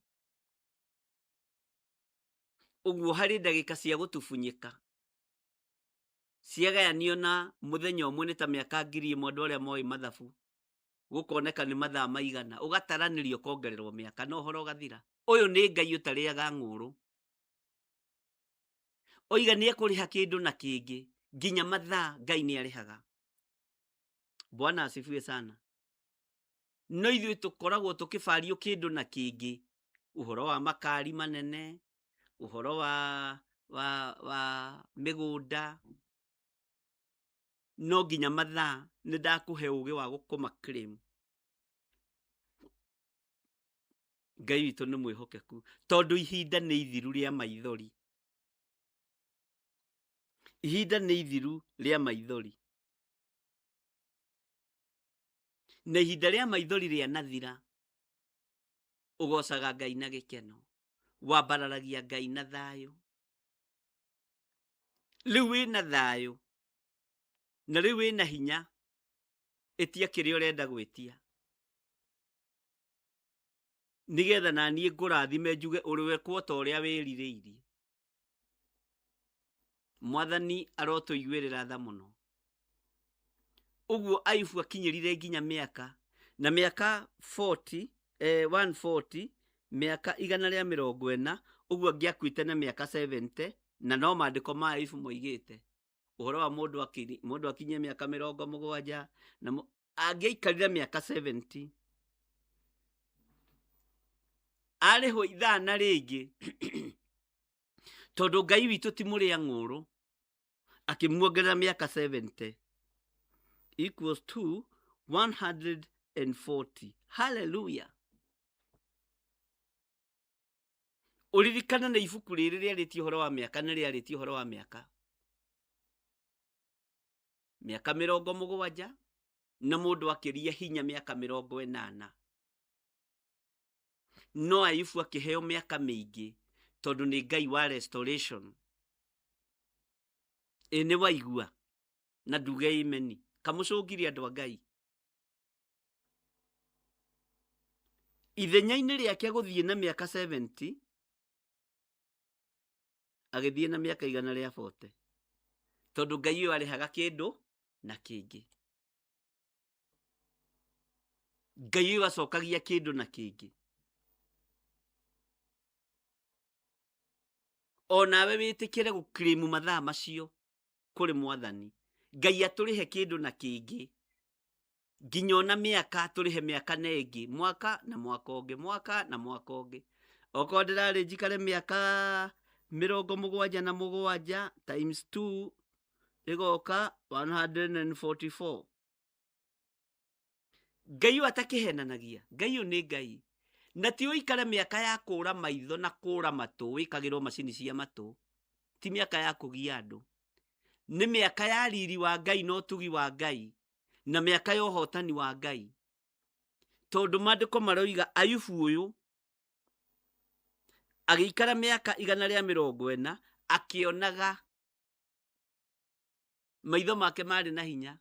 Ũguo harĩ ndagĩka cia gũtubunyĩka ciagayanio na mũthenya ũmwe nĩ ta mĩaka ngiri ĩmwe. Andũ arĩa moĩ mathabu gũkoneka nĩ mathaa maigana, ũgataranĩrio ũkongererwo mĩaka na ũhoro ũgathira. Ũyũ nĩ Ngai ũtarĩaga ng'ũrũ, oiga nĩ ekũrĩha kĩndũ na kĩngĩ, nginya mathaa Ngai nĩ arĩhaga. Bwana asifiwe sana. No ithuĩ tũkoragwo tũkĩbario kĩndũ na kĩngĩ, ũhoro wa makari manene, ũhoro wa mĩgũnda, no nginya mathaa nĩ ndakũhe ũgĩ wa gũkũma claim. Ngai witũ nĩ mwĩhokeku tondũ ihinda nĩ ithiru rĩa maithori, ihinda nĩ ithiru rĩa maithori, na ihinda rĩa maithori rĩanathira ũgocaga Ngai na gĩkeno, wambararagia Ngai na thayũ. Rĩu wĩna thayũ na rĩu wĩna hinya, ĩtia kĩrĩa ũrenda gwĩtia nĩgetha na niĩ ngũrathime njuge ũrĩwekwo ta ũrĩa wĩrirĩirie. Mwathani arotũiguĩrĩra tha mũno. Ũguo Ayubu akinyĩrire nginya mĩaka na mĩaka 40, 140, mĩaka 140, ũguo angĩakuĩte na mĩaka 70, na no maandĩko ma Ayubu moigĩte ũhoro wa mũndũ mũndũ akinyie mĩaka 70 na angĩaikarire mĩaka 70 arĩhwo ithaa na rĩngĩ tondũ Ngai witũ ti mũrĩa ng'ũrũ, akĩmuongerera mĩaka 70 equals to 140. Hallelujah. Ũririkane nĩ ibuku rĩrĩ rĩarĩtie ũhoro wa mĩaka, nĩ rĩarĩtie ũhoro wa mĩaka mĩaka 70 na mũndũ akĩria hinya mĩaka 80. No Ayubu akĩheo mĩaka mĩingĩ tondũ nĩ Ngai wa restoration. Ĩ nĩ waigua na nduge imeni kamũcũngire andũ a Ngai. Ithenya-inĩ rĩake gũthiĩ na mĩaka 70 agĩthiĩ na mĩaka 140 tondũ Ngai ũyũ arĩhaga kĩndũ na kĩngĩ. Ngai ũyũ acokagia kĩndũ na kĩngĩ. O nawe wĩtĩkĩre gũclaim mathaa macio kũrĩ Mwathani. Ngai atũrĩhe kĩndũ na kĩngĩ nginya ona mĩaka atũrĩhe mĩaka na ĩngĩ, mwaka na mwaka ũngĩ, mwaka na mwaka ũngĩ. Okorwo ndĩrarĩ njikare mĩaka 77 times 2 ĩgoka 144. Ngai ũyũ atakĩhenanagia, Ngai ũyũ nĩ Ngai. Na ti ũikare mĩaka ya kũra maitho na kũra matũ, wĩkagĩrwo macini cia matũ, ti mĩaka ya kũgia andũ. Nĩ mĩaka ya riri wa Ngai na ũtugi wa Ngai na mĩaka ya ũhotani wa Ngai. Tondũ maandĩko maroiga Ayubu ũyũ agĩikara mĩaka 140 akĩonaga maitho make marĩ na hinya.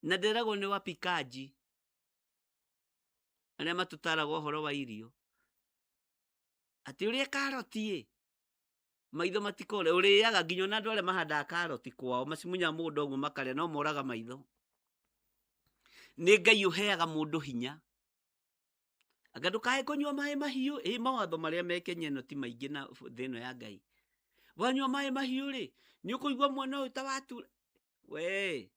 Na nderagwo nĩ wapikaji arĩa matũtaraga ũhoro wa irio atĩ ũrĩe karoti ĩ maitho matikore, ũrĩaga nginya ona andũ arĩa mahandaga karoti kwao macimunyaga mũgũnda ũguo makarĩa no moraga maitho. Nĩ Ngai ũheaga mũndũ hinya. Anga ndũkae kũnyua maĩ mahiũ, ĩ mawatho marĩa me Kenya ĩno ti maingĩ na thĩ ĩno ya Ngai. Wanyua maĩ mahiũ rĩ, nĩ ũkũigua mwena ũyũ ta watura. We,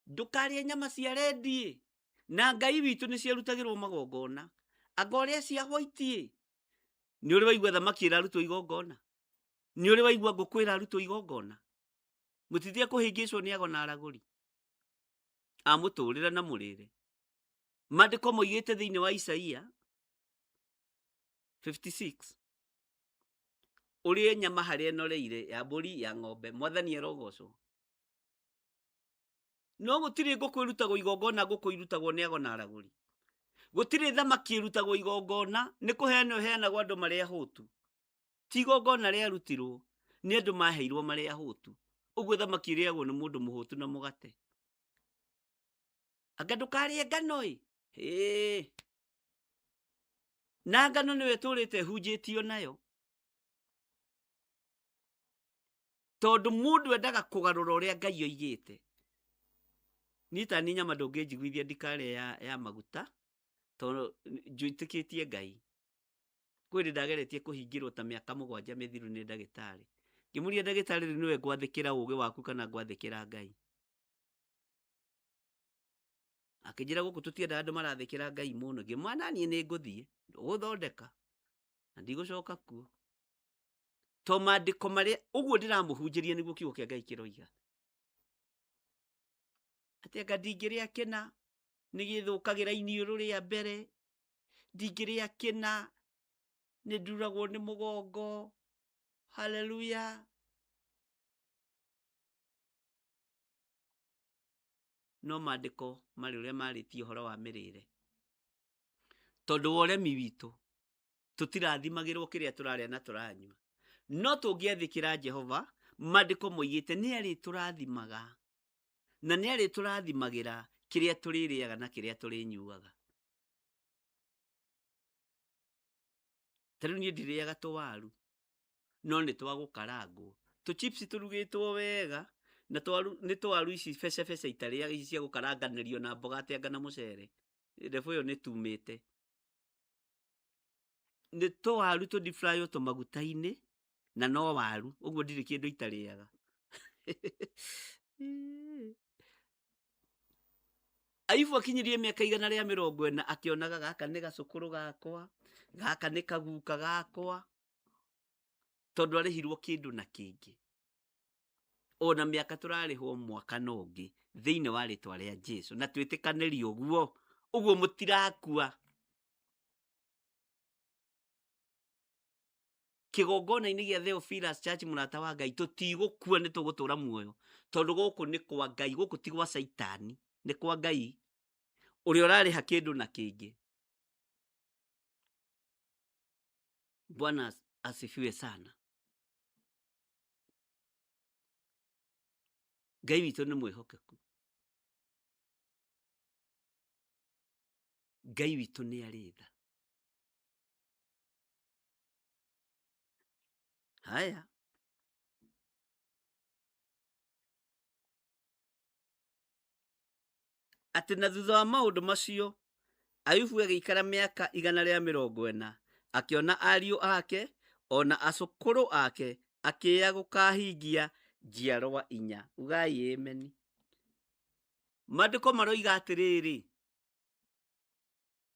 ndũkarĩe nyama cia rendi na Ngai witũ nĩ ciarutagĩrwo magongona. Anga ũrĩa cia white ĩ, nĩ ũrĩ waigua thamaki ĩrarutwo igongona? Nĩ ũrĩ waigua ngũkũ ĩrarutwo igongona? Mũtithie kũhĩngĩcwo nĩ ago na aragũri a mũtũrĩre na mũrĩre. Maandĩko moigĩte thĩinĩ wa Isaia 56 ũrĩe nyama harĩa ĩnoreire ya mbũri ya ng'ombe, Mwathani arogocwo. No gũtirĩ ngũkũ ĩrutagwo igongona, ngũkũ irutagwo nĩ ago na aragũri. Gũtirĩ thamaki ĩrutagwo igongona, nĩ kũheana ĩheanagwo andũ marĩ ahũtu. Ti igongona rĩarutirwo, nĩ andũ maheirwo marĩ ahũtu. Ũguo thamaki ĩrĩagwo nĩ mũndũ mũhũtu na mũgate. Anga ndũkarĩe ngano ĩ, hĩ. Na ngano nĩyo ĩtũrĩte ĩhunjĩtio nayo. Tondũ mũndũ endaga kũgarũra ũrĩa Ngai oigĩte. Niĩ ta niĩ nyama ndũngĩnjiguithia ndikarĩe ya maguta, tondũ njĩtĩkĩtie Ngai. Kwĩ hĩndĩ ndageretie kũhingĩrwo ta mĩaka 7 mĩthiru nĩ ndagĩtarĩ. Ngĩmũria ndagĩtarĩ rĩu nĩwe ngwathĩkĩra ũgĩ waku kana ngwathĩkĩra Ngai. Akĩnjĩra gũkũ tũtiendaga andũ marathĩkĩra Ngai mũno. Ngĩmwĩra na niĩ nĩ ngũthiĩ, ndũgũthondeka na ndigũcoka kuo. To maandĩko marĩa ũguo ndĩramũhunjĩria nĩguo kiugo kĩa Ngai kĩroiga. Atĩ anga ndingĩrĩa kĩna nĩgĩthũkagĩra iniũrũ rĩa mbere. Ndingĩrĩa kĩna, nĩ nduragwo nĩ mũgongo. Haleluya. No maandĩko marĩ ũrĩa marĩtie ũhoro wa mĩrĩre. Tondũ wa ũremi witũ, tũtirathimagĩrwo kĩrĩa tũrarĩa na tũranyua. No tũngĩathĩkĩra Jehova, maandĩko moigĩte nĩ arĩtũrathimaga na nĩ arĩtũrathimagĩra kĩrĩa tũrĩrĩaga na kĩrĩa tũrĩnyuaga. Ta rĩu niĩ ndirĩaga tũwaru, no nĩ twa gũkarangwo. Tũ chips tũrugĩtwo wega na twaru nĩ twaru ici becebece itarĩaga ici cia gũkaranganĩrio na mboga atĩ anga na mũcere. Level ĩyo nĩ tumĩte. Nĩ tũwaru tũ deep fry tũmaguta-inĩ na no waru, ũguo ndirĩ kĩndũ itarĩaga. Ayubu akinyirie mĩaka 140 akĩonaga gaka nĩ gacũkũrũ gakwa, gaka nĩ kaguka gakwa, tondũ arĩhirwo kĩndũ na kĩngĩ. Ona mĩaka tũrarĩhwo mwaka na ũngĩ thĩinĩ wa rĩtwa rĩa Jesu, na twĩtĩkanĩrie ũguo, ũguo mũtirakua. Kĩgongona-inĩ gĩa Theophilus Church mũrata wa Ngai, tũtigũkua nĩ tũgũtũra muoyo, tondũ gũkũ nĩ kwa Ngai, gũkũ ti gwa Caitani, nĩ kwa Ngai ũrĩa ũrarĩha kĩndũ na kĩngĩ. Bwana asifiwe sana. Ngai witũ nĩ mwĩhokeku, Ngai witũ nĩ arĩ tha. Haya, atĩ na thutha wa maũndũ macio Ayubu agĩikara mĩaka 140, akĩona ariũ ake o na acũkũrũ ake, akĩya gũkahingia njiarwa inya. Ugai ameni. Maandĩko maroiga atĩrĩrĩ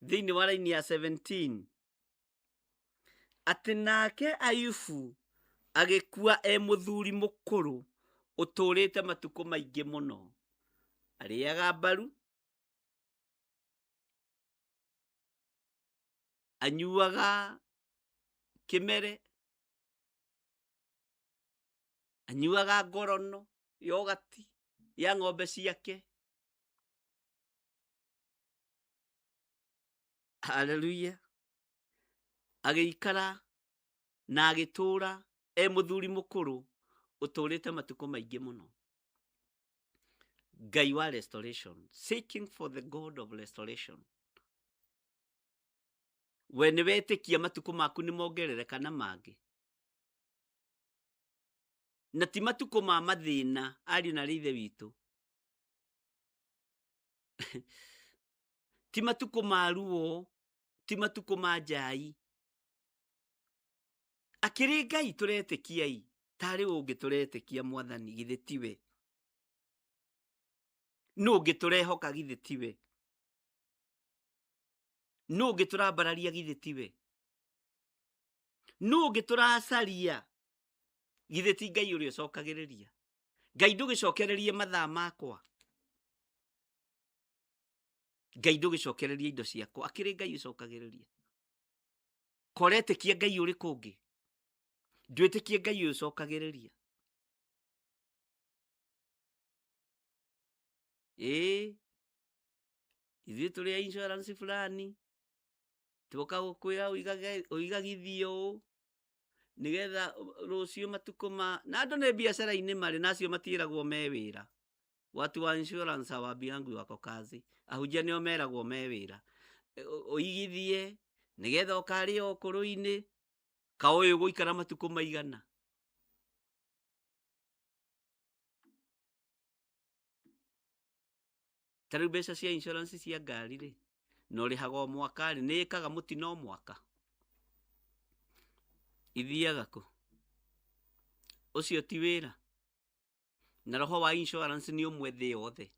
thĩinĩ wa raini ya 17 atĩ nake Ayubu agĩkua e mũthuri mũkũrũ ũtũũrĩte matukũ maingĩ mũno, arĩaga mbaru, anyuaga kĩmere, anyuaga ngorono yogati ya ng'ombe ciake. Haleluya. Agĩikara na agĩtũũra e mũthuri mũkũrũ ũtũũrĩte matukũ maingĩ mũno. Ngai wa restoration, seeking for the God of restoration. We nĩ wetĩkia matukũ maku nĩ mongerereka na mangĩ, na ti matukũ ma mathĩna, ariũ na ithe witũ. Ti matukũ ma ruo, ti matukũ ma njai. Akĩrĩ Ngai tũretĩkia i, tarĩ ũngĩ tũretĩkia Mwathani, githĩ tiwe? Nũ ũngĩ tũrehoka, githĩ tiwe? Nũ ũngĩ tũrambararia, githĩ tiwe? Nũ ũngĩ tũracaria, githĩ ti Ngai ũrĩa ũcokagĩrĩria? Ngai ndũgĩcokererie mathaa makwa, Ngai ndũgĩcokererie indo ciakwa. Akĩrĩ Ngai ũcokagĩrĩria. Koretĩkia Ngai ũrĩkũ ũngĩ? Ndwĩtĩkie Ngai ũyũ ũcokagĩrĩria. Ĩĩ, ithuĩ tũrĩ a insurance fulani, twoka gũkwĩra ũigagithie ũũ nĩgetha rũciũ matukũ ma na andũ nĩ biacara-inĩ marĩ na acio matiĩragwo me wĩra. Watu wa insurance hawaambiangwi wako kazi, ahunjia nĩo meragwo me wĩra. Ũigithie nĩgetha ũkarĩa ũkũrũ-inĩ, ka ũyũ ũgũikara matukũ maigana. Ta rĩu mbeca cia insurance cia ngari rĩ, na ũrĩhaga o mwaka rĩ, nĩ ĩkaga mũtino o mwaka? Ithiaga kũ? Ũcio ti wĩra? Na roho wa insurance nĩ ũmwe thĩ yothe.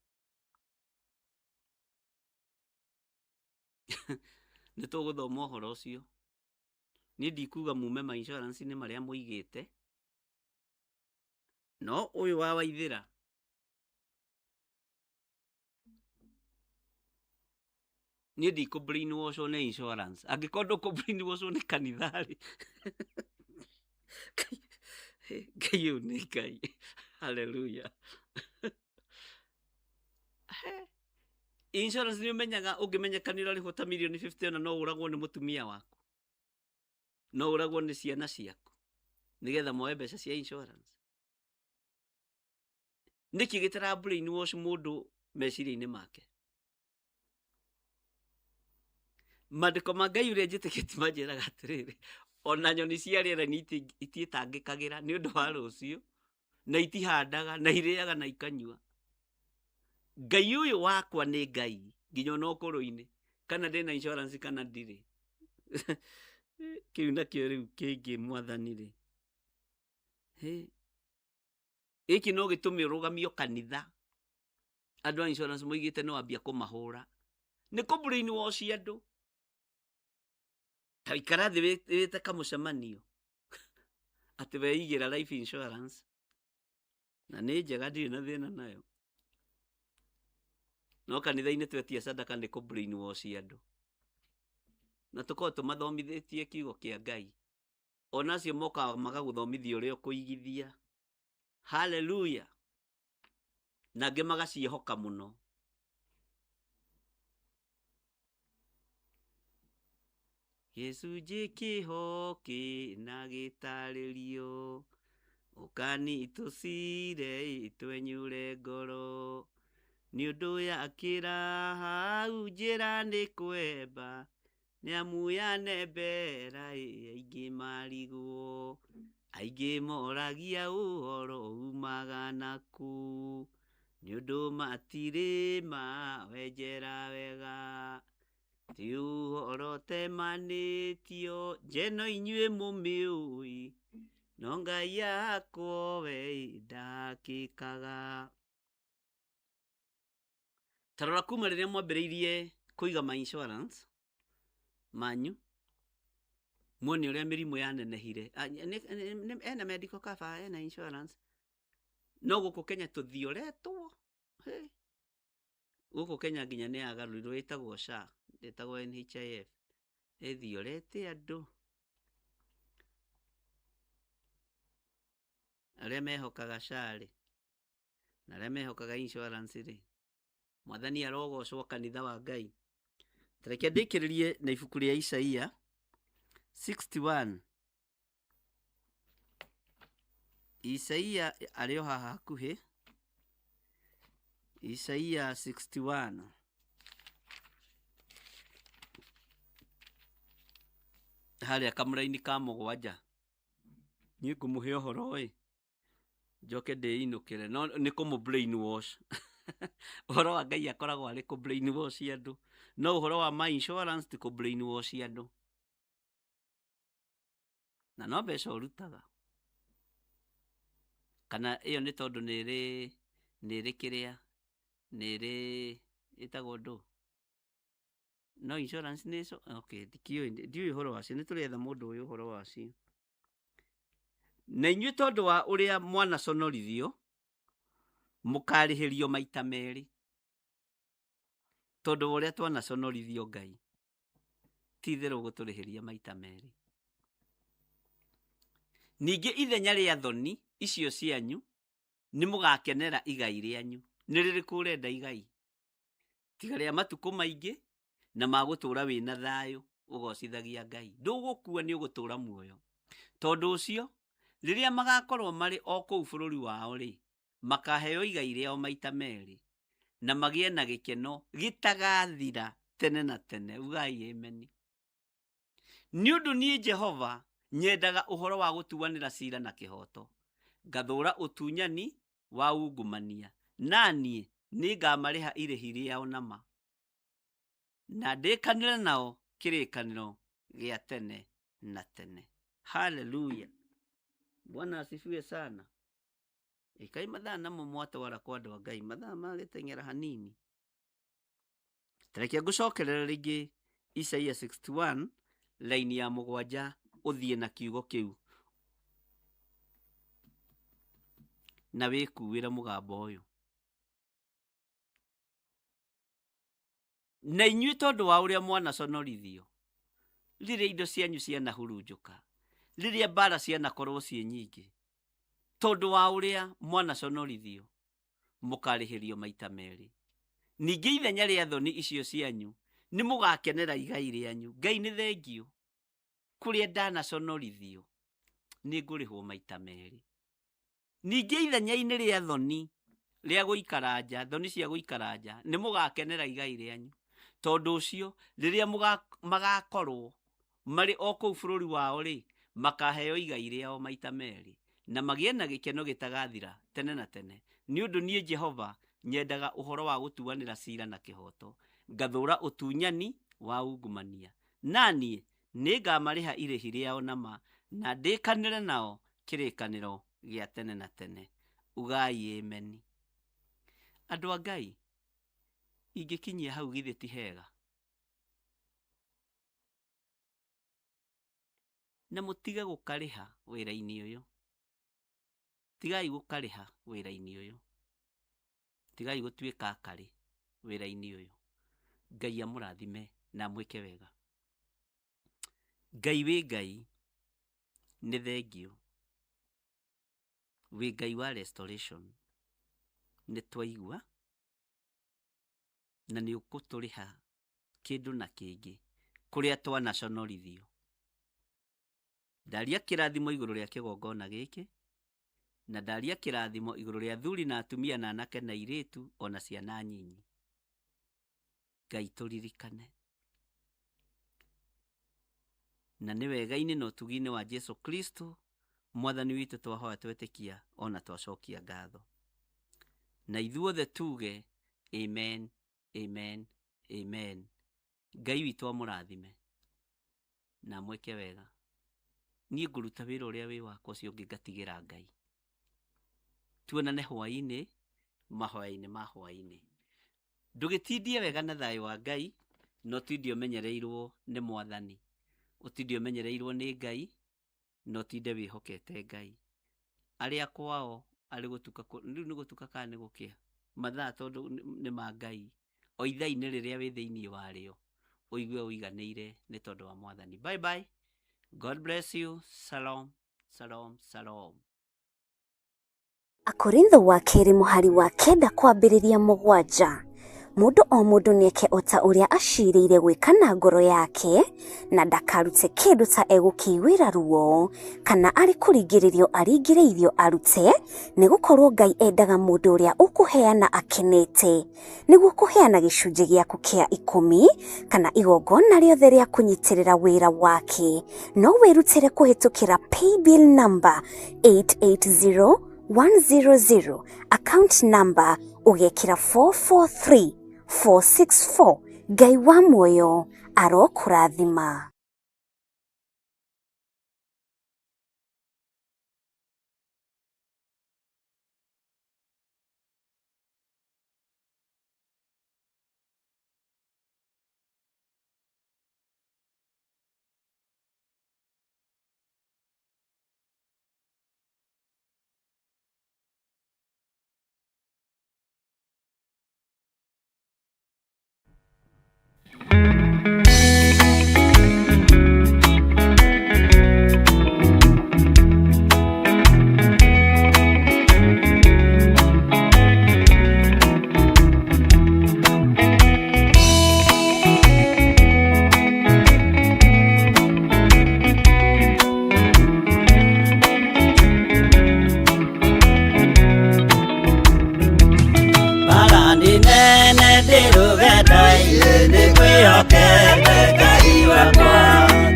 Nĩ tũgũthoma ũhoro ũcio. Niĩ ndikuga mume ma insurance-inĩ marĩa mũigĩte, no ũyũ wa Waithĩra Niĩ ndikũ brainwashwo nĩ insurance. Angĩkorwo ndũkũ brainwashwo nĩ kanitha rĩ, Ngai ũyũ nĩ Ngai. Haleluya. Insurance nĩ ũmenyaga ũngĩmenyeka nĩ ũrarĩhwo ta mirioni 50 ona no ũragwo nĩ mũtumia waku, no ũragwo nĩ ciana ciaku nĩgetha moe mbeca cia insurance. Nĩkĩ gĩtara brainwash mũndũ meciria-inĩ make? Mandĩko ma Ngai ũrĩa njĩtĩkĩtie manjĩraga atĩrĩrĩ, ona nyoni cia rĩera nĩ itiĩtangĩkagĩra nĩ ũndũ wa rũciũ, na itihandaga na irĩaga na ikanyua. Ngai ũyũ wakwa nĩ Ngai nginya ona ũkũrũ-inĩ, kana ndĩna insurance kana ndirĩ. Kĩu nakĩo rĩu kĩngĩ mwathani rĩ, gĩkĩ no gĩtũme ũrũgamio kanitha. Andũ a insurance moigĩte no ambia kũmahũra nĩ kũ brainwash andũ. Ta ikara thĩ wĩte kamũcemanio atĩ weigĩra life insurance na nĩ njega, ndirĩ na thĩna nayo, no kanitha-inĩ twetia sadaka nĩ kũ brainwash andũ, na tũkorwo tũmathomithĩtie kiugo kĩa Ngai. Ona acio mokaga magagũthomithia ũrĩa ũkũigithia. Haleluya. Na angĩ magaciĩhoka mũno. Gĩcunjĩ kĩho kĩna gĩtarĩrio, ũkani tũcire twenyure ngoro, nĩ ũndũ yakĩra hau njĩra nĩ kwemba, nĩ amu yanembera aingĩ marigwo, aingĩ moragia ũhoro umaga nakũ, nĩ ũndũ matirĩ mawenjera wega, ti ũhoro temanĩtio njeno inyuĩ mũmĩũĩ, no Ngai yakwa we ndakĩkaga. Ta rora kuma rĩrĩa mwambĩrĩirie kũiga ma insurance manyu, muone ũrĩa mĩrimũ yanenehire. Ena medical cover, ena insurance, no gũkũ Kenya tũthioretwo. Gũkũ Kenya nginya nĩ yagarũrirwo, ĩtagwo SHA, ndĩtagwo NHIF, ĩthiorete andũ arĩa mehokaga SHA rĩ, na arĩa mehokaga insurance rĩ. Mwathani arogocwo kanitha wa Ngai. Tareke ndĩkĩrĩrie na ibuku rĩa Isaia 61. Isaia arĩ o haha hakuhĩ. Isaia 61. Harĩa kamũraini ka mũgwanja. Niĩ ngũmũhe ũhoro ĩ, njoke ndĩinũkĩre, no nĩ kũmũ brainwash. Ũhoro wa Ngai akoragwo arĩ kũ brainwash andũ, no ũhoro wa ma insurance ti kũ brainwash andũ, na no mbeca ũrutaga. Kana ĩyo nĩ tondũ nĩ ĩrĩ kĩrĩa nĩ ĩrĩ ĩtagwo ndũ, no insurance nĩ okay, ndikĩũĩ, ndiũĩ ũhoro wacio, nĩ tũretha mũndũ ũyũ ũhoro wacio. Na inyuĩ tondũ wa ũrĩa mwanaconorithio, mũkarĩhĩrio maita merĩ. Tondũ wa ũrĩa twanaconorithio Ngai, ti itherũ gũtũrĩhĩria maita merĩ. Ningĩ ithenya rĩa thoni icio cianyu nĩ mũgakenera igai rĩanyu. Nĩ rĩrĩkũ ũrenda igai? Tiga rĩa matukũ maingĩ na ma gũtũũra wĩna thayũ ũgocithagia Ngai. Ndũgũkua, nĩ ũgũtũũra muoyo. Tondũ ũcio rĩrĩa magakorwo marĩ o kũu bũrũri wao rĩ, makaheo igai rĩao maita merĩ, na magĩe na gĩkeno gĩtagathira tene na tene. Ugai ameni. Nĩ ũndũ niĩ Jehova nyendaga ũhoro wa gũtuanĩra cira na kĩhooto, ngathũũra ũtunyani wa ungumania, na niĩ nĩngamarĩha irĩhi rĩao nama, na ndĩkanĩre nao kĩrĩkanĩro gĩa tene na tene. Haleluya. Bwana asifiwe sana. Ikai mathaa namo mwatwara kwa andũ a Ngai, mathaa magĩteng'era hanini. Tareke ngũcokerera rĩngĩ Isaia 61 laini ya mũgwanja, ũthiĩ na kiugo kĩu na wĩkuĩre mũgambo ũyũ. Na inyuĩ tondũ wa ũrĩa mwanaconorithio, rĩrĩa indo cianyu cianahurunjũka, rĩrĩa mbara cianakorwo ciĩ nyingĩ, tondũ wa ũrĩa mwanaconorithio, mũkarĩhĩrio maita merĩ. Ningĩ ithenya rĩa thoni icio cianyu, nĩ mũgakenera igai rĩanyu. Ngai nĩ thengiũ. Kũrĩa ndanaconorithio, nĩ ngũrĩhwo maita merĩ. Ningĩ ithenya-inĩ rĩa thoni rĩa gũikara nja, thoni cia gũikara nja, nĩ mũgakenera igai rĩanyu. Tondũ ũcio, rĩrĩa magakorwo marĩ o kũu bũrũri wao-rĩ, makaheo igai rĩao maita merĩ, na magĩe na gĩkeno gĩtagathira tene na tene. Nĩ ũndũ niĩ Jehova nyendaga ũhoro wa gũtuanĩra cira na kĩhooto, ngathũũra ũtunyani wa ungumania. Na niĩ nĩngamarĩha irĩhi rĩao na ma, na ndĩkanĩre nao kĩrĩkanĩro gĩa tene na tene. Ugai Ameni. Andũ a Ngai, ingĩkinyia hau githĩ ti hega? Na mũtige gũkarĩha wĩra-inĩ ũyũ. Tigai gũkarĩha wĩra-inĩ ũyũ. Tigai gũtuĩka akarĩ wĩra-inĩ ũyũ. Ngai amũrathime na amwĩke wega. Ngai wĩ Ngai, nĩ thengiũ. Wĩ Ngai wa restoration. Nĩ twaigua na nĩ ũkũtũrĩha kĩndũ na kĩngĩ kũrĩa twanaconorithio. Ndaria kĩrathimo igũrũ rĩa kĩgongona gĩkĩ, na ndaria kĩrathimo igũrũ rĩa athuri na atumia na anake na airĩtu ona ciana nyinyi. Ngai tũririkane. Na nĩ wega-inĩ na ũtugi-inĩ wa Jesu Kristo mwathani witũ twahoya twetĩkia ona twacokia ngatho. Na ithuothe tuge amen, amen, amen. Ngai witũ amũrathime na amwĩke wega. Niĩ ngũruta wĩra ũrĩa wĩ wakwa, ũcio ũngĩ ngatigĩra Ngai. Tuonane hwaĩ-inĩ, mahoya-inĩ ma hwaĩ-inĩ. Ndũgĩtindie wega na thayũ wa Ngai, na ũtinde ũmenyereirwo nĩ Mwathani, ũtinde ũmenyereirwo nĩ Ngai, na ũtinde wĩhokete Ngai. Arĩa kwao arĩ gũtuka, rĩu nĩ gũtuka kana nĩ gũkĩa, mathaa tondũ nĩ ma Ngai, o ithaa-inĩ rĩrĩa wĩ thĩinĩ warĩo, ũigue ũiganĩire nĩ tondũ wa Mwathani. Bye bye. God bless you. Shalom, shalom, shalom. Akorintho wa kerĩ mũhari wa kenda kwambĩrĩria mũgwanja. Mũndũ o mũndũ nĩeke o ta ũrĩa acirĩire gwĩka na ngoro yake, na ndakarute kĩndũ ta egũkĩiguĩra ruo, kana arĩ kũringĩrĩrio aringĩrĩirio arute, nĩ gũkorwo Ngai endaga mũndũ ũrĩa ũkũheana akenete. Nĩguo kũheana gĩcunjĩ gĩaku kĩa ikũmi kana igongona rĩothe rĩa kũnyitĩrĩra wĩra wake, no wĩrutĩre kũhĩtũkĩra paybill number 880100, account number ũgekĩra 443464. Ngai wa muoyo arokũrathima. Bara nene ndĩrũgenda-inĩ nĩ kwĩhokete Ngai wakwa,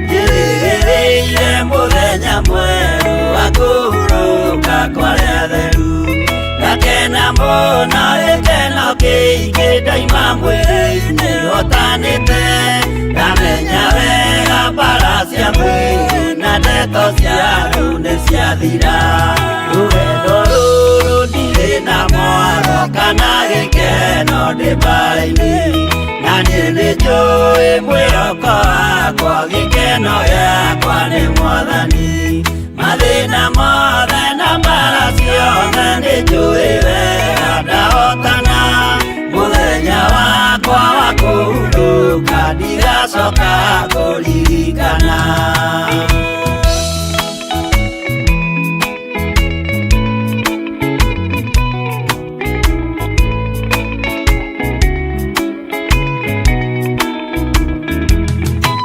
njĩrĩgĩrĩire mũthenya mwerũ wa kũhurũka kwa arĩa atheru. Ngakena mũno gĩkeno kĩingĩ ndaima mwĩrĩ-inĩ hotanĩte, ndamenya wega mbara cia mwĩrĩ na ndeto cia andũ nĩ ciathira. Rũgendo rũrũ ndirĩ na mwaro kana gĩkeno ndĩ mbara-inĩ, na niĩ nĩ njũĩ mwĩhoko wakwa gĩkeno gĩakwa nĩ Mwathani. Mathĩna mothe na mbara ciothe nĩ njũĩ wega ndahotana. Mũthenya Mũthenya wakwa wa kũhurũka ndigacoka kũririkana.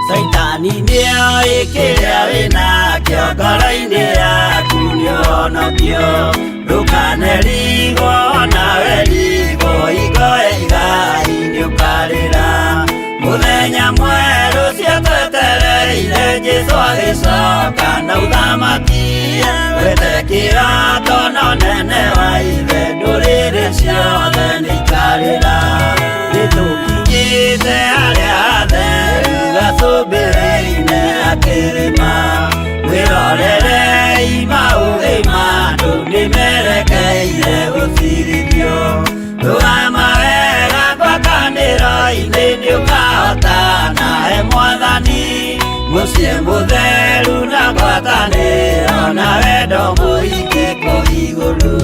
Caitani nĩoĩ kĩrĩa wĩnakĩo ngoro-inĩ yaku nĩũhonokio ndũkanerigwo nawe rigwo hingo ya igai nĩũkarĩra mũthenya mwerũ ciatwetereire Jesũ agĩcoka na ũthamaki wethe kĩrato na ũnene wa ithe ndũrĩrĩ ciothe nĩikarĩra nĩtũkinyĩte harĩa hatheru gacũmbĩrĩ-inĩ ya kĩrĩma mwĩrorerei maũthĩ ma andũ nĩmerekeire gũcirithio rũgama wega ngwatanĩro-inĩ nĩũkahotana he mwathani mũciĩ mũtheru na ngwatanĩro na wendo mũingĩ kũu igũrũ.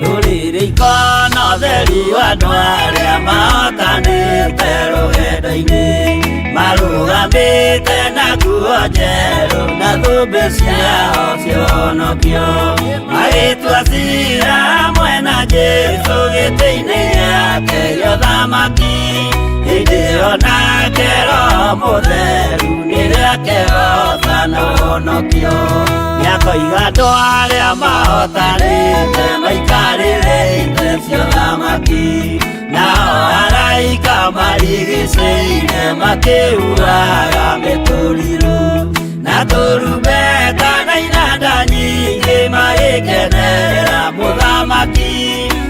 Rũrĩrĩ ikona ũtheri wa andũ arĩa mahotanĩte rũgendo-inĩ marũgamĩte na nguo njerũ na thũmbĩ ciao cionokio magĩtua cira hamwe na Jesũ gĩtĩ-inĩ gĩake gĩa ũthamaki hĩndĩ ĩyo nake Roho Mũtheru nĩrĩakehoca na ũhonokio nĩakoiga andũ arĩa mahotanĩte maikarĩre itĩ cia ũthamaki nao araika marigicĩire makĩhuhaga mĩtũrirũ na tũrumbeta na inanda nyingĩ magĩkenerera mũthamaki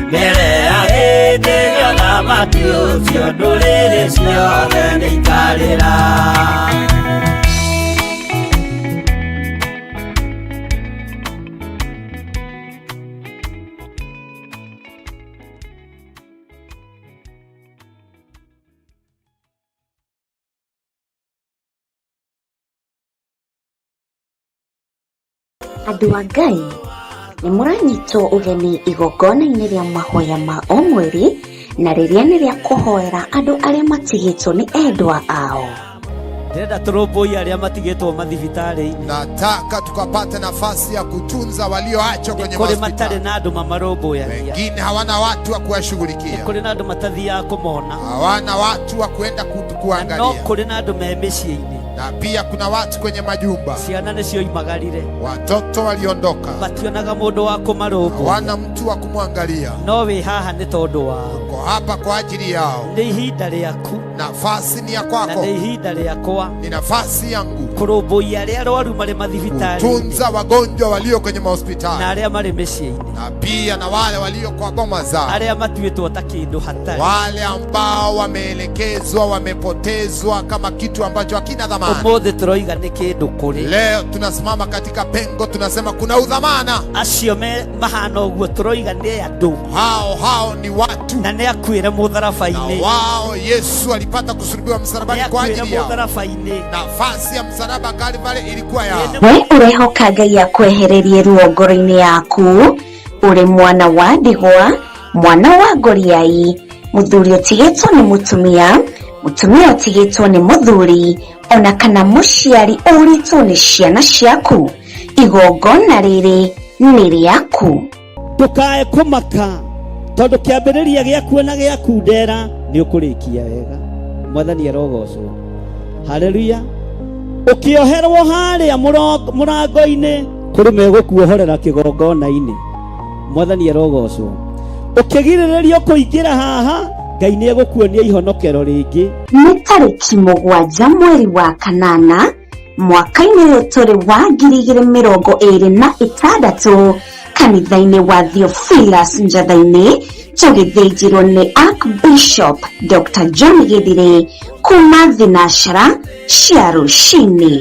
mbere ya gĩtĩ gĩa ũthamaki ũcio ndũrĩrĩ ciothe nĩikarĩra. Andũ a Ngai nĩ mũranyitwo ũgeni igongona-inĩ rĩa mahoya ma o mweri na rĩrĩa nĩ rĩa kũhoera andũ arĩa matigĩtwo nĩ endwa ao. Ndĩrenda tũrũmbũiye arĩa matigĩtwo mathibitarĩ-inĩ. Nataka tukapate nafasi ya kutunza walioachwa kwenye Kũrĩ matarĩ mahospitali. na andũ mamarũmbũyagia. Wengine hawana watu wa kuwashughulikia, Kũrĩ na andũ matathiaga kũmona. hawana watu wa kuenda No kuangalia, kũrĩ na andũ me mĩciĩ-inĩ. na pia kuna watu kwenye majumba, Ciana nĩcioimagarire. watoto waliondoka, Mationaga mũndũ wa kũmarũmbũiya. hawana mtu wa kumwangalia. No wĩ haha nĩ tondũ wao. Uko hapa kwa ajili yao. Nĩ ihinda rĩaku Nafasi ni ya na kwako, nĩ ihinda rĩakwa ni nafasi yangu kũrũmbũiya arĩa arwaru marĩ mathibitarĩ-inĩ kutunza wagonjwa walio kwenye na mahospitali arĩa marĩ mĩciĩ-inĩ, na pia na wale walio kwa boma zao, arĩa matuĩtwo ta kĩndũ hatarĩ. wale ambao wameelekezwa, wamepotezwa kama kitu ambacho hakina dhamana. Ũmũthĩ tũroiga nĩ kĩndũ kũrĩ Leo tunasimama katika pengo, tunasema kuna udhamana. acio me mahana ũguo tũroiga nĩ andũ Hao hao ni watu, na nĩ akuĩre na mũtharaba-inĩ, wao Yesu alipata kusulubiwa msalabani nĩ kwa akuĩre ajili yao. mũtharaba-inĩ. Nafasi ya msalaba Kalvari ilikuwa yao. We ũrehoka Ngai akwehererie ruo ngoro-inĩ yaku ũrĩ mwana wa ndigwa, mwana wa ngoriai, mũthuri ũtigĩtwo nĩ mũtumia, mũtumia ũtigĩtwo nĩ mũthuri, ona kana mũciari ũrĩtwo nĩ ciana ciaku. Igongona rĩrĩ nĩ rĩaku. Ndũkae kũmaka tondũ kĩambĩrĩria gĩaku na gĩaku ndera nĩ ũkũrĩkia wega. Mwathani arogocwo. Haleluya. Ũkĩoherwo harĩa mũrango-inĩ kũrĩ megũkuohorera kĩgongona-inĩ. Mwathani arogocwo. Ũkĩgirĩrĩrio kũingĩra haha Ngai nĩ egũkuonia ihonokero rĩngĩ. Nĩ tarĩki 7 mweri wa kanana mwaka-inĩ ũyũ tũrĩ wa 2026 kanitha-inĩ wa Theophilus Njatha-inĩ Tũgĩthĩnjirwo nĩ Archbishop Dr. John Gĩthirĩ kuma thinacara cia rũcinĩ.